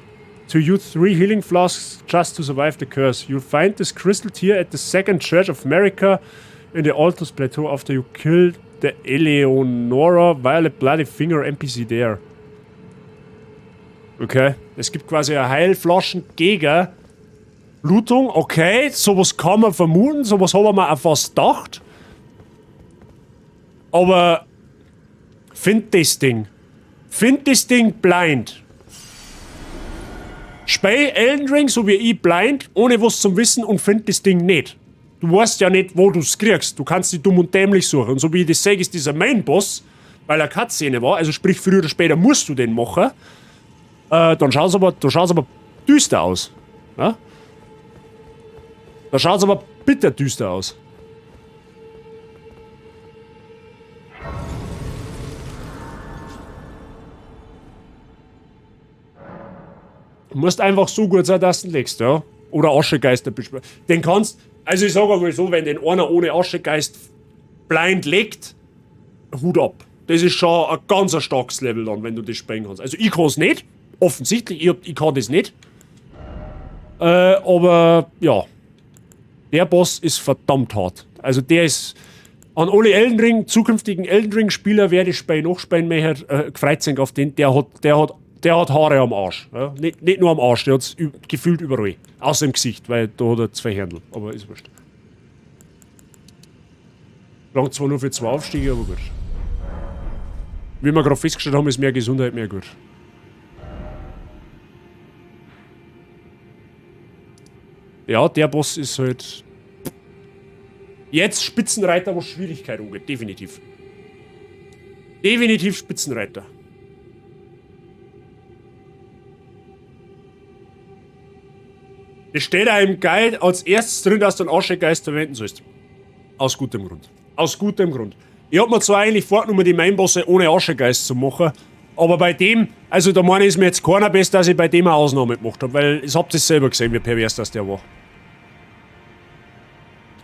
to use 3 healing flasks just to survive the curse. You'll find this crystal tear at the second Church of Marika in the Altus Plateau after you kill the Eleonora Violet Bloody Finger NPC there. Okay, es gibt quasi eine Heilflaschen gegen Blutung. Okay, sowas kann man vermuten, sowas haben wir auch fast gedacht. Aber find das Ding. Find das Ding blind. Spiel Elden Ring, so wie ich, blind, ohne was zum Wissen und find das Ding nicht. Du weißt ja nicht, wo du's kriegst. Du kannst dich dumm und dämlich suchen. Und so wie ich das sage, ist dieser Main-Boss, weil er Cutscene war, also sprich, früher oder später musst du den machen. Dann schaut's aber, da schaut's aber düster aus. Ja? Da schaut's aber bitter düster aus. Du musst einfach so gut sein, dass du ihn legst, ja? Oder Aschegeister beschwören. Den kannst, also ich sag einmal so, wenn den einer ohne Aschegeist blind legt, Hut ab. Das ist schon ein ganz starkes Level dann, wenn du das spielen kannst. Also ich kann's nicht. Offensichtlich, ich kann das nicht. Aber ja. Der Boss ist verdammt hart. Also der ist. An alle Elden Ring, zukünftigen Elden Ring-Spieler, wer das Spiel nachspielen möchte, gefreut sich auf den, der hat Haare am Arsch. Ja? Nicht nur am Arsch, der hat's gefühlt überall. Außer im Gesicht, weil da hat er zwei Händel. Aber ist wurscht. Langt zwar nur für 2 Aufstiege, aber gut. Wie wir gerade festgestellt haben, ist mehr Gesundheit mehr gut. Ja, der Boss ist halt... Jetzt Spitzenreiter, was Schwierigkeit angeht, definitiv. Definitiv Spitzenreiter. Das steht auch im Guide als erstes drin, dass du einen Aschegeist verwenden sollst. Aus gutem Grund. Aus gutem Grund. Ich hab mir zwar eigentlich vorgenommen, die Mainbosse ohne Aschegeist zu machen, aber bei dem, also da meine ich, ist mir jetzt keiner best, dass ich bei dem eine Ausnahme gemacht hab, weil ich habt es selber gesehen, wie pervers das der war.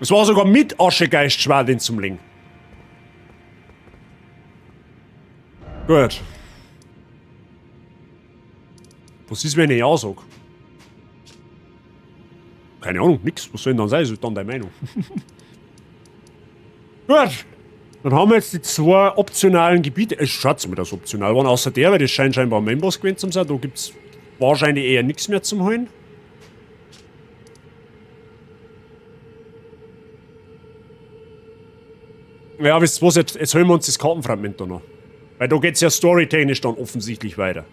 Es war sogar mit Aschegeist schwer, den zum Legen. Gut. Was ist, wenn ich Ja sag? Keine Ahnung, nix. Was soll denn dann sein? Das ist dann deine Meinung. Gut. Dann haben wir jetzt die 2 optionalen Gebiete. Es schaut mir das optional waren, außer der, weil das scheint scheinbar ein Mainboss gewesen zu sein. Da gibt's wahrscheinlich eher nix mehr zum Holen. Ja, wisst ihr was, jetzt holen wir uns das Kartenfragment da noch. Weil da geht's ja storytechnisch dann offensichtlich weiter.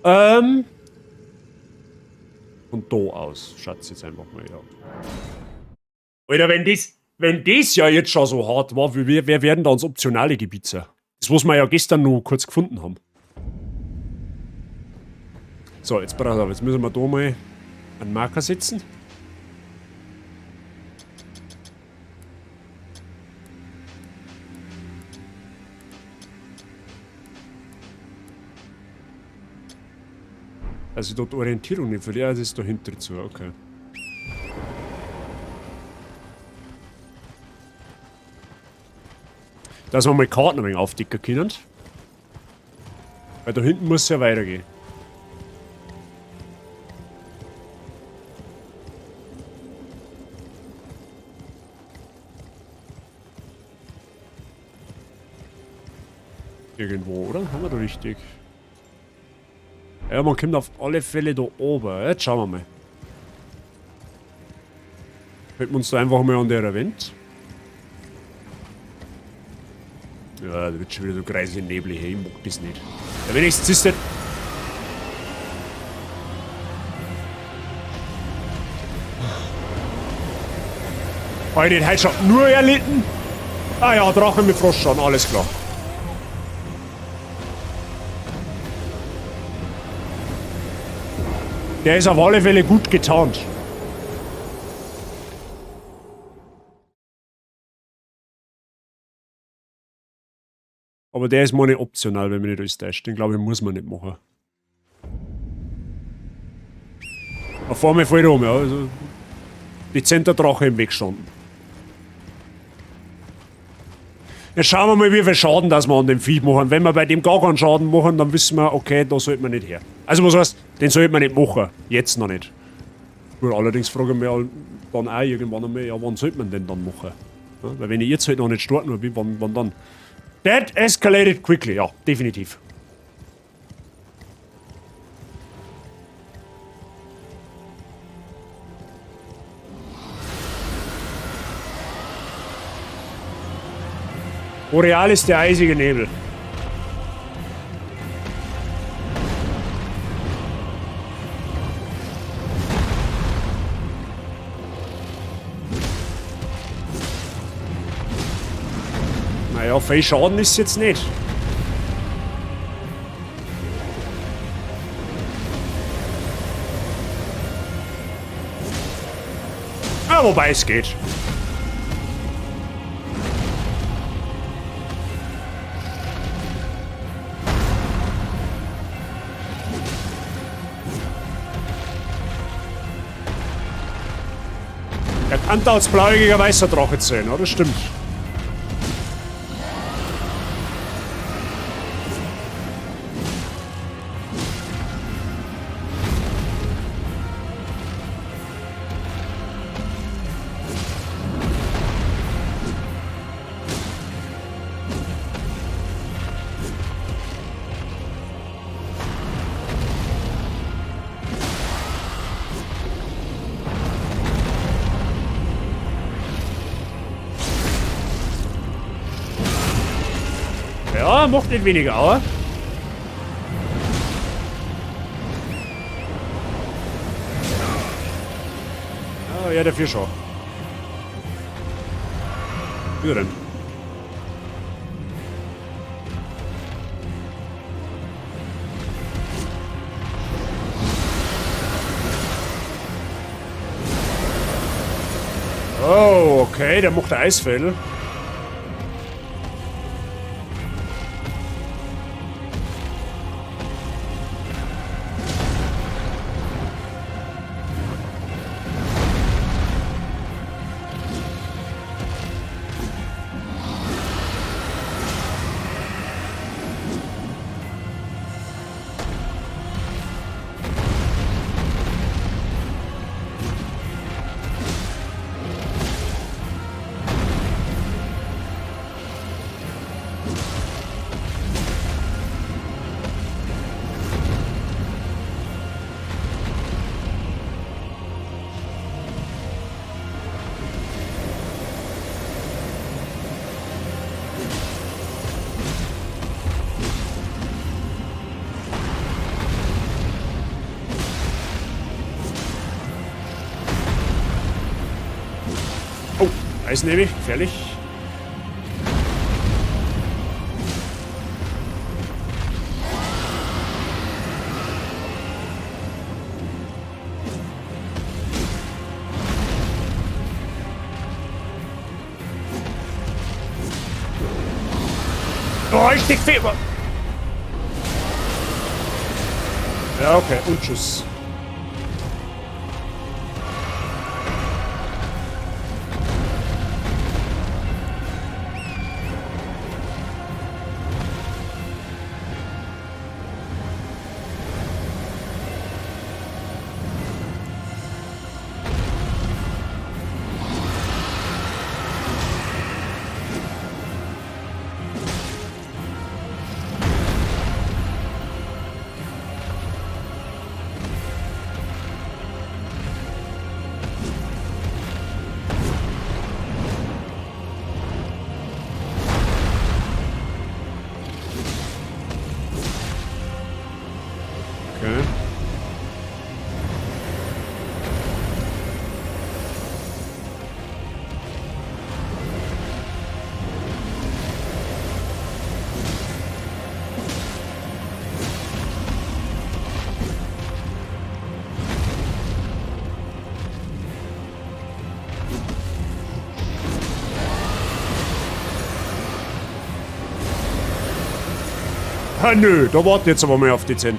Von da aus, schaut's jetzt einfach mal, ja. Alter, wenn das ja jetzt schon so hart war, wer werden da ins optionale Gebiet sein? Das, was wir ja gestern noch kurz gefunden haben. So, jetzt pass auf, jetzt müssen wir da mal einen Marker setzen. Also dort Orientierung nicht verliere, das ist dahinter zu, okay. Dass wir mal Karten ein wenig aufdecken können. Weil da hinten muss es ja weitergehen. Irgendwo, oder? Haben wir da richtig? Ja, man kommt auf alle Fälle da oben. Jetzt schauen wir mal. Halten wir uns da einfach mal an der Wand. Ja, da wird schon wieder so kreislig neblig. Ich mag das nicht. Ja, wenigstens ist das... Hab ich den heute schon nur erlitten? Ah ja, Drache mit Frostschaden, alles klar. Der ist auf alle Fälle gut getarnt. Aber der ist mal nicht optional, wenn man nicht alles täuscht. Den glaube ich, muss man nicht machen. Da fahren wir voll rum, ja. Also, dezenter Drache im Weg gestanden. Jetzt schauen wir mal, wie viel Schaden das wir an dem Vieh machen. Wenn wir bei dem gar keinen Schaden machen, dann wissen wir, okay, da sollte man nicht her. Also was heißt, den sollte man nicht machen. Jetzt noch nicht. Gut, allerdings frage ich mich dann auch irgendwann einmal, ja, wann sollte man denn dann machen? Ja, weil wenn ich jetzt halt noch nicht starten will, wann dann? That escalated quickly, ja, definitiv. Boreal ist der eisige Nebel. Naja, viel Schaden ist jetzt nicht. Ja, wobei es geht. Der kann da als blauäugiger weißer Drache sein, oder? Stimmt. Ja, macht nicht weniger, aber. Ah, ja, dafür schon. Wieder denn? Oh, okay, der macht Eisfell. Oh, Eisnebel, gefährlich. Oh, ich steck fest. Ja, okay, und tschüss. Okay. Ha, nö, da warten jetzt aber mal auf dezent.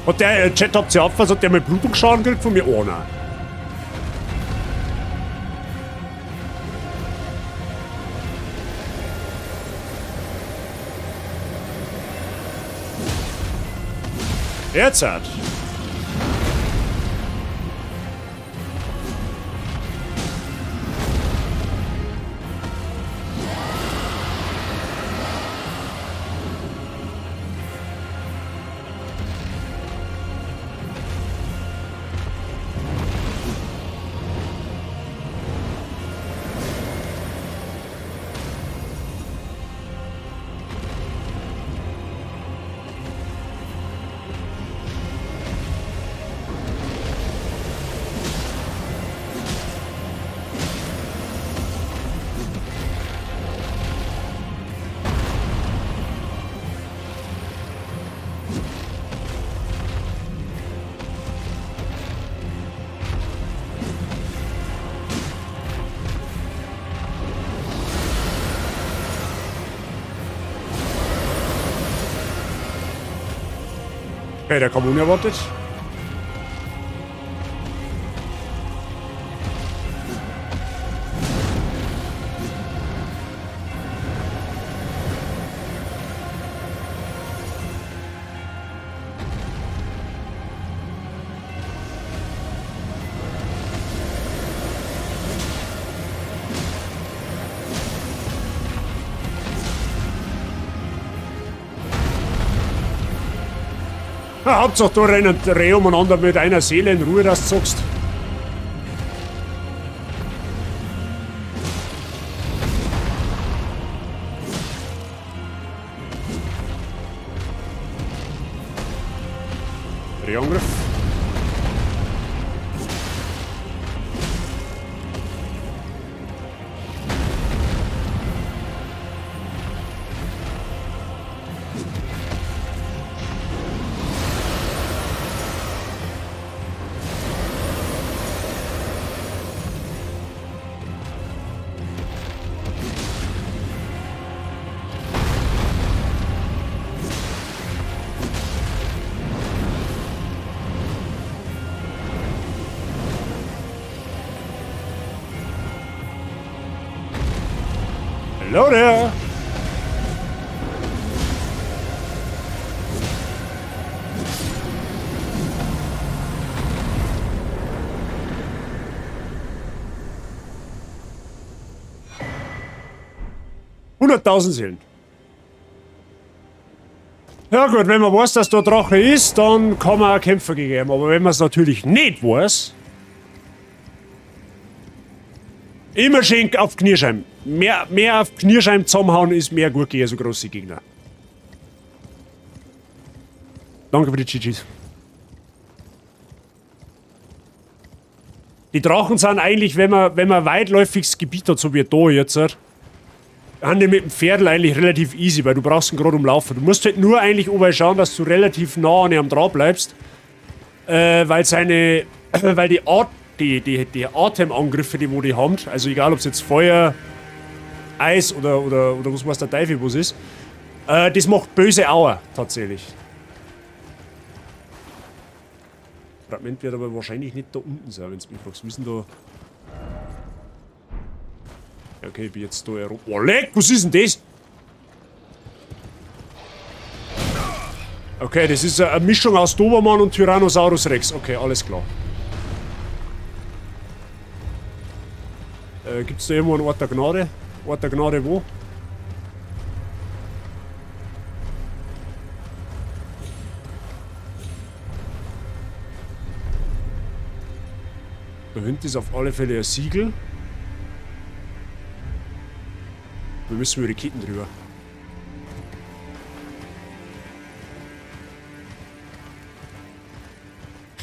Hat der Chat, habt ihr aufgepasst, hat der mal Blutungsschaden gekriegt von mir? Oh nein. Jetzt hat. Okay, der kam unerwartet. Ja, Hauptsache da rennen Dreh umeinander mit einer Seele in Ruhe, dass du sagst. Drehangriff. Hello there! 100.000 Seelen. Ja gut, wenn man weiß, dass da Drache ist, dann kann man auch Kämpfer gegen. Aber wenn man es natürlich nicht weiß, immer schön auf Knierscheiben. Mehr auf Knierscheiben zusammenhauen ist mehr gut gegen so große Gegner. Danke für die GGs. Die Drachen sind eigentlich, wenn man weitläufiges Gebiet hat, so wie da jetzt, haben die mit dem Pferdl eigentlich relativ easy, weil du brauchst ihn gerade umlaufen. Du musst halt nur eigentlich oben schauen, dass du relativ nah an ihm dran bleibst, weil seine, weil die Art, die Atemangriffe, die wo die haben, also egal ob es jetzt Feuer, Eis oder was weiß der Teufel was ist, das macht böse Aua tatsächlich. Fragment wird aber wahrscheinlich nicht da unten sein, wenn du mich fragst. Wir sind da. Okay, ich bin jetzt da herum. Oh, leck, was ist denn das? Okay, das ist eine Mischung aus Dobermann und Tyrannosaurus Rex. Okay, alles klar. Gibt's da irgendwo einen Ort der Gnade? Ort der Gnade wo? Da hinten ist auf alle Fälle ein Siegel. Wir müssen über die Ketten drüber.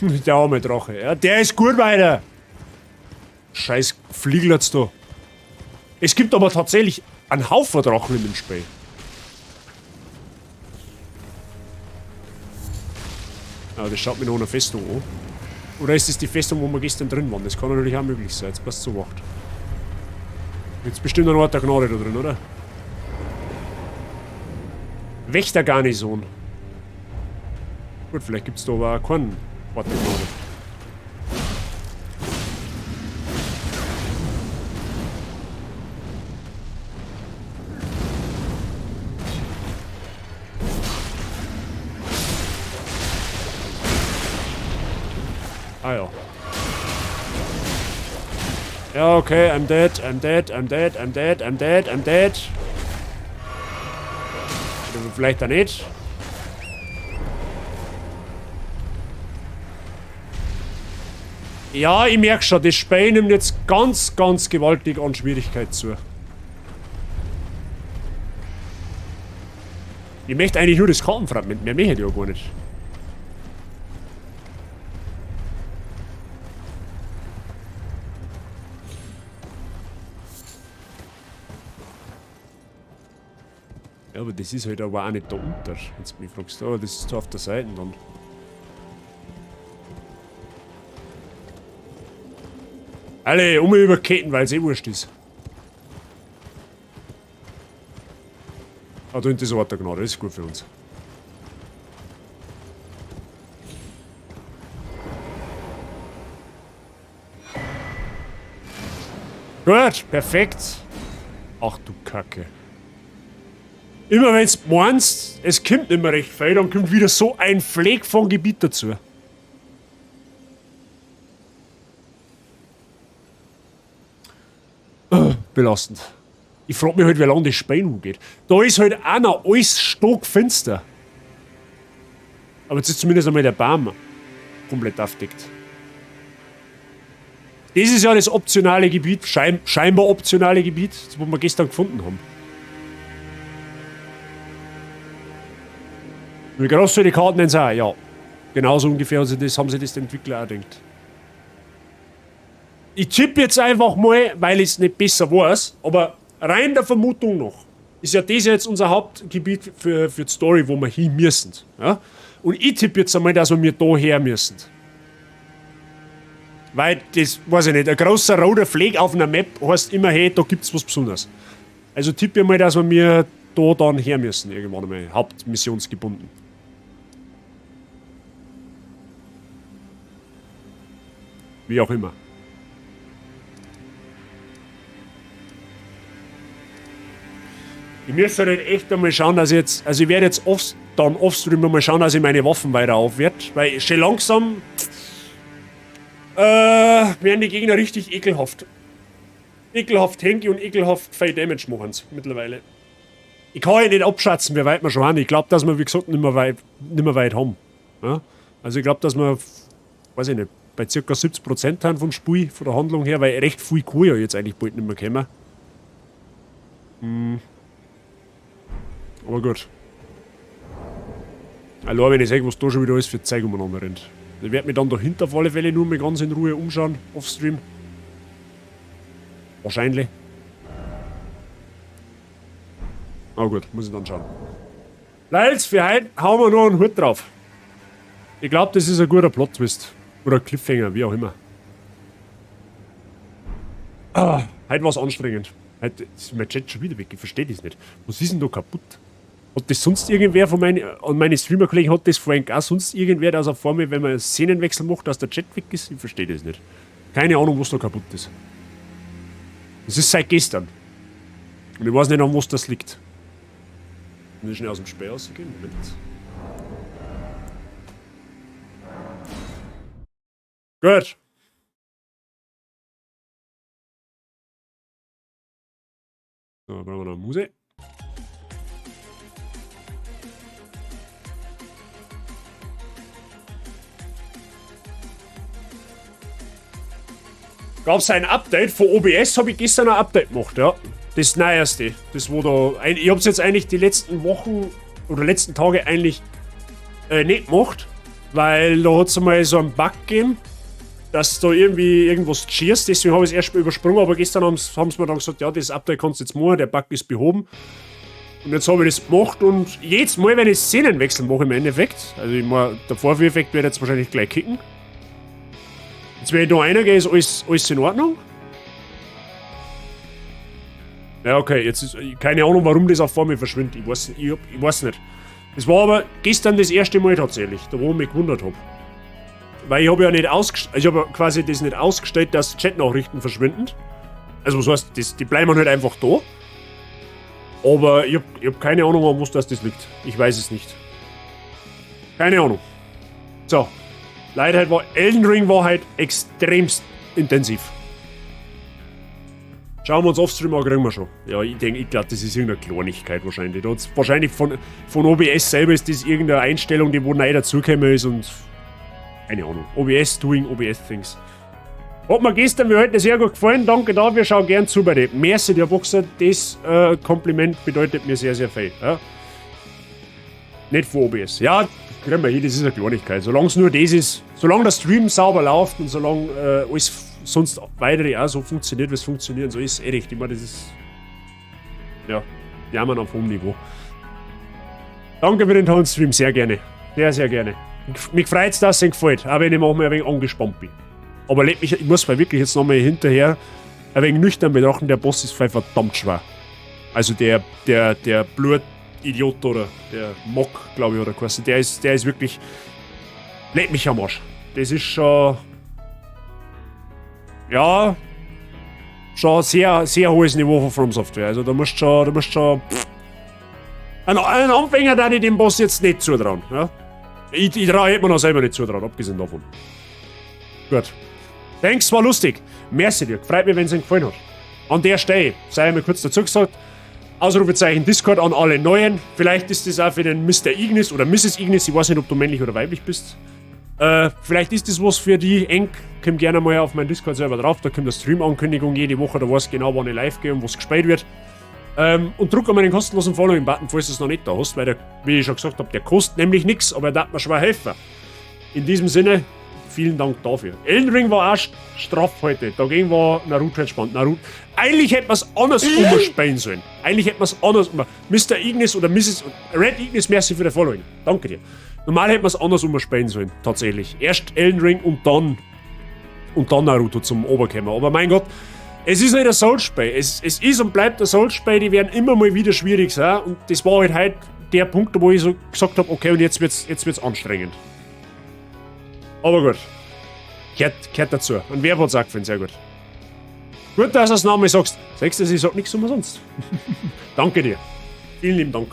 Der arme Drache. Ja, der ist gut weiter. Scheiß Fliegelatz da. Es gibt aber tatsächlich einen Haufen Drachen in dem Spiel. Ah, das schaut mir noch eine Festung an. Oder ist das die Festung, wo wir gestern drin waren? Das kann natürlich auch möglich sein. Jetzt passt so wacht. Jetzt bestimmt ein Ort der Gnade da drin, oder? Wächtergarnison. Gut, vielleicht gibt's da aber auch keinen Ort der Gnade. Ah ja. Ja, okay, I'm dead, I'm dead, I'm dead, I'm dead, I'm dead, I'm dead. Oder vielleicht auch nicht. Ja, ich merke schon, das Spiel nimmt jetzt ganz, ganz gewaltig an Schwierigkeit zu. Ich möchte eigentlich nur das Kartenfragment, mehr möchte ich ja gar nicht. Ja, aber das ist halt aber auch nicht da unter, wenn du mich fragst. Oh, das ist da auf der Seite dann. Alle, um über Ketten, weil's eh wurscht ist. Ah, da hinten ist Ort der Gnade, das ist gut für uns. Gut, perfekt. Ach du Kacke. Immer wenn's meinst, es kommt nicht mehr recht viel, dann kommt wieder so ein Fleck von Gebiet dazu. Belastend. Ich frag mich halt, wie lange das Spiel noch geht. Da ist halt auch noch alles stockfinster. Aber jetzt ist zumindest einmal der Baum komplett aufdeckt. Das ist ja das optionale Gebiet, scheinbar optionale Gebiet, das wo wir gestern gefunden haben. Wie groß soll die Karten denn sein? Ja. Genauso ungefähr haben sich das die Entwickler auch gedacht. Ich tippe jetzt einfach mal, weil ich es nicht besser weiß, aber rein der Vermutung nach, ist ja das jetzt unser Hauptgebiet für die Story, wo wir hin müssen. Ja? Und ich tippe jetzt einmal, dass wir da her müssen. Weil das, weiß ich nicht, ein großer roter Fleck auf einer Map heißt immer, hey, da gibt's was Besonderes. Also tippe ich mal, dass wir da dann her müssen, irgendwann einmal, hauptmissionsgebunden. Wie auch immer. Ich müsste halt echt einmal schauen, dass ich jetzt, also ich werde jetzt dann offstream mal schauen, dass ich meine Waffen weiter aufwerte, weil schon langsam werden die Gegner richtig ekelhaft. Ekelhaft tanky und ekelhaft viel Damage machen's mittlerweile. Ich kann ja nicht abschätzen, wie weit wir schon haben. Ich glaub, dass wir, wie gesagt, nicht mehr weit haben. Ja? Also ich glaub, dass wir, weiß ich nicht, bei circa 70% haben vom Spiel, von der Handlung her, weil recht viel kann ja jetzt eigentlich bald nicht mehr kommen. Aber gut. Allein wenn ich sehe, was da schon wieder alles für Zeug umeinander rennt. Ich werde mich dann dahinter auf alle Fälle nur mal ganz in Ruhe umschauen, offstream. Wahrscheinlich. Na gut, muss ich dann schauen. Leils, für heute hauen wir noch einen Hut drauf. Ich glaub, das ist ein guter Plot-Twist. Oder Cliffhanger, wie auch immer. Ah, heute war's anstrengend. Heute ist mein Chat schon wieder weg, ich versteh das nicht. Was ist denn da kaputt? Hat das sonst irgendwer von meinen, an meine Streamer-Kollegen hat das vorhin auch sonst irgendwer, dass er vor mir, wenn man einen Szenenwechsel macht, dass der Chat weg ist? Ich versteh das nicht. Keine Ahnung, was da kaputt ist. Das ist seit gestern. Und ich weiß nicht, an was das liegt. Muss ich schnell aus dem Spiel rausgehen? Moment. Gut. So, brauchen wir noch Musik. Gab's ein Update? Von OBS hab ich gestern ein Update gemacht, ja. Das Neueste. Das wo da. Ich hab's jetzt eigentlich die letzten Wochen oder letzten Tage eigentlich nicht gemacht, weil da hat's einmal so einen Bug gegeben, dass da irgendwie irgendwas schießt. Deswegen hab ich's erst mal übersprungen, aber gestern haben's mir dann gesagt, ja, das Update kannst du jetzt machen, der Bug ist behoben. Und jetzt hab ich das gemacht und jedes Mal, wenn ich Szenenwechsel mache im Endeffekt, also ich mein, der Vorführeffekt wird jetzt wahrscheinlich gleich kicken. Jetzt, wenn ich da reingehe, ist alles in Ordnung. Ja, okay, jetzt ist, keine Ahnung, warum das auch vor mir verschwindet. Ich weiß nicht. Es war aber gestern das erste Mal tatsächlich, da wo ich mich gewundert hab. Weil ich hab ja nicht ausgest-, also ich hab ja quasi das nicht ausgestellt, dass Chatnachrichten verschwinden. Also was heißt, das, die bleiben halt einfach da. Aber ich hab keine Ahnung, an was das liegt. Ich weiß es nicht. Keine Ahnung. So. Leider halt war Elden Ring war halt extremst intensiv. Schauen wir uns Offstream an, kriegen wir schon. Ja, ich denk, ich glaub, das ist irgendeine Kleinigkeit wahrscheinlich. Da hat's wahrscheinlich von OBS selber ist das irgendeine Einstellung, die wo neu dazugekommen ist und keine Ahnung. OBS doing OBS things. Hat mir gestern wie heute sehr gut gefallen. Danke dafür, schau gern zu bei dir. Merci dir, Boxer. Das Kompliment bedeutet mir sehr, sehr viel. Ja? Nicht von OBS. Ja, kriegen wir hin, das ist eine Kleinigkeit. Solange es nur das ist, solange der Stream sauber läuft und solange alles sonst weitere auch so funktioniert, wie es funktionieren soll, ist eh recht. Ich meine, das ist. Ja, jammern auf hohem Niveau. Danke für den tollen Stream, sehr gerne. Sehr, sehr gerne. Mich freut's, dass es Ihnen gefällt, auch wenn ich manchmal ein wenig angespannt bin. Aber let mich, ich muss mal wirklich jetzt nochmal hinterher ein wenig nüchtern betrachten, der Boss ist voll verdammt schwer. Also der Blutidiot oder der Mock, glaub ich, oder quasi, der ist wirklich. Leck mich am Arsch. Das ist schon. Ja. Schon sehr, sehr hohes Niveau von From Software. Also da musst du schon, da musst du schon, pff. Ein Anfänger darf ich dem Boss jetzt nicht zutrauen. Ja? Ich trau, hätte mir noch selber nicht zutrauen, abgesehen davon. Gut. Thanks, war lustig. Merci dir. Freut mich, wenn's Ihnen gefallen hat. An der Stelle, sei einmal kurz dazu gesagt, Ausrufezeichen Discord an alle Neuen. Vielleicht ist das auch für den Mister Ignis oder Misses Ignis, ich weiß nicht, ob du männlich oder weiblich bist. Vielleicht ist das was für die. Eng, komm gerne mal auf meinen Discord-Server drauf, da kommt eine Stream-Ankündigung jede Woche, da weiß genau, wann ich live gehe und was gespielt wird. Und drück einmal den kostenlosen Following-Button, falls du es noch nicht da hast, weil der, wie ich schon gesagt hab, der kostet nämlich nix, aber er darf mir schwer helfen. In diesem Sinne, vielen Dank dafür. Elden Ring war auch straff heute. Dagegen war Naruto entspannt. Naruto. Eigentlich hätte man es andersrum spielen sollen. Eigentlich hätte man es andersrum. Mr. Ignis oder Mrs. Red Ignis, merci für the Following. Danke dir. Normal hätte man es andersrum spielen sollen, tatsächlich. Erst Elden Ring und dann Naruto zum Oberkämmer. Aber mein Gott, es ist halt ein Souls-Spiel. Es ist und bleibt ein Souls-Spiel, die werden immer mal wieder schwierig sein. Und das war halt heute der Punkt, wo ich so gesagt habe, okay, und jetzt wird's anstrengend. Aber gut. Gehört dazu. Und wer hat's auch gefallen, sehr gut. Gut, dass du das Name sagst. Sagst du, ich sag nichts umsonst. Danke dir. Vielen lieben Dank.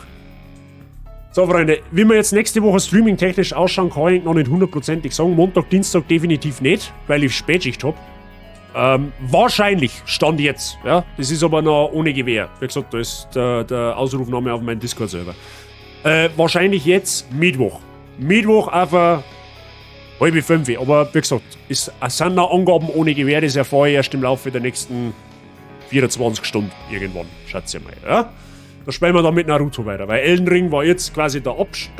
So, Freunde, wie wir jetzt nächste Woche streaming-technisch ausschauen, kann ich noch nicht hundertprozentig sagen. Montag, Dienstag definitiv nicht, weil ich Spätschicht hab. Wahrscheinlich, Stand jetzt. Ja, das ist aber noch ohne Gewähr. Wie gesagt, da ist der Ausrufname auf meinem Discord-Server. Wahrscheinlich jetzt Mittwoch. Mittwoch einfach 4:30. Aber wie gesagt, es sind noch Angaben ohne Gewähr, das erfahre ich erst im Laufe der nächsten 24 Stunden irgendwann, schätze ich mal. Ja? Da spielen wir dann mit Naruto weiter, weil Elden Ring war jetzt quasi der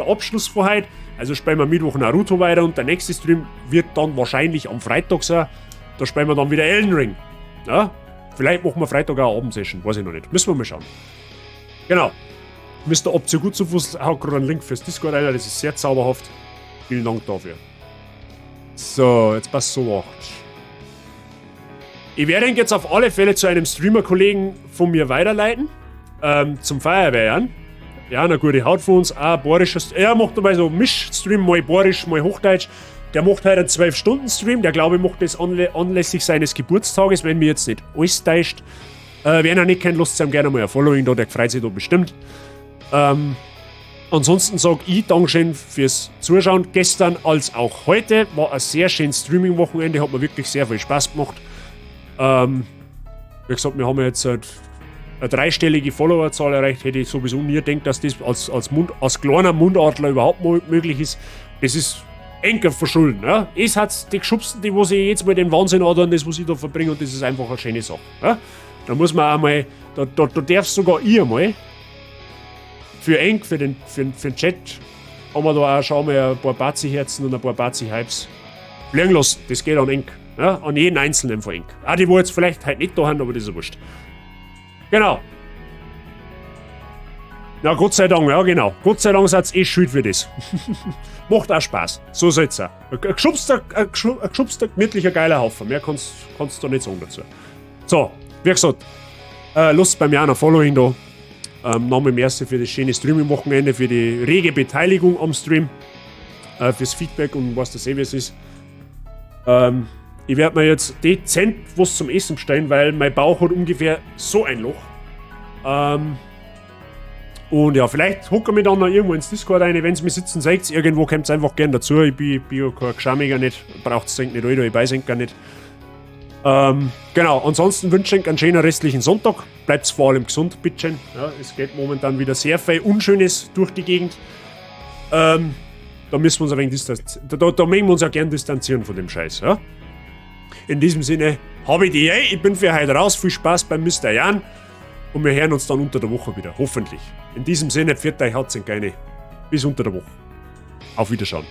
Abschluss von heute. Also spielen wir Mittwoch Naruto weiter und der nächste Stream wird dann wahrscheinlich am Freitag sein. Da spielen wir dann wieder Elden Ring. Ja? Vielleicht machen wir Freitag auch eine Abendsession, weiß ich noch nicht. Müssen wir mal schauen. Genau. Mr. Option gut zu Fuß haut gerade einen Link fürs Discord rein, das ist sehr zauberhaft. Vielen Dank dafür. So, jetzt passt so 8. Ich werde ihn jetzt auf alle Fälle zu einem Streamer-Kollegen von mir weiterleiten. Zum Feuerwehrjan. Ja, eine gute Haut von uns, auch bayerischer. Er macht dabei so Mischstream, mal bayerisch, mal Hochdeutsch. Der macht heute einen 12-Stunden-Stream. Der, glaube ich, macht das anlässlich seines Geburtstages, wenn mir jetzt nicht alles täuscht. Wer noch nicht kennt, lasst ihm gerne mal ein Following da, der freut sich da bestimmt. Ansonsten sage ich Dankeschön fürs Zuschauen. Gestern als auch heute. War ein sehr schönes Streaming-Wochenende, hat mir wirklich sehr viel Spaß gemacht. Wie gesagt, wir haben jetzt halt eine dreistellige Followerzahl erreicht. Hätte ich sowieso nie gedacht, dass das als kleiner Mundartler überhaupt möglich ist. Das ist enker Verschulden. Ja? Es hat die Geschubsten, die wo sich jetzt mal den Wahnsinn antun, das, was ich da verbringe, und das ist einfach eine schöne Sache. Ja? Da muss man auch mal, da darf sogar ich einmal für enk, für den Chat, haben wir da auch schon mal ein paar Bazi-Herzen und ein paar Bazi-Hypes fliegen lassen. Das geht an enk. Ja? An jeden einzelnen von enk. Auch die, wo jetzt vielleicht heute nicht da haben, aber das ist ja wurscht. Genau. Ja, Gott sei Dank, ja genau. Gott sei Dank seid ihr eh schuld für das. Macht auch Spaß. So soll's sein. Ein geschubster, gemütlicher, geiler Haufen. Mehr kannst du da nicht sagen dazu. So, wie gesagt, lasst beim Jan ein Following da. Nochmal merci für das schöne Streaming-Wochenende, für die rege Beteiligung am Stream, fürs Feedback und was das eh wie es ist. Ich werde mir jetzt dezent was zum Essen bestellen, weil mein Bauch hat ungefähr so ein Loch. Und ja, vielleicht hocke ich mich dann noch irgendwo ins Discord rein, wenn ihr mich sitzen seht, irgendwo kommt einfach gern dazu. Ich bin ja kein Gschamiger nicht, braucht es nicht alle, ich weiß gar nicht. Genau, ansonsten wünsche ich einen schönen restlichen Sonntag. Bleibt vor allem gesund, bitteschön. Ja, es geht momentan wieder sehr viel Unschönes durch die Gegend. Da müssen wir uns ein wenig distanzieren. Da mögen wir uns ja gern distanzieren von dem Scheiß. Ja? In diesem Sinne, habe ich die Ehre. Ich bin für heute raus. Viel Spaß beim Mr. Jan. Und wir hören uns dann unter der Woche wieder. Hoffentlich. In diesem Sinne, pfiat euch, habt's en geine. Bis unter der Woche. Auf Wiederschauen.